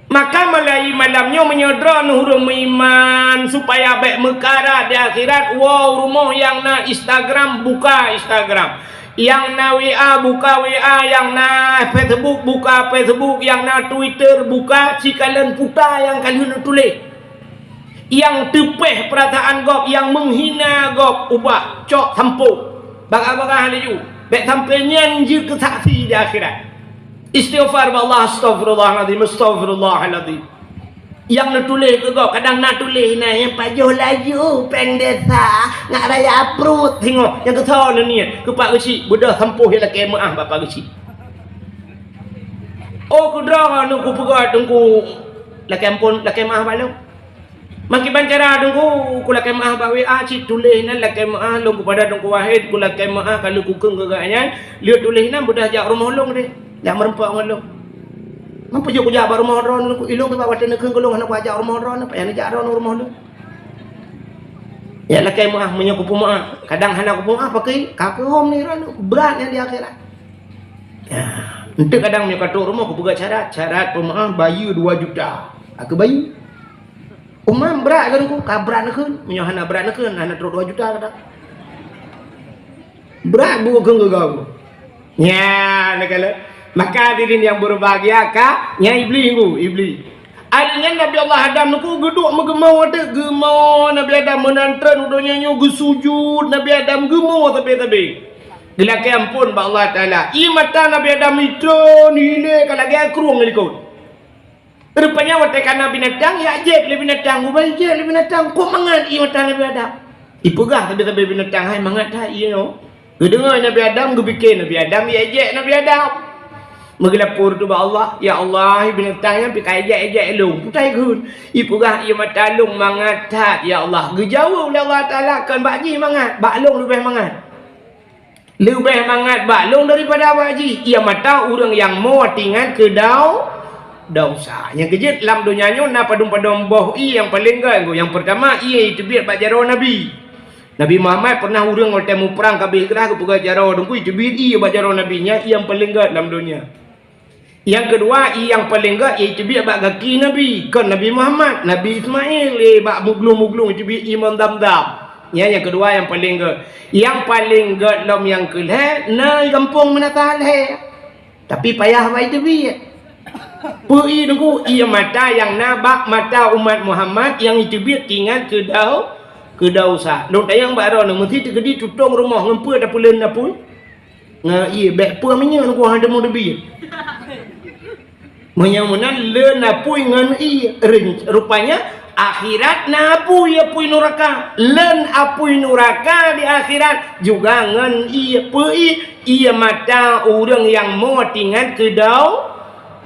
Maka mulai malam nyoe meunyoe droeneuh ureueng meuiman supaya bèk meukarat di akhirat, woe rumoh nyang na Instagram, buka Instagram. Nyang na W A, buka W A, nyang na Facebook, buka Facebook, nyang na Twitter, buka, sikalon puta nyang ka lheueh neutuléh. Nyang teupéh peurasaan gob, nyang meuhina gob, ubah, cok, sampôh. Bagah-bagah laju. Bèk sampoe nyan jeuet keu saksi di akhirat. Istighfar bak Allah, "Astaghfirullahalazim, astaghfirullahalazim." Nyang neutuléh keu gob, kadang na tuléh na nyang pajoh laju, péng desa, ngat raya pruet, singoh, nyang keusoe neuniet, keu Pak Geuchik, beudôh sampôh nyang lakèe meu'ah bak Pak Geuchik. Oh, keu droeneuh kupeugah teungku, lakèe ampôn, lakèe meu'ah bak lôn. Meukiban cara teungku, kulakèe meu'ah bak W A cit tuléh nan lakèe meu'ah lôn keupada Teungku Wahid, kulakèe meu'ah ka lheueh kukheun keu gobnyan, lheueh tuléh nan beudôh jak rumoh lôn deh, jak meurumpok ngon lôn. Meunyoe kujak bak rumoh droeneuh, ilôn teuma watèe neukheun keu lôn hana kujak rumoh droeneuh, payah neujak droeneuh rumoh lôn. Ya lakèe meu'ah, meunyoe kupeumeu'ah, kadang hana kupeumeu'ah, pakri ka keuhom ni droeneuh, brat nyan di akhirat. Ya, enteuk kadang meunyoe ka trok rumoh kupeugah syarat, syarat peumeu'ah bayeue dua juta. Aku bayeue. Umam brat keu teungku, ka brat neukheun. Meunyoe hana brat neukheun, hana trok dua juta kadang. Brat bu keu geugau. Nya, nak kala. Maka hadirin yang berbahagia ka, nya Iblis ku, Iblis. Ari nyan Nabi Allah Adam ku geuduek meugeumeu teuk, geumeu Nabi Adam meunan treun u donya nyoe geusujut Nabi Adam geumeu sabe-sabe. Geulakèe ampôn bak Allah Taala. Ie mata Nabi Adam itreun, ilèe ka lagèe krueng likot. Rupanya watèe ka na binatang, ijak jép lé binatang, ubé ijép lé binatang, kok mangat ie mata Nabi Adam. Ipeugah sabe-sabe binatang, hai mangat that ie nyoe. Geudeungoe Nabi Adam, geupike Nabi Adam, ijak jép Nabi Adam. Meugeulapor tu bak Allah, "Ya Allah, binatang nyan pih ka ijak-ijak lôn, peue takheun?" Ipeugah, "Ie mata lôn mangat that, ya Allah." Geujaweueb lé Allah Taala, "Kon bak jih mangat, bak lôn leubeh mangat." Leubeh mangat bak lôn daripada bak jih, ie mata ureueng nyang mo tingat keu dau-, dosa. Nyang keujeuet lam donya nyoe na padum-padum boh ie nyang paleng göt. Nyang peurtama, ie iteubiet bak jaroe Nabi. Nabi Muhammad pernah ureuëng watée muprang ka abéh grah geupeugah jaroe, Teungku, iteubiet ié bak jaroe Nabi, nyan ié nyang paleng gét lam donya. Nyang keudua, ié nyang paleng gét ié iteubiet bak gaki Nabi, kon Nabi Muhammad, Nabi Ismail, eh, bak muglung-muglung iteubiet ié Zamzam. Nyan nyang keudua nyang paleng gét. Nyang paleng gét lom nyang keulhée na gampông Meunasah Lhée. Tapi payah bak iteubiet. Peue ié, Teungku? Ié mata nyang na bak mata umat Muhammad nyang iteubiet tingat keu dau-, keu desya. Lôn tanyong bak droeneuh, meusti teukeudi tutong rumoh ngon peue tapeuleuen apui? Ngon ié, bék peue meunyoe, Teungku, hana teumeubiet. Meunyoe meunan leuen apui ngon ié, ren-, rupanya akhirat na apui, apui nuraka. Leuen apui nuraka di akhirat juga ngon ié. Peue ié? Ié mata ureuëng nyang mo tingat keu dau-,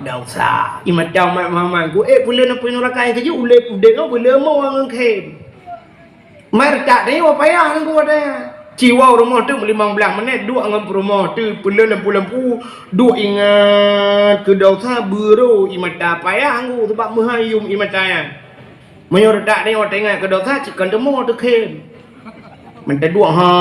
desya. Ié mata umat Muhammad ku, eh, peuleuen apui nuraka nyang keujeuet, ulée udeb nyoe peuleuen mo ngon khém. Meureutak tanyoe payah ngon watée nyan. Ci woe rumoh teuk limong blaih menit, duek ngon peurumoh teuk, peuleuen lampu-lampu, duek ingat keu desya, beurô ié mata payah ngon, sabab meuhai yum ié mata nyan. Meunyoe reutak tanyoe teuingat keu desya, cit kon teumo teukhém. Meuteudua, ha,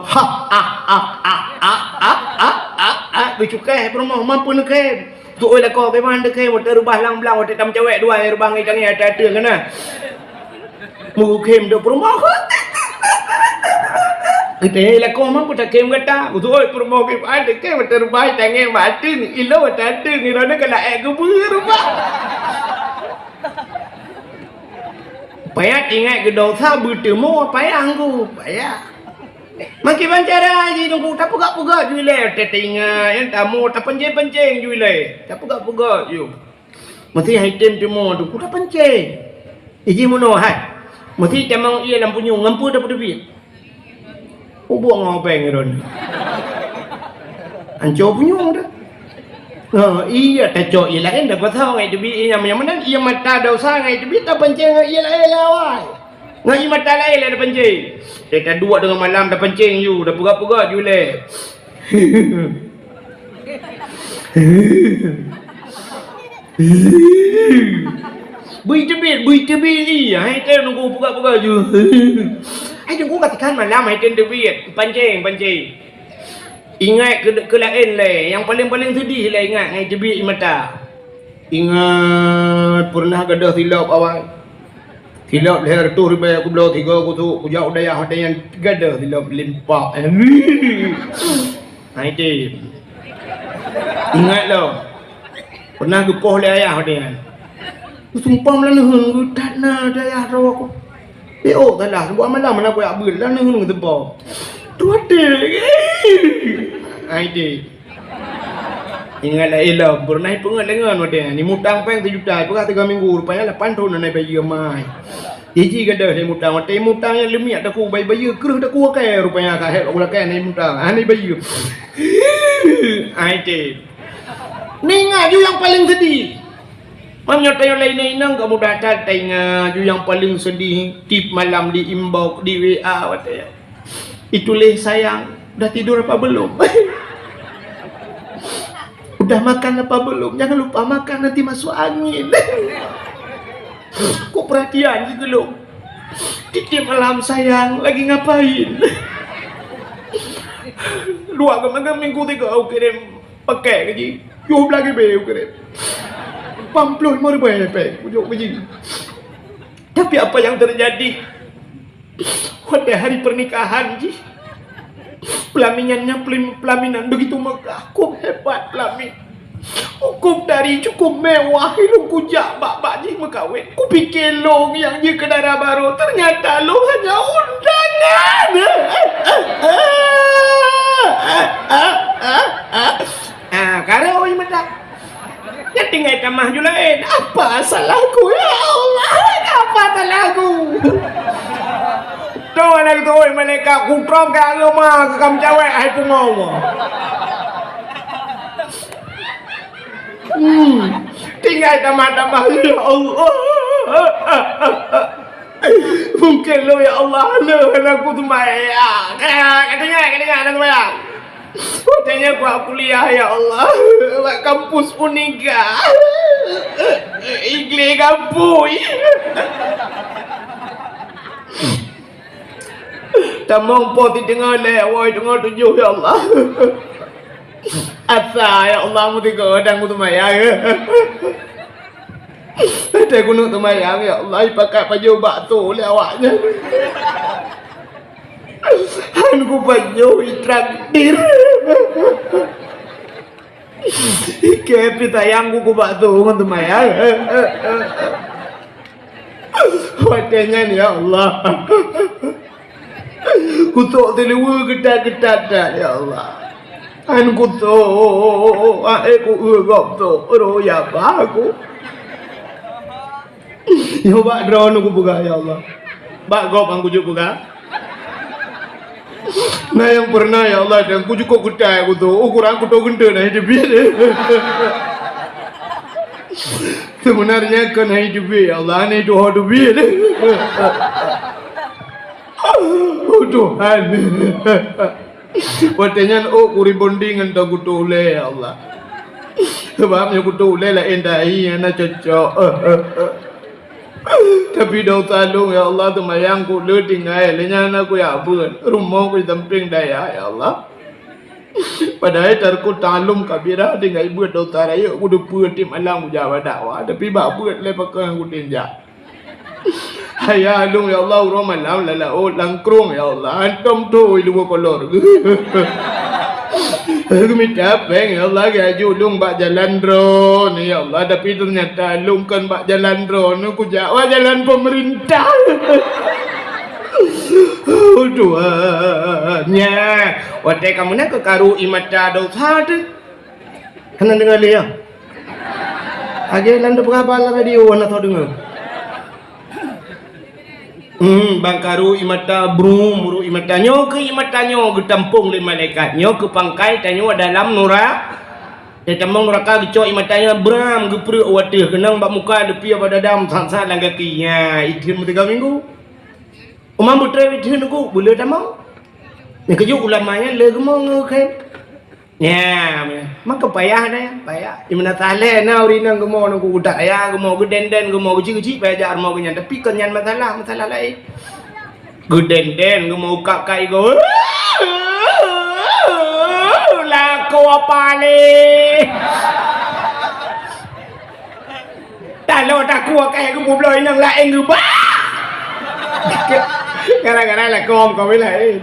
ha, ah, ah, ah, ah, ah, ah, ah, ah, beucukéh peurumoh, mampu neukhém. Tuôi lakoe keuman teukhém, watée reubah lam blang, watée tameucawek dua, reubah ngon tangieng ateueh-ateueh keunan. Meukhém dok peurumoh. Geutanyong lakoe, mampu takhém gata? Tuôi peurumoh keuman teukhém, watée reubah tangieng bak ateueh, ilong ateueh-ateueh, ngiroe ka laék geubeue reubah. Payah ingat keu desya, beuteumo payah ngon, payah. Makai ban cara jih, Teungku, tapeugah-peugah ju ilée, watée teuingat, nyang tamu tapancéng-pancéng ju ilée, tapeugah-peugah ju. Meusti hai tem teumo, Teungku, tapancéng. Iji meunoe hai. Meusti tamong ié lam punyueng, ngon peue tapeuteubiet? Ubok ngon obeng droen. Anco punyueng dah. Ha, ié tacok ié laén, dah pasal ngai teubiet ié nyang meunan, ié mata desya ngai teubiet, tapancéng ngon ié laén lé awai. Ngon ié mata laén lé tapancéng. Teuka duek teungoh malam tapancéng ju, tapeugah-peugah ju lé. Bui teubiet, bui teubiet ié, hai tem Teungku peugah-peugah ju. Hai Teungku, ka tekan malam hai tem teubiet, pancéng, pancéng. Ingat keu, keu laén lé, nyang paleng-paleng seudeh lé ingat ngai teubiet ié mata. Ingat peureunah gadôh silop awai. Silop lhée reutôh ribée kubloe tiga kusôk, kujak u dayah watée nyan gadôh silop limpak. Hai tem. Ingat lom. Peureunah geupoh lé ayah watée nyan. Geusumpah lam neuheun geuh that na di ayah droe ku. Eh, oh, salah. Dua malam hana kujak beuet, lam neuheun geusumpah. Tu watée. Hai tem. Ingat lé ilom, peureunah ipeungeut deungon watée nyan. Imutang péng sijuta, ipeugah tiga minggu, rupanya lapan thon hana ibayeue mai. Iji gadôh lé imutang, watée imutang nyan leumiek taku, bayeue-bayeue kreueh taku akai, rupanya ka hék ulakée hana imutang, hana ibayeue. Hai tem. Ingat ju nyang paleng seudeh. Meunyoe tanyoe lé inong-inong ka mudah that taingat ju nyang paleng seudeh, tiep malam di inbox, di W A watée. Ituléh, "Sayang, udah tidur apa belum? Udah makan apa belum? Jangan lupa makan, nanti masuk angin." Kok perhatian gitu loh. Tiep malam, "Sayang, lagi ngapain?" Dua kali minggu tiga kirim paket gaji. Tujuh belas ribu kirim. Empat puluh lima ribu pek ujung gaji. Tapi apa yang terjadi? Watée hari pernikahan jih, pelaminan nyan pelim-, pelaminan begitu megah, kok hebat pelamin. Kok dari cukup mewah, ilong kujak bak-bak jih meukawen. Kupike long nyang jeuet keu dara barô, ternyata long hanya undangan. Ah, kareu meudak. Nyan tinggai tamah ju laén. Apa salahku, ya Allah? Apa salahku? Tuh, aneuk tuh, malaikat kutrok ke agama, ke kam cawek, hai pungo. Hmm. Tinggai tamah-tamah, ya Allah. Mungkin lo, ya Allah, lo, anakku sembahyang. Katanya, katanya, anak sembahyang. Watée nyan kuat kuliah, ya Allah, bak kampus Unika. Igleh kampus. Tamong poh siteungoh lhèe, woe teungoh tujoh, ya Allah. Asa, ya Allah, meusigoe dan meuseumayang. Watèe keuneuk seumayang, ya Allah, ipakat pajoh bakso lé awaknyan. Han kupajoh, itraktir. Ikèe pih sayang ku keu bakso ngon seumayang. Watèe nyan, ya Allah. Kutok siluweue geutat-geutat that, ya Allah. Han kutok, akhé ku eu gob tok, roh ya ba ku. Nyoe bak droeneuh kupeugah, ya Allah. Bak gob han kujok peugah. Na nyang peureunah, ya Allah, dan kujukok geutai kutok, ukurang kutok geunteue na hidup. Sebenarnya kon hai teubiet, ya Allah, hana tuho teubiet. Oh, Tuhan. Watèe nyan ôk kuribonding ngon teuh kutok ulèe, ya Allah. Sabab nyoe kutok ulèe laén dahi hana cocok. Tapi desya lôn, ya Allah, seumayang ku le tinggai, lé nyan hana kujak beuet. Rumoh ku di sampéng dayah, ya Allah. Padahai tarku ta'allum kabira, tinggai beuet desya rayeuk, kudeupeue tiep malam kujak bak dakwah, tapi bak beuet lé pakon kutem jak. Ayah lôn, ya Allah, uroe malam lam laôt, lam krueng, ya Allah, hantom thô i luwa kolor. Geumita péng, ya Allah, geujak lôn bak jalan droeneuh, ya Allah, tapi teunyata lôn kon bak jalan droeneuh, kujak bak jalan peumeurintah. Oh, Tuhan, nyan, watèe kamoe na keukaru ie mata desya teuh. Hana deungoe lé, ya? Aja lam teupeugah bak lam radio hana soe deungoe. Hmm, ban karu ie mata brum, bru ie mata nyoe keu ie mata nyoe geutampong lé malaikat. Nyoe keu pangkai tanyoe dalam nura-, di tamong nuraka geucok ie mata nyoe bram geupreuek u ateueh keunong bak muka leupie bak dada meusan-san lam gaki. Nya, itheun meusigoe minggu. Uma beutôi itheun ku, beuleu tamong. Nyang keujeuet ulama nyan le geumo ngon khem. Nya, maka payah deh, payah. Di mana saleh na ureueng inong geumo nunggu udak ya, geumo geuden-den, geumo geucik-geucik payah jak rumoh geuh nyan. Tapi kon nyan masalah, masalah laén. Geuden-den, geumo ukap kai go. Lakoe apa lé? Talo takue kai geupubloe inong laén geuba. Gara-gara lakoe kawin laén.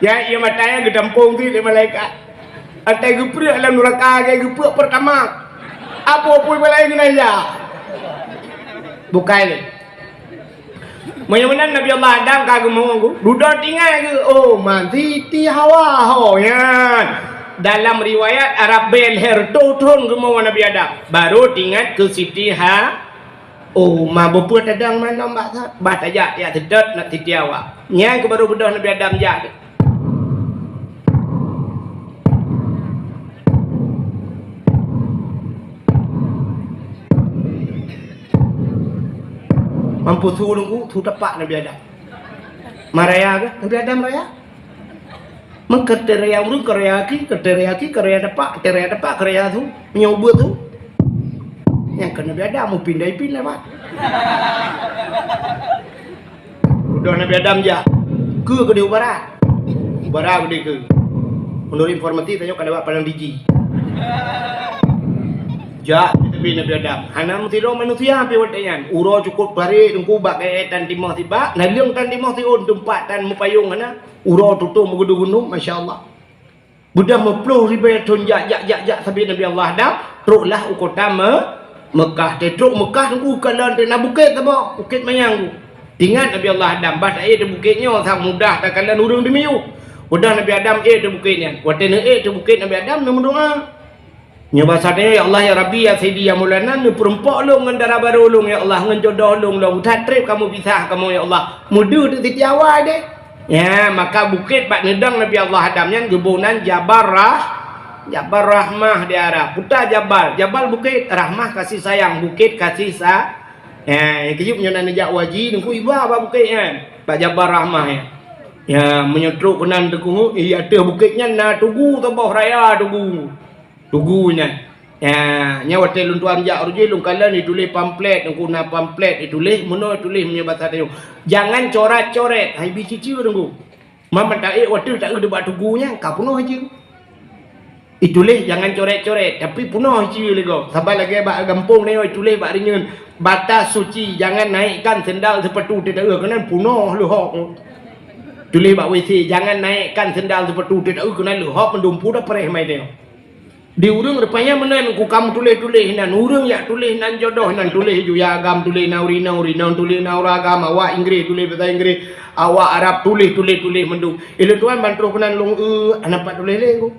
Ya, ie mata nyan geutampong cit lé malaikat. Atai geupreuek lam nuraka lagèe geupreuek Pertamax. Apo pun balai ngon ya. Bukai lé. Meunyoe meunan Nabi Allah Adam ka geumo, dudoe tinggai geuh, oh, man Siti Hawa ho nyan. Dalam riwayat Arab bèe lhèe reutôh thôn geumo Nabi Adam. Baru teuingat keu Siti Ha-, Oh, ma beupeu tadong manom bak sa-, bah tajak tiak seudot nak Siti Hawa. Nyan keuh baru beudôh Nabi Adam jak. Mampu su lungku, su tapak Nabi Adam. Maraya ke? Nabi Adam raya? Meukeuteuria ureueng keuraya aki, keuteuria aki keuraya tapak, keuteuria tapak keuraya su, meunyoe ubeut su. Nyang keu Nabi Adam meupindah-pindah mat. Udah Nabi Adam jak, keu keudeh u barat. U barat keudeh keu. Menurut informasi tanyoe ka dapat padang diji. Jak teupie Nabi Adam. Hana meusidroe manusia pih watèe nyan. Uroe cukôp barek teungku bak gaya tan timoh sibak, naleueng tan timoh siôn teumpat tan meupayong hana. Uroe tutong meugudu gunong, masya Allah. Beudôh meuploh ribèe thôn jak, jak, jak, jak sabe Nabi Allah Adam, troklah u kota Me-, Meukah. Teutrok Meukah teungku kalon teuh na bukét saboh, Bukét Mayang tu. Ingat Nabi Allah Adam, bah taék teuh bukét nyoe sang mudah takalon ureueng dimiyueb. Udah Nabi Adam ék teuh bukét nyan. Watèe neuék teuh bukét Nabi Adam neumeudoa. Nyoe basa tanyoe, "Ya Allah, ya Rabbi, ya Sayyidi, ya Maulana, neupeureumpok lôn ngon dara barô lôn, ya Allah, ngon jodoh lôn, lôn that trép kamoe pisah kamoe, ya Allah." Meudeuh teuh Siti Hawa deh. Ya, maka bukét bak neudong Nabi Allah Adam nyan geuboh nan Jabal Rah-, Jabal Rahmah di Arab. Peue jabal? Jabal bukét, Rahmah kasih sayang, bukét kasih sa-, ya, nyang keujeuet nyoe na neujak u haji, teungku iba bak bukét nyan, bak Jabal Rahmah nyan. Ya, meunyoe trok keunan teungku, di ateueh bukét nyan na tugu saboh raya tugu. Tugu nyan. Ya, nyan watèe lôn tuan jak rujui lôn kalon dituléh pamflet, teungku na pamflet dituléh, meunoe tuléh meunyoe basa tanyoe. Jangan coret-coret, hai bi ciceu teungku. Mam taék watèe taeu bak tugu nyan ka peunoh jih. Ituléh jangan coret-coret, tapi peunoh jih lé gob. Saban lagèe bak gampông nyoe ituléh bak rinyeun, "Batas suci, jangan naikkan sendal sepatu teuh taeu," keunan peunoh leuhop. Tuléh bak WC, "Jangan naikkan sendal sepatu teuh taeu," keunan leuhop mandum pue tapreh mai teuh. Di ureueng rupanya meunan ku kam tuléh-tuléh nan, ureueng jak tuléh nan jodoh nan tuléh ju ya agam tuléh nan ureueng inong, ureueng inong tuléh nan ureueng agam, awak Inggris tuléh bahasa Inggris, awak Arab tuléh, tuléh, tuléh mandum. Ilôn tuan ban troh keunan lôn, eh, hana pat tuléh lé ku.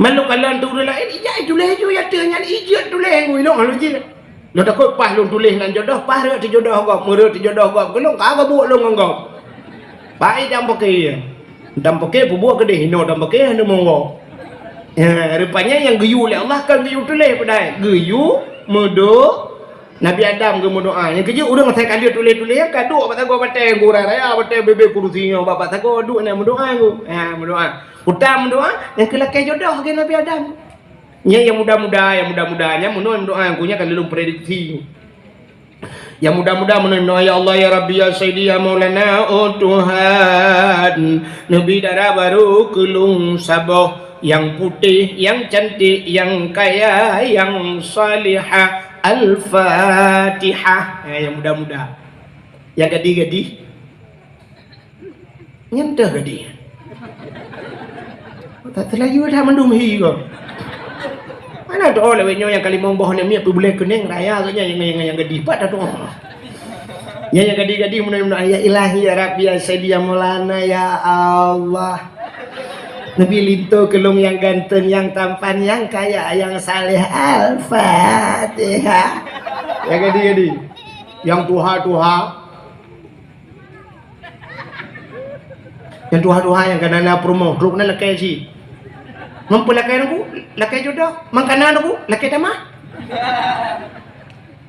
Man lôn kalon tu ureueng laén, ijak tuléh ju ya teuh nyan ijeuet tuléh ku ilôn lalu jih. Lôn takot paih lôn tuléh nan jodoh, paih rhot teujodoh gob, meurhot teujodoh gob, keu lôn ka geubuet lôn ngon gob. Paih dam poke. Dam poke peubuet keudeh, inoe dam poke hana monggo. Ya, rupanya nyang geuyue lé Allah kon geuyue tuléh peudai. Geuyue meudo-, Nabi Adam geumeudoa. Nyang keujeuet ureueng asai ka lheueh tuléh-tuléh, ka duek bak sagoe batèe, gurèe raya batèe, bebe kurusi nyoe bak, bak sagoe duek na meudoa ku. Ha, meudoa. Utam meudoa, nyang keu lakèe jodoh lagèe Nabi Adam. Nyan nyang muda-muda, nyang muda-muda nyan meunoe meudoa, ku nyan ka lôn prediksi. Nyang muda-muda meunoe meudoa, "Ya Allah, ya Rabbi, ya Sayyidi, ya Maulana, oh Tuhan, neubi dara barô keu lôn saboh, nyang putéh, nyang cantik, nyang kaya, nyang salihah. Al-Fatihah." Ha, nyang muda-muda. Nyang gadih-gadih. Nyan teuh gadih. Tak teulayu dah mandum hi ko. Mana tu, oh, lewat nyoe nyang ka limong boh lé miet peubuléh keuneng raya agaknya nyang, nyang, nyang gadih pat dah tu. Nyang, nyang gadih-gadih meunan, meunan, "Ya Ilahi, ya Rabbi, ya Sayyidi, ya Maulana, ya Allah. Neubi linto keu lôn nyang ganteng, nyang tampan, nyang kaya, nyang saleh." Al-Fatihah. Nyang gadih-gadih. Nyang tuha-tuha. Nyang tuha-tuha nyang ka na, na peurumoh, trok na lakèe cit. Ngon peulakèe nungku, lakèe jodoh. Mangkana nungku, lakèe tamah.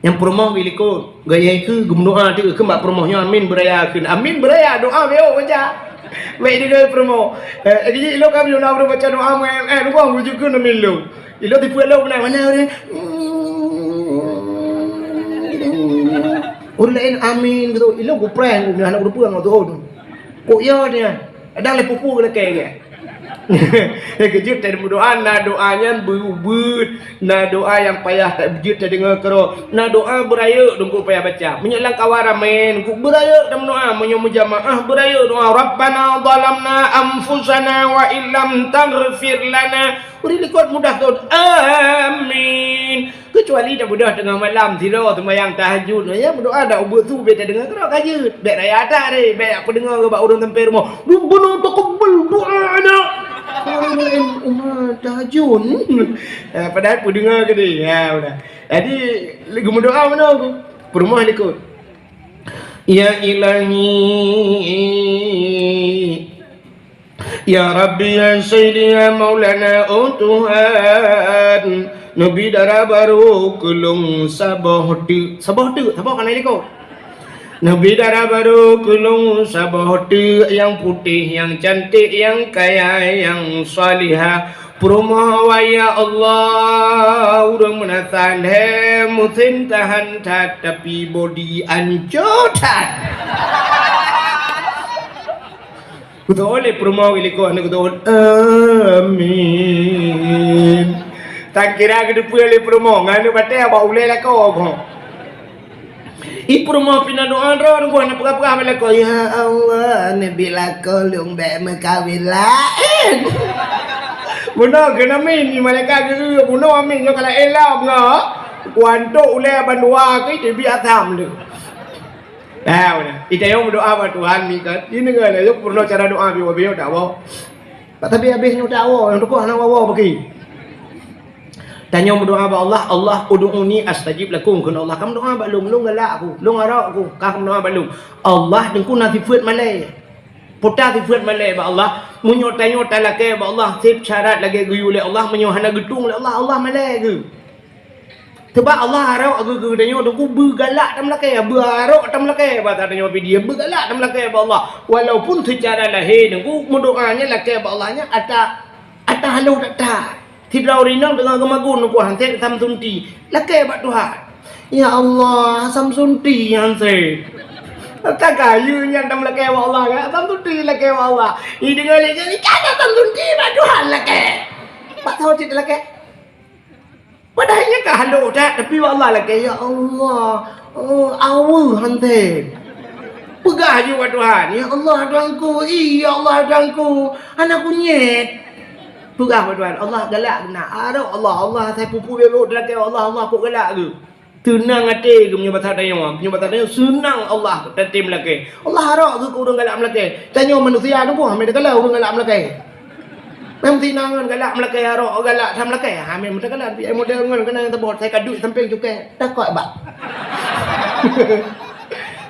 Nyang peurumoh bak likot, gaya keu geumeudoa teuh keu bak peurumoh nyoe, amin beuraya kheun. Amin beuraya, doa beu baca. Bèk deungoe peurumoh. Eh, lagèe jih ilôn ka meunyoe na ureueng baca doa, eh, eh, nungku bujuk kheun amin lôn. Ilôn tipeue lôn meunan, mana ureueng? Ureueng laén amin gitu. Ilôn kupreh, ku aneuk ureueng peue ngon tu. Kok ya dia? Kadang lé pupu lakèe dia. Keujeuet teuh meudoa, na doa nyan beuet-beuet, na doa nyang payah ta-, jeuet tadeungoe keudroe, na doa beurayeuk teungku payah baca. Meunyoe lam kawan ramé, teungku beurayeuk tameudoa, meunyoe meujamaah beurayeuk doa, "Rabbana zalamna anfusana wa illam taghfir lana." Ureueng likot mudah thon. Amin. Keucuali tabeudôh teungoh malam sidroe seumayang tahajud, ya, meudoa dak ubeut su bèk tadeungoe keudroe ka jeuet. Bèk raya that deh, bèk peudeungoe bak ureueng sampoe rumoh, "Rabbana taqabbal du'ana." Ureueng laén umat tahajud. Eh, padahai peudeungoe keudeh. Ya, udah. Jadi, lagi meudoa meunoe ku. Peurumoh likot. Ya Ilahi, ya Rabbi, ya Sayyidi, ya Maulana, oh Tuhan, neubi dara barô keu lôn saboh teuk. Saboh teuk, saboh ka na likot. Neubi dara barô keu lôn saboh teuk nyang putéh, nyang cantik, nyang kaya, nyang salihah. Peurumoh awai, ya Allah, ureueng meunasan lhèe musim tahan that, tapi bodi ancô that. Kutoh lé peurumoh geulikot hana kutoh. Amin. Takira geuteupeue lé peurumoh, ngon aneuk batèe bak ulèe lakoe keuh. I peurumoh pih na doa droe, teungku hana peugah-peugah bak lakoe, "Ya Allah, neubi lakoe lôn bèk meukawen laén." Bunoe keuh amin, ni malaikat geuyue bunoe amin, nyoe ka laén lom nyoe. Kuantok ulèe bandua keuh teubiet asam tu. Nah, udah. Itanyoe meudoa bak Tuhan, mi kan. Ini kan, ya, peurunoe cara doa, biwa-biwa tak apa. Tak tapi habéh nyoe tak apa, nyang tukok hana wawa bagi. Tanyoe meudoa bak Allah, "Allah ud'uni astajib lakum," kheun Allah. Ka meudoa bak lôn, lôn galak ku, lôn arok ku, ka meudoa bak lôn. Allah teungku na sifeuet malèe. Peue ta sifeuet malèe bak Allah? Meunyoe tanyoe talakèe bak Allah, sép syarat lagèe geuyue lé Allah, meunyoe hana geutueng lé Allah, Allah malèe geuh. Sabab Allah arok geuh, geuh tanyoe teungku beugalak tameulakèe, beuarok tameulakèe, basa tanyoe pih dia beugalak tameulakèe bak Allah. Walaupun seucara lahé teungku meudoa nyan lakèe bak Allah nyan ata, ata haloh that-that. Sidroe ureueng inong teungoh geumagun teungku han sép Samsunti, lakèe bak Tuhan, "Ya Allah, Samsunti han sép." Ka kayée nyan tameulakée bak Allah, kan? Tam tunti lakée bak Allah. Ideungoe lé nyan, "Ikan tam tunti bak Tuhan lakée." Bak saboh cit lakée. Padahai nyan ka halôh that, tapi bak Allah lakée, "Ya Allah, oh, aweue hantom." Peugah ju bak Tuhan, "Ya Allah, Tuhanku, ih, ya Allah, Tuhanku, hana kunyét." Peugah bak Tuhan, Allah galak keunan. Arok Allah, Allah asai pupu bebok lakée, Allah, Allah kok galak keu. Teunang até geuh meunyoe basa tanyoe, meunyoe basa tanyoe seunang Allah tatem lakée. Allah harok geuh keu ureuëng galak meulakée. Tanyoe manusia tu boh, hana teukalon ureuëng galak meulakée. Meusti na ngon galak meulakée, harok galak that meulakée. Ha, meusti teukalon, tapi ai model ngon keunan nyang teuboh, sai ka duek sampéng cukai. Takot bak.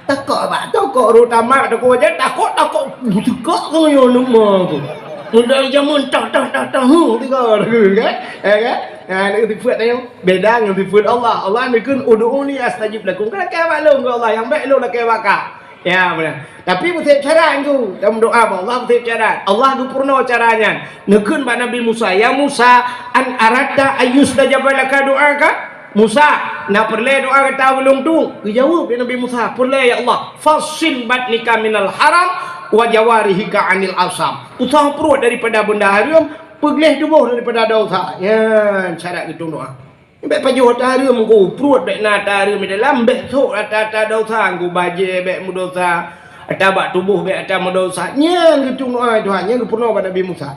Takot bak, takot ru tamat, takot aja, takot, takot. Takot keu nyoe nama tu. Udah jameun tah, tah, tah, tah, hu, tiga, kan? Eh, kan? Ha, nak sifat tanyoe. Beda ngon sifeut Allah. Allah neukheun, "Ud'uni astajib lakum." Kan lakée bak lôn keu Allah, nyang bék lôn lakée bak kah. Ya, beuna. Tapi beuseb cara tu. Tameudoá bak Allah beuseb cara. Allah geupeurunoe cara nyan. Neukheun bak Nabi Musa, "Ya Musa, an aradta ayyustajaba laka du'aka?" Musa, na peureulée doá gata ulôn tu? Geujaweueb lé Nabi Musa, "Peureulée, ya Allah. Fassil batnika minal haram wa jawarihika anil asam." Usah pruet daripada benda hareuem, peugleh tuboh daripada dosa. Nyan syarat geutueng doá. Bék pajoh ata hareuem, ku pruet bék na ata hareuem di dalam, bék sôk ata-ata dosa, ku bajée bék meudosa, ata bak tuboh bék ata meudosa. Nyan geutueng doá Tuhan, nyan geupeurunoe bak Nabi Musa.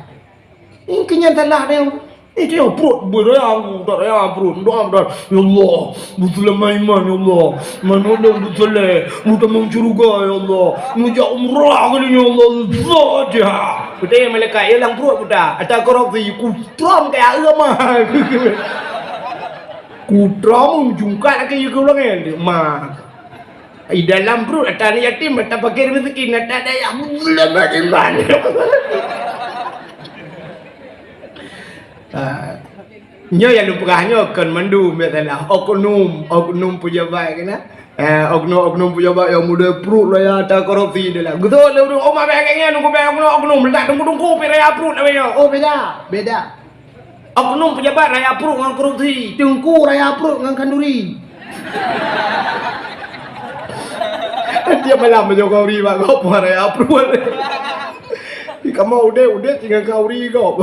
Nyan keu nyan salah tanyoe. Eh, tanyoe pruet beuraya, ku tak raya pruet, doa beudôh, "Ya Allah, beuseulama iman, ya Allah, manoe lôn beuseuleh, beutamong syeuruga, ya Allah, meujak umrah kali nyoe, ya Allah, Fatihah." Beutôi malaikat, ya lam pruet buta, ata korupsi, ku Trom kaya agama. Kutrom jungkat lagi yue keu ulôn nyan. Ma. Di dalam pruet ata aneuk yatim, ata fakir miskin, ata dayah buleuen bak iman. Ah. Nyoe nyang lôn peugah nyoe kon mandum biasalah oknum, oknum pejabat keunan. Eh, oknum-oknum pejabat nyang model pruet raya ata korupsi di dalam. Geutôk lé ureuëng, "Oh, ma bék lagée nyan, nungku bék oknum-oknum, letak teungku-teungku pih raya pruet lagée nyoe." Oh, beda, beda. Oknum pejabat raya pruet ngon korupsi, teungku raya pruet ngon khanduri. Tiep malam meunyoe khanduri bak gob raya pruet. Kamoe udeb-udeb tinggai khanduri gob.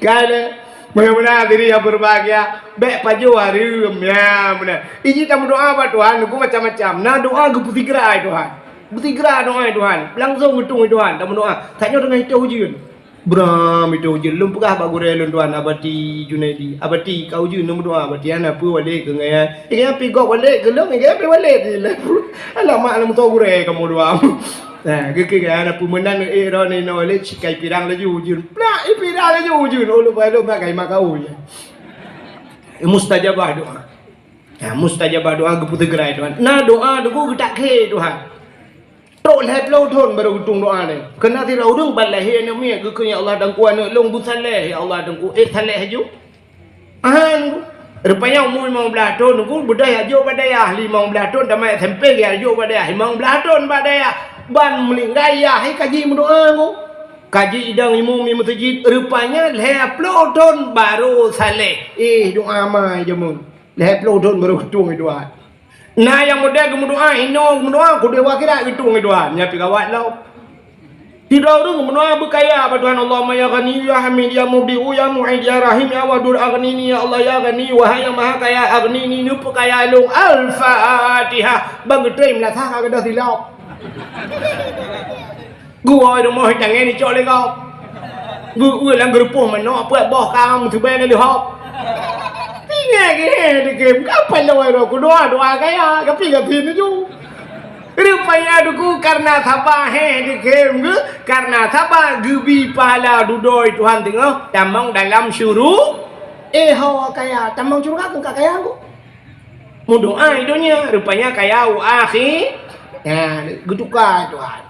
Kai lé, bagaimana diri yang berbahagia? Bék pajoh hareuem, ya, beuna. Iji tameudoá bak Tuhan, nungku macam-macam. Na doá geupeusigra ai Tuhan. Peusigra doá ai Tuhan. Langsung geutueng ai Tuhan tameudoá. Saat nyoe teungoh itôh ujeuen. Bram itôh ujeuen, lôn peugah bak gurée lôn tuan Abati Junaidi, "Abati, ka ujeuen lôn meudoá, Abati, hana peue walét keu ngai." Ingat pi gob walét keu lôn, ingat pi walét di lôn. Alamak, lôn meusoe gurée kamoe dua. Nah, geukheun ngai hana peue meunan, eh, droeneuh inoe walét sikai pirang laju ujeuen. Plak, eh, pirang laju ujeuen. Oh, lôn, lôn bak gai makau je. Mustajabah doá. Ya, mustajabah doá geupeusigra ai Tuhan. Na doá teungku geutak khe Tuhan. Trok lhée ploh thon barô geutueng doá nyan. Keunan sidroe ureuëng ban lahé aneuëk miet, geukheun, "Ya Allah, Teungku, aneuëk lôn beusaleh, ya Allah, Teungku." Eh, saleh aju? Aha, Teungku. Rupanya umu limong blaih thon, Teungku, beudôh jak jok bak dayah, limong blaih thon tamat S M P, jak jok bak dayah, limong blaih thon bak dayah. Ban meuninggai yah, hai kaji meudoá, Teungku. Kaji idong imum di meuseujid, rupanya lhée ploh thon barô saleh. Eh, doá ma jameun. Lhée ploh thon barô geutueng doá. Na nyang model geumeudoá, inoe geumeudoá, kudeh u akhirat geutueng doá. Nyan pi gawat lom. Sidroe ureuëng geumeudoá beukaya bak Tuhan, "Allahumma ya Ghani, ya Hamid, ya Mubdi'u, ya Mu'id, ya Rahim, ya Wadud, aghnini, ya Allah, ya Ghani, wahai yang Maha Kaya, aghnini, neupeukaya lôn." Al-Fatihah. Ban geutrém lasah ka gadôh silop. Geuwoe rumoh tangen icok lé gob. Geu-, geu lam geurupoh manok peuet boh kang meuteubée lé leuhob. Tinggai geuh heh dikhem, ka paloi roh kudoa doa kaya, tapi ka pih nuju. Rupanya duku karena saba heh dikhem geuh, karena saba geubi pahala dudoe Tuhan teungoh tamong dalam syuru-, eh, ho kaya, tamong syuruga keu ka kaya geuh. Meudoa i donya, rupanya kaya u akhi-, ya, geutuka Tuhan.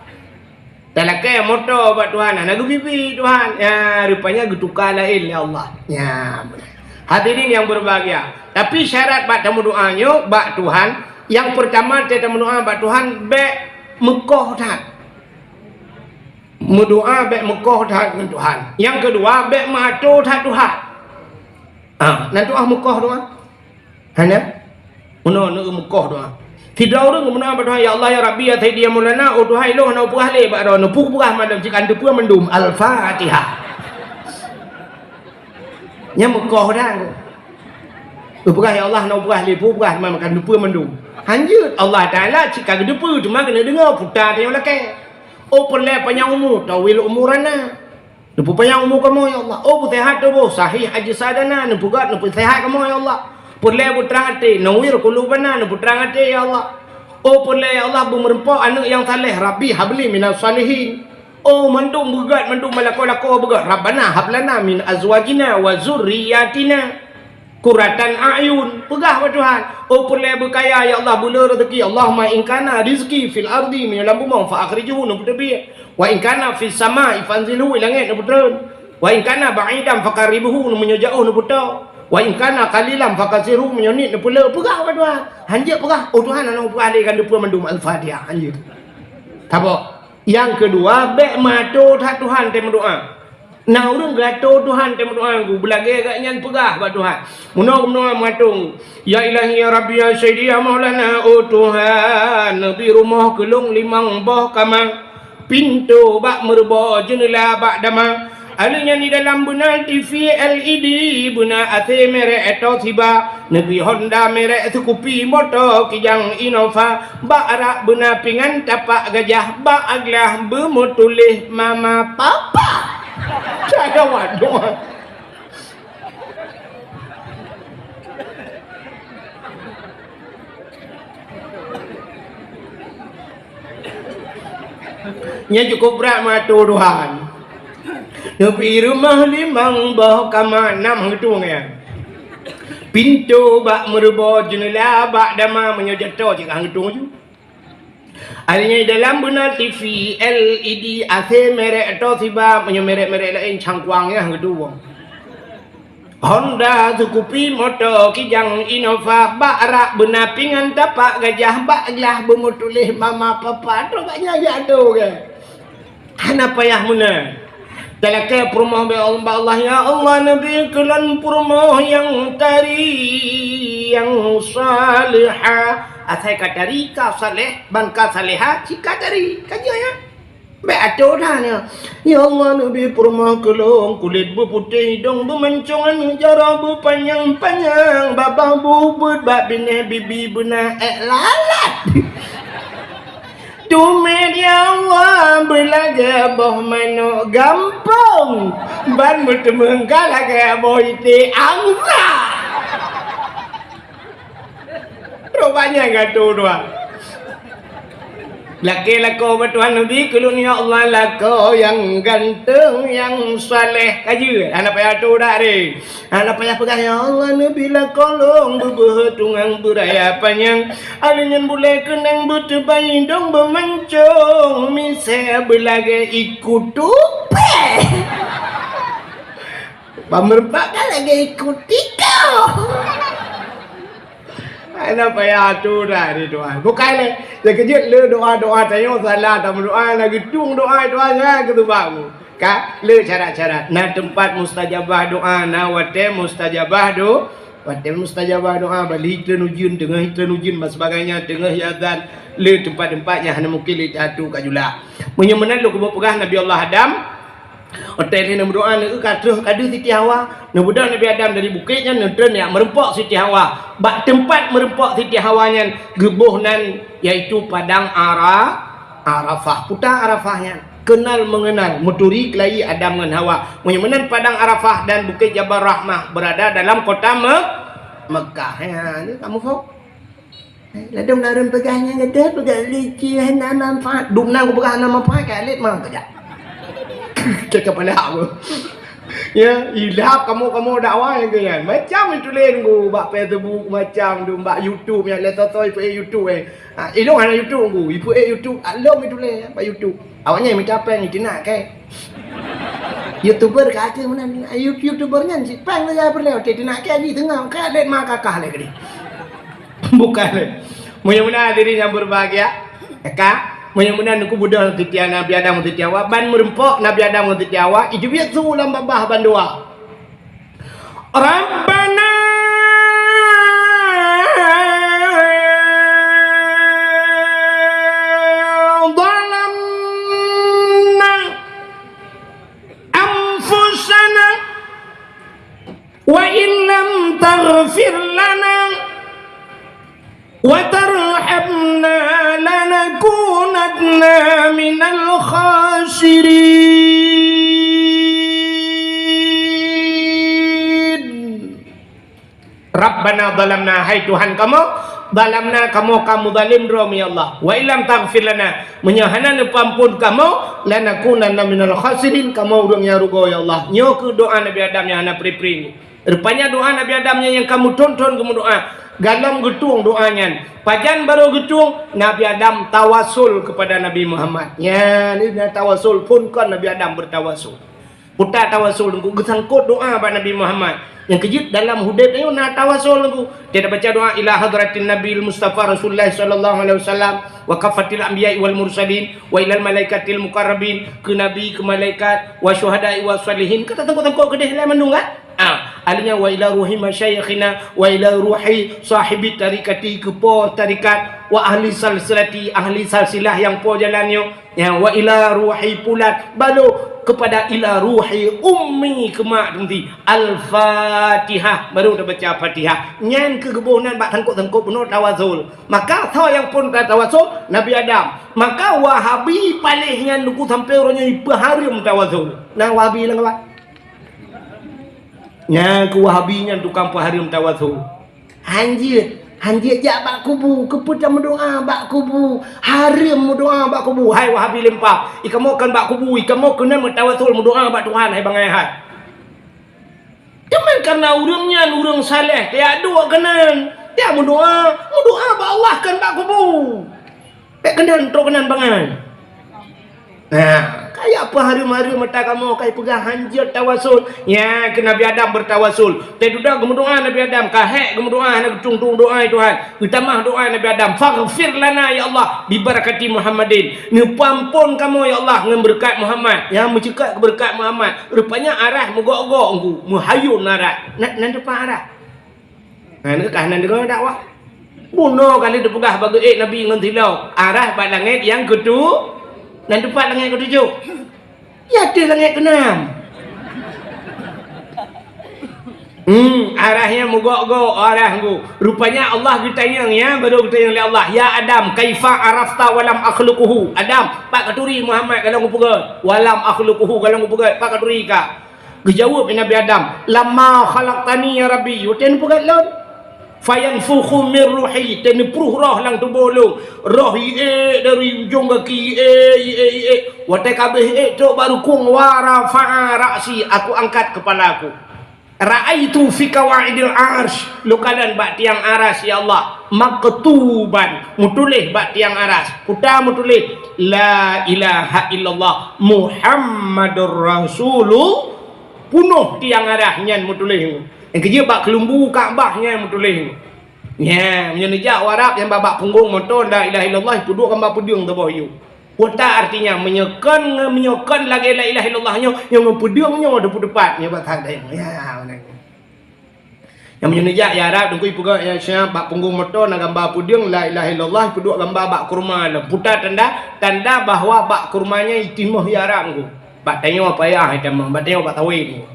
Talakée moto bak Tuhan, hana geubibi Tuhan. Ya, rupanya geutuka laén lé Allah. Ya, hadirin yang berbahagia. Tapi syarat bak tameudoa nyoe bak Tuhan, yang pertama teu tameudoa bak Tuhan, bék meukoh that. Meudoa bék meukoh that ngon Tuhan. Yang kedua, bék meuato that Tuhan. Ah, na doa meukoh doa? Hana? Meunoe neu meukoh doa. Sidroe ureuëng geumeudoá bak Tuhan, "Ya Allah, ya Rabbi, ya Sayyidi, ya Maulana, oh Tuhan, ilôn hana peugah lé bak droeneuh, peugah mandum, cit ka neuteupeu mandum." Al-Fatihah. Nyan meukoh dah. Peugah, "Ya Allah, hana peugah lé, peugah, teuma ka neuteupeu mandum." Hanjeuet, Allah Taala cit ka geuteupeu, teuma keuneuk deungoe, puta tanyoe lakée. Oh peureulée panyang umu, tawil umurana. Neupeupanyang umu kamoe, ya Allah. Oh, beuseuhat tuboh, sahih ajsadana, neupeugét, neupeusehat kamoe, ya Allah. Peureulée beutrang até, nawwir qulubana, neupeutrang até, ya Allah. Oh, peureulée, ya Allah, beumeureumpok aneuëk nyang saleh, Rabbi habli minas shalihin. Oh, mandum beugét, mandum meulakoe-lakoe beugét, Rabbana hablana min azwajina wa dzurriyyatina qurratan a'yun, peugah bak Tuhan. Oh peureulée beukaya, ya Allah, beulé rezeki. Allahumma in kana rizqi fil ardi, meunyoe lam bumoe, fa akhrijhu, neupeuteubiet. Wa in kana fis sama'i, fa anzilhu, i langét neupeutreun. Wa in kana ba'idan, fa qarribhu, meunyoe jaoh neupeutoe. Wa in kana qalilan, fa katsirhu, meunyoe niet neupeulé. Peugah bak Tuhan. Hanjeuet peugah, "Oh Tuhan, hana peugah lé, ka neuteupeu mandum." Al-Fatihah. Hanjeuet. Tabok. Nyang keudua, bék meuato that Tuhan teuh meudoá. Na ureuëng geuato Tuhan teuh meudoá, beulagée gobnyan peugah bak Tuhan. Meunoe, meunoe meuato, "Ya Ilahi, ya Rabbi, ya Sayyidi, ya Maulana, oh Tuhan, neubi rumoh keu lôn limong boh kama, pintoe bak meureuboh, jeuneula bak dama. Alheuh nyan di dalam beuna T V L E D, beuna A C merek Toshiba, neubi Honda merek Scoopy, moto Kijang Innova, bak rak beuna pingan tapak gajah, bak glah beumeutuléh mama papa." Cara waduh. Nyan cukôp brat meuato Tuhan. Neubi rumoh limong boh kama, nam heutueng nyan. Pintoe bak meureuboh, jeuneula bak dama, meunyoe jato cit ka heutueng ju. Alheuh nyan dalam beuna T V L E D, A C merek Toshiba, meunyoe merek-merek laén cangkuang nyan heutueng. Honda, Scoopy, moto Kijang Innova, bak rak beuna pingan tapak gajah, bak glah beumeutuléh mama papa, trok gobnyan jak ato keu. Hana payah meunan. Talakée peurumoh bak Allah, "Ya Allah, neubi keu lôn peurumoh nyang tari, nyang salihah." Asai ka tari, ka saleh, ban ka salihah, cit ka tari. Ka jeuet nyan. Bék ato that nyan. "Ya Allah, neubi peurumoh keu lôn, kulét beuputéh, idong beumancong, aneuëk jaroe beupanyang-panyang, babah beubeut, bak binéh bibi beuna ék lalat. Teumé, ya Allah, beulagée boh manok gampông, ban beuteumeung ka lagée boh iték angsa." Rupanya gatu dua. Lakée lakoe bak Tuhan, neubi keu lôn, ya Allah, lakoe nyang ganteng, nyang saleh. Ka jeuet, hana payah ato that deh. Hana payah peugah, "Ya Allah, neubi lakoe lôn beubeuhe tungang beuraya panyang, alheuh nyan bulée keunong beuteubai, idong beumancong, misée beulagée iku tupée." Ban meureumpok ka lagée iku tikôh. Hana payah ato that deh Tuhan. Bukai lé, nyang keujeuet le doa-doa tanyoe salah tameudoa, na geutueng doa Tuhan, nyan keuteubak mu. Ka le syarat-syarat. Na teumpat mustajabah doa, na watée mustajabah do-, watée mustajabah doa, bali treun ujeuen, teungoh treun ujeuen, dan sebagainya, teungoh azan, le teumpat-teumpat nyang hana mungken le taatu ka julak. Meunyoe meunan lôn keumeung peugah Nabi Allah Adam, watée lheueh neumeudoa, neueu ka troh ka deuh Siti Hawa, neubeudôh Nabi Adam dari bukét nyan, neutreun jak meureumpok Siti Hawa. Bak teumpat meureumpok Siti Hawa nyan geuboh nan, yaitu Padang Ara-, Arafah. Peue Arafah nyan? Kenal mengenal, meuturi keulayi Adam ngon Hawa. Meunyoe meunan Padang Arafah dan Bukét Jabal Rahmah berada dalam kota Me-, Mekah. Ha, ni kamu faham? Ladôm na ureuëng peugah nyan gata, peugah licin hana manfaat. Dumnan kupeugah hana manfaat, ka lét ma keujak. Cakap pada aku. Ya, ilap kamoe-kamoe dakwah nyang keu nyan. Macam itulah nunggu bak Facebook, macam tu bak YouTube nyan, le soe-soe ipeuék YouTube, eh. Ha, ilôn hana YouTube nunggu, ipeuék YouTube, along itulah bak YouTube. Awaknyan mita péng, itinak kèe. YouTuber ka akhé meunan, You-, YouTuber nyan cit péng saja peureulée, watée itinak kèe jih teungoh, ka lét ma kakah lé keudeh. Bukan. Meunyoe meunan hadirin yang berbahagia, ka, meunyoe meunan neuku beudôh Siti Nabi Adam Siti Hawa, ban meureumpok Nabi Adam Siti Hawa, ijeubiet su lam babah bandua. Rabbana minal khasirin. Rabbana zalamna, hai Tuhan kamoe, zalamna, kamoe ka meuzalim droe, ya Allah. Wa illam taghfir lana, meunyoe hana neupeuamphon kamoe, lanakunanna minal khasirin, kamoe ureuëng nyang rugoe, ya Allah. Nyoe keuh doa Nabi Adam nyang hana pri-pri. Rupanya doa Nabi Adam nyan nyang ka meuthon-thon geumeudoa. Galom geutueng doa nyan. Pajan barô geutueng, Nabi Adam tawasul kepada Nabi Muhammad. Nyan, ini tawasul pun kon Nabi Adam bertawasul. Peue tawasul Teungku, geusangkot doa bak Nabi Muhammad. Nyang keujeuet dalam udeb nyoe na tawasul Teungku. Kita baca doa ila hadratin Nabil Mustafa Rasulullah sallallahu alaihi wasallam, wa kafatil anbiya wal mursalin, wa ilal malaikatil muqarrabin, keu nabi, keu malaikat, wa syuhada wa salihin. Ka tasangkot-sangkot keudeh lé mandum kan? Ah, alanya wa ila ruhi masyayikhina, wa ila ruhi sahibi tarikati, keu po tarikat, wa ahli salsilati, ahli salsilah nyang po jalan nyoe. Ya, wa ila ruhi pulan, baru kepada ila ruhi ummi, keu mak Teungku. Al-Fatihah, baru tabaca Fatihah. Nyan keuh geuboh nan bak sangkot-sangkot bunoe tawasul. Maka soe nyang phon tawasul, Nabi Adam. Maka Wahabi paléh nyan Teungku sampoe uroe nyoe ipeuhareuem tawasul. Na Wahabi lam apa? Nyan keuh Wahabi nyan tukang peuhareuem tawasul. Hanjeuet, hanjeuet jak bak kubu, keupeue tameudoa bak kubu, hareuem meudoa bak kubu. Hai Wahabi lempap, ikamoe kon bak kubu, ikamoe keunan meutawasul meudoa bak Tuhan, hai bangai hai. Teuma karena ureuëng nyan ureuëng saleh, tajak duek keunan, tajak meudoa, meudoa bak Allah kon bak kubu. Bék keunan, trok keunan bangai. Nah, kaya peuhareuem-hareuem mata kamoe, kai peugah hanjeuet tawasul. Nya keuh Nabi Adam bertawasul. Teududa geumeudoa Nabi Adam, ka hék geumeudoa, hana geutung-tung doa Tuhan. Geutamah doa Nabi Adam, "Faghfir lana ya Allah, bi barakati Muhammadin." Neupeuamphon kamoe ya Allah ngon beureukat Muhammad. Ya, meuceukat keu beureukat Muhammad. Rupanya arah meugok-gok Teungku, meuhayôn arah. Nan, nan teupah arah. Ha, nyoe ka hana deungoe dakwah. Bunoe kali teupeugah bak geuék Nabi ngon silop, arah bak langét nyang keutu-, nan teumpat langét keutujoh. Ya, ateueh langét keunam. Hmm, arah nyan meugok-gok, arah nyoe. Rupanya Allah geutanyong, ya, baru geutanyong lé Allah, "Ya Adam, kaifa arafta wa lam akhluquhu?" Adam, pat katuri Muhammad ka lôn kupeugöt? "Wa lam akhluquhu," ka lôn kupeugöt, pat katuri ka? Geujaweueb lé Nabi Adam, "Lamma khalaqtani ya Rabbi," watèe neupeugöt lôn. "Fayanfukhu min ruhi," watèe neupruh roh lam tuboh lôn. Roh iék dari ujong gaki, iék, iék, iék. Watèe ka abéh iék trok bak rukung, "Wa rafa'a ra'si," aku angkat kepala aku. "Ra'aitu fi qawaidil arsy," lôn kalon bak tiang aras, ya Allah. "Maktuban," meutuléh bak tiang aras. Peue meutuléh? "La ilaha illallah Muhammadur Rasulullah." Peunoh tiang aras nyan meutuléh. Nyang keujeuet bak keulumbu Ka'bah nyan meutuléh. Nyan, meunyoe neujak u Arab, nyang bak, bak punggong moto la ilaha illallah, ipeuduek gamba peudeueng saboh yub. Peue artinya, meunyoe kon, meunyoe kon lagèe la ilaha illallah nyoe, nyoe ngon peudeueng nyoe teupeuteupat, nyoe bak that dayang. Ya, meunan. Nyang meunyoe neujak, ya Arab, Teungku, ipeugah, ya, siap, bak punggong moto na gamba peudeueng, la ilaha illallah, ipeuduek gamba bak kurma lom. Peue tanda? Tanda bahwa bak kurma nyan itimoh, ya Arab, Teungku. Bak tanyoe payah itamah, bak tanyoe bak sawét, Teungku.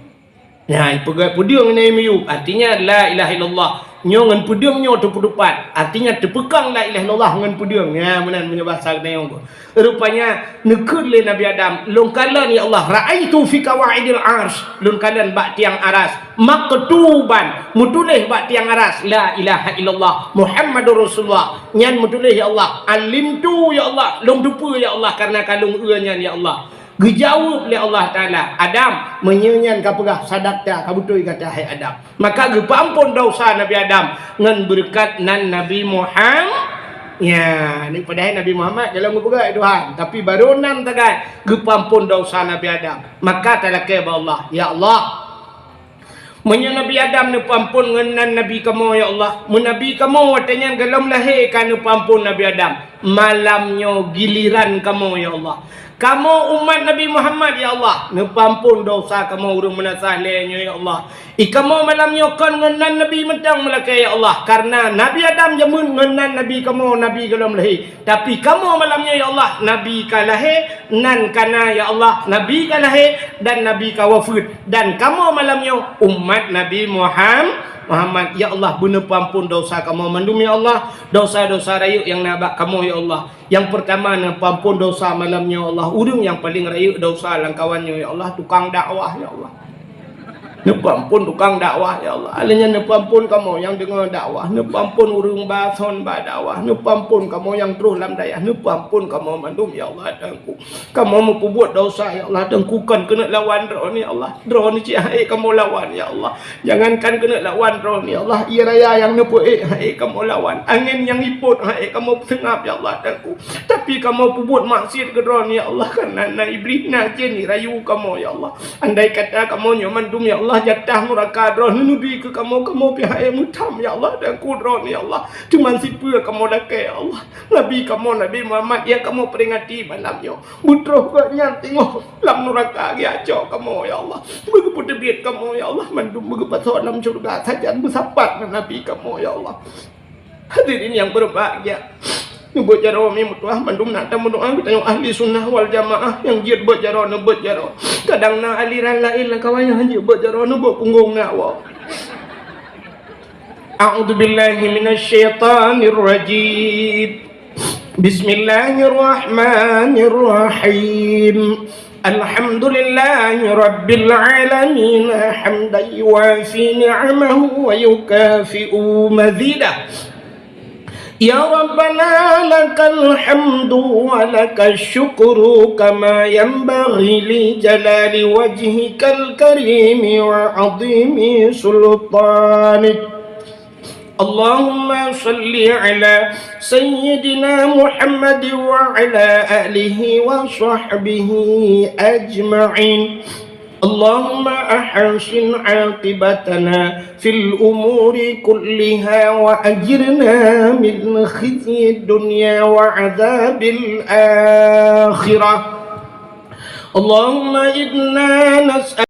Nah, ipeugah peudeueng nyan miyub, artinya la ilaha illallah. Nyoe ngon peudeueng nyoe teupeuteupat, artinya teupeukong la ilaha illallah ngon peudeueng. Nah, meunan meunyoe basa geutanyoe. Rupanya, neukheun lé Nabi Adam, "Lôn kalon, ya Allah, ra'aitu fi qawaidil arsy," lôn kalon bak tiang aras, "maktuban," meutuléh bak tiang aras, "La ilaha illallah Muhammadur Rasulullah." Nyan meutuléh, "Ya Allah, alimtu, ya Allah, lôn teupeue, ya Allah, kareuna ka lôn eu nyan, ya Allah." Geujaweueb lé Allah Taala, "Adam, meunyoe nyan kapeugah, sadaqta, ka beutôi gata, hai Adam." Maka geupeuamphon desya Nabi Adam ngon beureukat nan Nabi Muham-, ya, ni padahai Nabi Muhammad ka lheueh geupeugah lé Tuhan, tapi barô nan sagai geupeuamphon desya Nabi Adam. Maka talakèe bak Allah, "Ya Allah, meunyoe Nabi Adam neupeuamphon ngon nan Nabi kamoe, ya Allah, meunabi kamoe watèe nyan golom lahé ka neupeuamphon Nabi Adam, malam nyoe giliran kamoe, ya Allah. Kamoe umat Nabi Muhammad, ya Allah, neupeuamphon desya kamoe ureueng meunasah lé nyoe, ya Allah. I kamoe malam nyoe kon ngon nan Nabi mantong meulakèe, ya Allah, kareuna Nabi Adam jameun ngon nan Nabi kamoe, Nabi golom lahé. Tapi kamoe malam nyoe, ya Allah, Nabi ka lahé, nan ka na, ya Allah, Nabi ka lahé, dan Nabi ka wafeuet. Dan kamoe malam nyoe umat Nabi Muham-, Muhammad, ya Allah, beuneupeuampon desya kamoe mandum, ya Allah. Desya-desya rayeuk nyang na bak kamoe, ya Allah. Nyang peurtama, neupeuampon desya malam nyoe, ya Allah. Ureuëng nyang paleng rayeuk desya lam kawan nyoe, ya Allah, tukang dakwah, ya Allah. Neupeuampon tukang dakwah, ya Allah. Lheueh nyan neupeuampon kamoe nyang deungoe dakwah. Neupeuampon ureuëng ba son ba dakwah. Neupeuampon kamoe nyang troh lam dayah. Neupeuampon kamoe mandum, ya Allah, Tuhanku. Kamoe meupeubuet desya, ya Allah, Tuhanku, kon keuneuk lawan Droeneueh, ya Allah. Droeneueh cit han ék kamoe lawan, ya Allah. Jangankan keuneuk lawan Droeneueh, ya Allah. Ie raya nyang neupeuék han ék kamoe lawan. Angén nyang ipot han ék kamoe peuseungab, ya Allah, Tuhanku. Tapi kamoe peubuet maksiet keu Droeneueh, ya Allah. Kareuna na Iblih, na jén jirayu kamoe, ya Allah. Andai kata kamoe nyoe mandum, ya Allah, jatah nuraka Droeneueh neubri keu kamoe, kamoe pih han ék meutam, ya Allah, Tuhanku, Droeneueh, ya Allah. Cuman sipeue kamoe lakée, ya Allah. Nabi kamoe, Nabi Muhammad, nyang kamoe peuringati malam nyoe. Beutroh gobnyan teungoh lam nuraka geujak cok kamoe, ya Allah. Beugeupeuteubit kamoe, ya Allah, mandum beugeupasoe lam syeuruga sajan beusapat ngon Nabi kamoe, ya Allah. Hadirin nyang beubahgia, neubeuet jaroe mi meutuah mandum na tameudoá geutanyoe ahli sunnah wal jamaah nyang jeuet beuet jaroe neubeuet jaroe. Kadang na aliran laén lam kawan nyang han jeuet beuet jaroe neubeuet punggong na woe. A'udzubillahi minasyaitonirrajim. Bismillahirrahmanirrahim. Alhamdulillahi rabbil alamin, hamdan yuwafi ni'amahu wa yukafi'u mazidah. Ya Rabbana, lakal hamdu wa lakash syukru, kama yanbaghi li jalali wajhikal karimi wa azimi sultanik. Allahumma shalli ala sayyidina Muhammad wa ala alihi wa sahbihi ajma'in. Allahumma ahsin aqibatana fil umuri kulliha wa ajirna min khizyid dunya wa adzabil akhirah. Allahumma inna nas'aluka